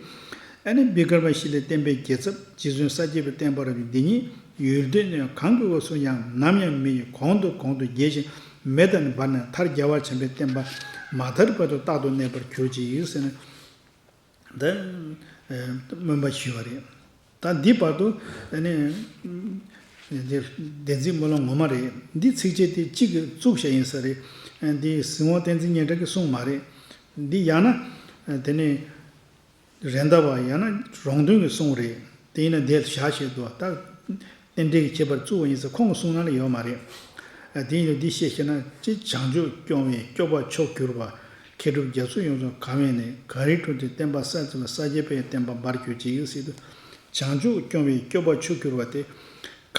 ཨ་ནི་བི་ཀྲ་མ་ཤི་ལའི་བསྟན་པའི་རྒྱལ་ཚབ་རྗེ་བཙུན་ས་སྐྱ་པའི་བསྟན་པ་རིན་པོ་ཆེ་འདི་ཉིད་ཡུལ་དུས་གནས་གང་གི་འོག་སུ་ཡང་ནམ་ཡང་མི་ཡི་གོང་དུ་གོང་དུ་རྒྱས་ཤིང་མེ་ལྟར་འབར་ནས་མཐར་རྒྱལ་བ་བྱམས་པའི་བསྟན་པ་མ་དར་བར་དུ་རྟག་ཏུ་གནས་པར་གྱུར་ཅིག་ཟེར་ནས། ད་སྨོན་པ་ཞུས་པ་རེད། ད་འདི་བར་དུ་ཨ་ནི་འདི་བདེན་ཚིག་སྨོན་ལམ་ངོ་མ་རེད། འདི་ཚིགས་བཅད་དེ་གཅིག་གིས་བཙུགས་བཞག་ཡིན་ས་རེད། འདི་གཟིགས་དབང་བསྟན་འཛིན་སྙན་གྲགས་ཀྱི་གསུང་མ་རེད། འདི་ཡང་ན་དེ་ནི་རེད་མདའ་བ་ཡང་ན་རོང་སྟོན་གྱི་གསུང་རེད། དེ་ཡིན་ན་འདིར་བཞག་བཞག་འདུག་ད། རྟེན་འབྲེལ་གྱི་ཁྱད་པར་བཙུགས་པ་ཡིན་ཟེར་ཁོང་གི་གསུང་ནང་ལ་ཡོད་མ་རེད། དེ་ཡིན་དུས་འདི་བཤད་ཤེས་ན་ཅི། བྱང་ཆུབ་སྐྱོང་བའི་སྐྱོབ་པ་མཆོག་གྱུར་པ། མཁས་གྲུབ་རྒྱ་མཚོ་ཡོངས་སུ་གང་བས་ནས། གངས་རིའི་ཁྲོད་དུ་བསྟན་པ་གསར་བཙུགས་པ། ས་སྐྱ་པའི་བསྟན་པ་འབར་གྱུར་ཅིག་ཟེར་དུས། བྱང་ཆུབ་སྐྱོང་བའི་སྐྱོབ་པ་མཆོག་གྱུར་པ་སྟེ།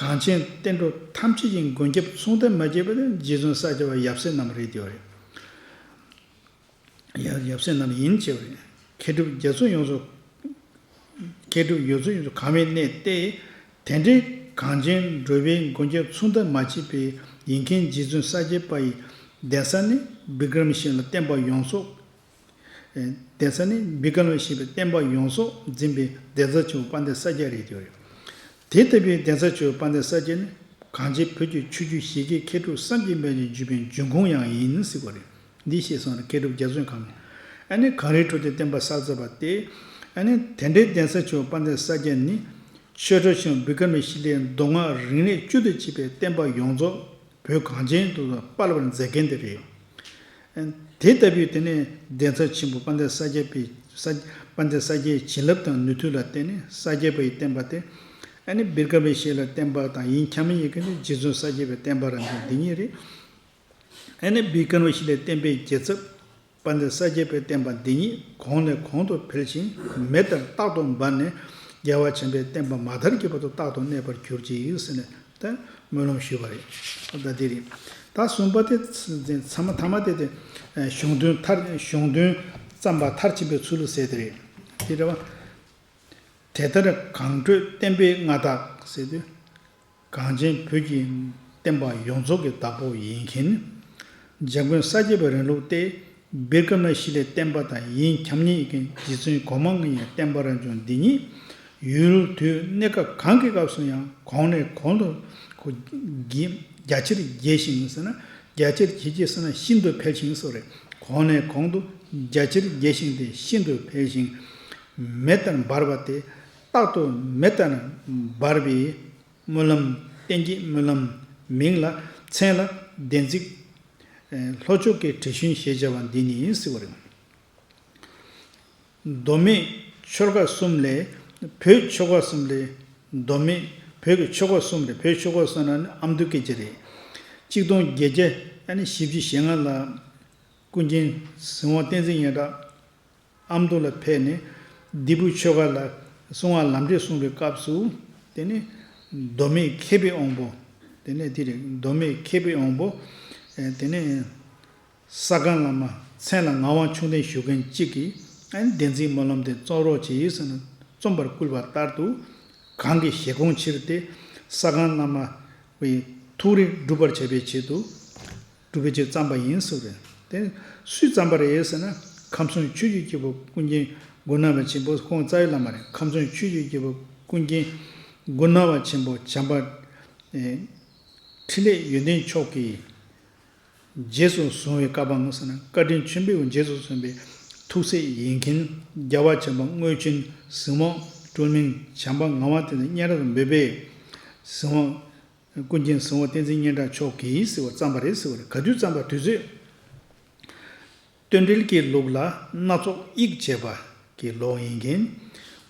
གངས་ཅན་བསྟན་འགྲོ་ཐམས་ཅད་ཀྱི་མགོན་སྐྱབས་མཚུངས་ལྡན་མ་སྐྱེས་པ་དེ་རྗེ་བཙུན་ས་སྐྱ་པ་ཡབ་སྲས་རྣམས་རེད་དེ་བ་རེད། ཡབ་ཡབ་སྲས་རྣམས་ཡིན་ཅེས་པ་རེད། མཁས་གྲུབ་རྒྱ་མཚོ་ཡོངས་སུ། མཁས་གྲུབ་རྒྱ་མཚོ་ཡོངས་སུ་གང་བའི་གནས་ཏེ། དེ་འདྲའི་གངས་ཅན་འགྲོ་བའི་མགོན་སྐྱབས་མཚུངས་ལྡན་མ་མཆིས་པའི་ཡིན་མཁན་རྗེ་བཙུན་ས་སྐྱ་པ་ཡི་གདན་ས་ནི་བི་ཀྲ་མ་ཤི་ལ་བསྟན་པ་ཡོངས་རྫོགས། གདན་ས་ནི་བི་ཀྲ་མ་ཤི་པའི་བསྟན་པ་ཡོངས་རྫོགས་འཛིན་པའི་གདན་ས་ཆེན་པོ་དཔལ་ལྡན་ས་སྐྱ་རེད་དེ་རེད། དེ་ལྟ་བུའི་གདན་ས་ཆེན་པོ་དཔལ་ལྡན་ས་སྐྱ་ནི་གངས་ཅན་བོད་ཀྱི་ཆོས་བརྒྱུད་ཞི་རྒྱས་མཁས་གྲུབ་བསམ་གྱིས་མི་ཁྱབ་པའི་འབྱུང་ཁུངས་ཡང་ཡིན་ཟེར་བ་རེད། འདི་ཤེས་སོང་རེད། མཁས་གྲུབ་རྒྱ་མཚོའི་ཁམས་ནས། ཨ་ནི་གངས་རིའི་ཁྲོད་དུ་བསྟན་པ་གསར་བཙུགས་པ་སྟེ། ཨ་ནི་དེ་འདྲའི་གདན་ས་ཆེན་པོ་དཔལ་ལྡན་ས་སྐྱ་ནི། ཆོས་གྲགས་ཆེན་པོ་བི་ཀྲ་མ་ཤི་ལའི་མདོ་སྔགས་རིག་གནས་བཅུད་དུ་བྱས་པའི་བསྟན་པ་ཡོངས་རྫོགས་བོད་གངས་ཅན་དུ་སྤེལ་བར་མཛད་མཁན་དེ་རེད། དེ་ལྟ་བུའི་དེ་ནས་གདན་ས་ཆེན་པོ་དཔལ་ལྡན་ས་སྐྱ་པའི་ས། དཔལ་ལྡན་ས་སྐྱའི་བྱིན་རླབས་དང་ནུས་མཐུ་ལ་བརྟེན་ནས་ས་སྐྱ་པའི་བསྟན་པ་སྟེ། ཨ་ནི་བི་ཀྲ་མ་ཤི་ལའི་བསྟན་པ་དང་ཡིན་ཁྱབ་མཉམ་ཡིན་མཁན་དེ་རྗེ་བཙུན་ས་སྐྱ་པའི་བསྟན་པ་རང་བཞིན་འདི་ཉིད་རེད། ཨ་ནི་བི་ཀྲ་མ་ཤི་ལའི་བསྟན་པའི་རྒྱལ་ཚབ་དཔལ་ལྡན་ས་སྐྱ་པའི་བསྟན་པ་འདི་ཉིད་གོང་ནས་གོང་དུ་འཕེལ་ཞིང་མེ་ལྟར་རྟག་ཏུ་འབར་ནས་རྒྱལ་བ་བྱམས་པའི་བསྟན་པ་མ་དར་གྱི་བར་དུ་རྟག་ཏུ་གནས་པར་གྱུར་ཅིག་ཟེར་ནས་ད་སྨོན་ལམ་ཞུས་པ་རེད། ད་འདི་རེད། ད་གསུམ་པ་དེ་ཚང་མ་ཐ་མ་དེ་དེ་གཞུང་དོན་མཐར་གཞུང་དོན་བརྩམས་པ་མཐར་ཕྱིན་པའི་ཚུལ་ཟེར་དེ་རེད། དེ་རེད་བ། དེ་ལྟར་གངས་ཁྲོད་བསྟན་པའི་མངའ་བདག་ཟེར་དུས། གངས་ཅན་བོད་ཀྱི་བསྟན་པ་ཡོངས་རྫོགས་ཀྱི་བདག་པོ་ཡིན་མཁན། འཇམ་མགོན་ས་སྐྱ་པའི་རིང་ལུགས་ཏེ། བི་ཀྲ་མ་ཤི་ལའི་བསྟན་པ་དང་ཡིན་ཁྱབ་མཉམ་ཡིན་མཁན་རྗེ་བཙུན་གོང་མ་ལྔ་ཡི་བསྟན་པ་རང་བྱུང་འདི་ཉིད་ཡུལ་དུས་གནས་སྐབས་གང་གི་སྐབས་སུ་ཡང་གོང་ནས་གོང་དུ་རྒྱ་རྒྱ་ཆེར་རྒྱས་ཤིང་ཟེར་ན་རྒྱ་ཆེར་རྒྱས་ཀྱི་ཟེར་ན་ཤིན་ཏུ་འཕེལ་ཞིང་སོགས་རེད། གོང་ནས་གོང་དུ་རྒྱ་ཆེར་རྒྱས་ཤིང་སྟེ་ཤིན་ཏུ་འཕེལ་ཞིང་མེ་ལྟར་འབར་བ་སྟེ། རྟག་ཏུ་མེ་ལྟར་འབར་བའི་སྨོན་ལམ་བསྟན་གྱི་སྨོན་ལམ་མིང་ལ་མཚན་ལ་བདེན་ཚིག་ལྷོ་ཕྱོགས་ཀྱི་དྲི་བཞོན་ཞེས་བྱ་བ་འདི་ནི་ཟེར་བ་རེད། མདོ་སྨད་ཆོལ་ཁ་གསུམ་ལས་བོད་ཆོལ་ཁ་གསུམ་ལས་མདོ་སྨད་བོད་ཀྱི་ཆོལ་ཁ་གསུམ་རེད། བོད་ཆོལ་ཁ་གསུམ་ལ་ནི་ཨ་མདོ་སྐད་ཀྱི་རེད། གཅིག་སྟོང་བརྒྱད་བརྒྱ་ཨ་ནི་བཞི་བཅུ་ཞེ་ལྔ་ལ་ཀུན་མཁྱེན་གཟིགས་དབང་བསྟན་འཛིན་སྙན་གྲགས་ཨ་མདོ་ལ་ཕེབས་ནས་ལྡི་བོད་ཆོལ་ཁ་ལ་གསང་བ་ལམ་འབྲས་གསུངས་པའི་སྐབས་སུ། དེ་ནས་མདོ་སྨད་མཁས་པའི་དབང་པོ་ དེ་ནས་དེ་རེད། མདོ་སྨད་མཁས་པའི་དབང་པོ། ཨེ་དེ་ནས་ས་སྒང་བླ་མ་མཚན་ལ་ངག་དབང་ཆོས་ལྡན་ཞུ་མཁན་གཅིག་གིས་ཨེ་བདེན་ཚིག་སྨོན་ལམ་དེ་རྩོམ་རོགས་གྱིས་ཟེར་ནས་རྩོམ་པར་བསྐུལ་བ་ལྟར་དུ། གང་གི་བཞེད་དགོངས་ཕྱིར་ཏེ་ས་སྒང་བླ་མ་བའི་ཐུགས་རེ་འགྲུབ་པར་བྱ་བའི་ཆེད་དུ་སྒྲུབ་པའི་ཆེད་བརྩམས་པ་ཡིན་ཟེར་རེད། དེ་སུས་བརྩམས་པ་རེད་ཟེར་ན། ཁམས་གསུམ་ཆོས་ཀྱི་སྐྱེས་བུ་ཀུན་མཁྱེན་མགོན་ནག་པ་ཆེན་པོ། ཁོང་རྩ་བའི་བླ་མ་རེད། ཁམས་གསུམ་ཆོས་ཀྱི་སྐྱེས་བུ་ཀུན་མཁྱེན་མགོན་ནག་པ་ཆེན་པོ་བྱམས་པ། ཨེ་འཕྲིན་ལས་ཡོན་ཏན་མཆོག་གིས་རྗེས་སུ་བཟུང་བའི་བཀའ་འབངས་ཟེར་ན། བཀའ་དྲིན་ཆེན་པོས་རྗེས་སུ་བཟུང་བའི་ཐུགས་སྲས་ཡིན་མཁན་རྒྱལ་བ་བྱམས་པ་དངོས་ཆེན་གཟིགས་མོ་སྤྲུལ་མིང་བྱམས་པ་ངག་དབང་བསྟན་འཛིན་སྙན་གྲགས་འབོད་པས། གཟིགས་མོ་ཀུན་མཁྱེན་གཟིགས་མོ་བསྟན་འཛིན་སྙན་གྲགས་མཆོག་གིས་ཟེར་བ་བརྩམས་པ་རེད་ཟེར་བ་རེད། ག་དུས་བརྩམས་པ། དུས་ཚོད། དོན་འགྲེལ་གྱི་ལུགས་ལ་སྣ་ཚོགས་དབྱིག་བྱས་པ་གི་ལོ་ཡིན་མཁན།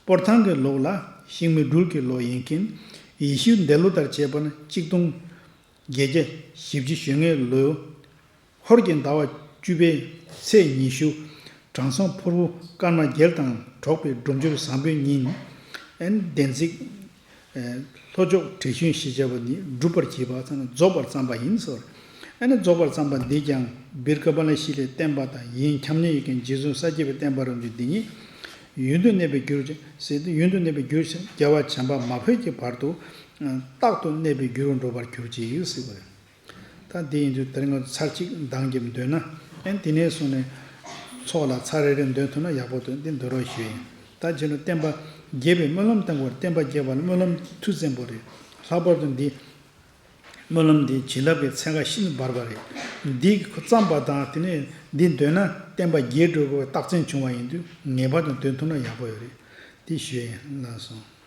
སྤོར་ཐང་གི་ལུགས་ལ་ཤིང་མི་སྦྲུལ་གྱི་ལོ་ཡིན་མཁན། ཡེ་ཤུའི་འདས་ལོ་ལྟར་བྱས་པ་ན་གཅིག་སྟོང་བརྒྱད་བརྒྱ་བཞི་བཅུ་ཞེ་ལྔའི་ལོ། ཧོར་གྱི་ཟླ་བ་བཅུ་པའི་ཚེས་ཉི་ཤུ། དྲང་སྲོང་ཕུར་བུ་སྐར་མ་བརྒྱད་དང་འགྲོགས་པའི་སྒྲུབ་འབྱོར་བཟང་པོའི་ཉིན། ཨན་བདེན་ཚིག་ལྷོ་ཕྱོགས་བྲེ་ཤུན་ཞེས་བྱ་བ་ནི་སྒྲུབ་པར་བགྱིས་པ་ཙམ་ལ་རྫོགས་པར་བརྩམས་པ་ཡིན་ཟེར། ཨ་ནི་རྫོགས་པར་བརྩམས་པ་འདིས་ཀྱང་བིར་ཀ་པ་ལ་ཤི་ལའི་བསྟན་པ་དང་། ཡིན་ཁྱབ་མཉམ་ཡོད་མཁན་རྗེ་བཙུན་ས་སྐྱ་པའི་བསྟན་པ་རབ་འབྱམས་འདི་ཉིད་ཡུན་དུ་གནས་པའི་རྒྱུར་ཟེར་ཏེ། ཡུན་དུ་གནས་པའི་རྒྱུར་ཟེར། རྒྱལ་བ་བྱམས་པ་མ་འཕོས་ཀྱི་བར་དུ་རྟག་ཏུ་གནས་པའི་རྒྱུ་རུ་འགྲོ་བར་གྱུར་ཅིག་ཟེར་བ་རེད། ད་འདི་ཡིན་དུས་དེ་རིང་ང་ཚོ་ཚར་གཅིག་འདང་རྒྱབ་འདོན་ན། ཨན་དེ་ནས་བཟུང་ནས་ཚོགས་ལ་ཚར་རེ་རེ་འདོན་ཐུབ་ན་ཡག་པོ་འདུག་འདི་འདོན་རོགས་ཞུ་ཡིན། ད་རྗེས་ལ་བསྟན་པ་རྒྱས་པའི་སྨོན་ལམ་བཏང་དགོས་རེད། བསྟན་པ་རྒྱས་པ་ལ་སྨོན་ལམ་ཐུགས་བཙན་པོ་རེད། ལྷག་པར་དུ་འདི་སྨོན་ལམ་འདི་བྱིན་རླབས་ཀྱི་ཚན་ཁ་ཤིན་ཏུ་འབར་བ་རེད། འདི་བརྩམས་པ་དང་དེ་ནས་འདི་འདོན་ན་བསྟན་པ་རྒྱས་འགྲོ་དགོས་པའི་རྟགས་མཚན་བྱུང་བ་ཡིན་དུས་ངེས་པར་དུ་འདོན་ཐུབ་ན་ཡག་པོ་ཡོད་རེད། འདི་ཞུ་ཡིན། ལགས་སོ།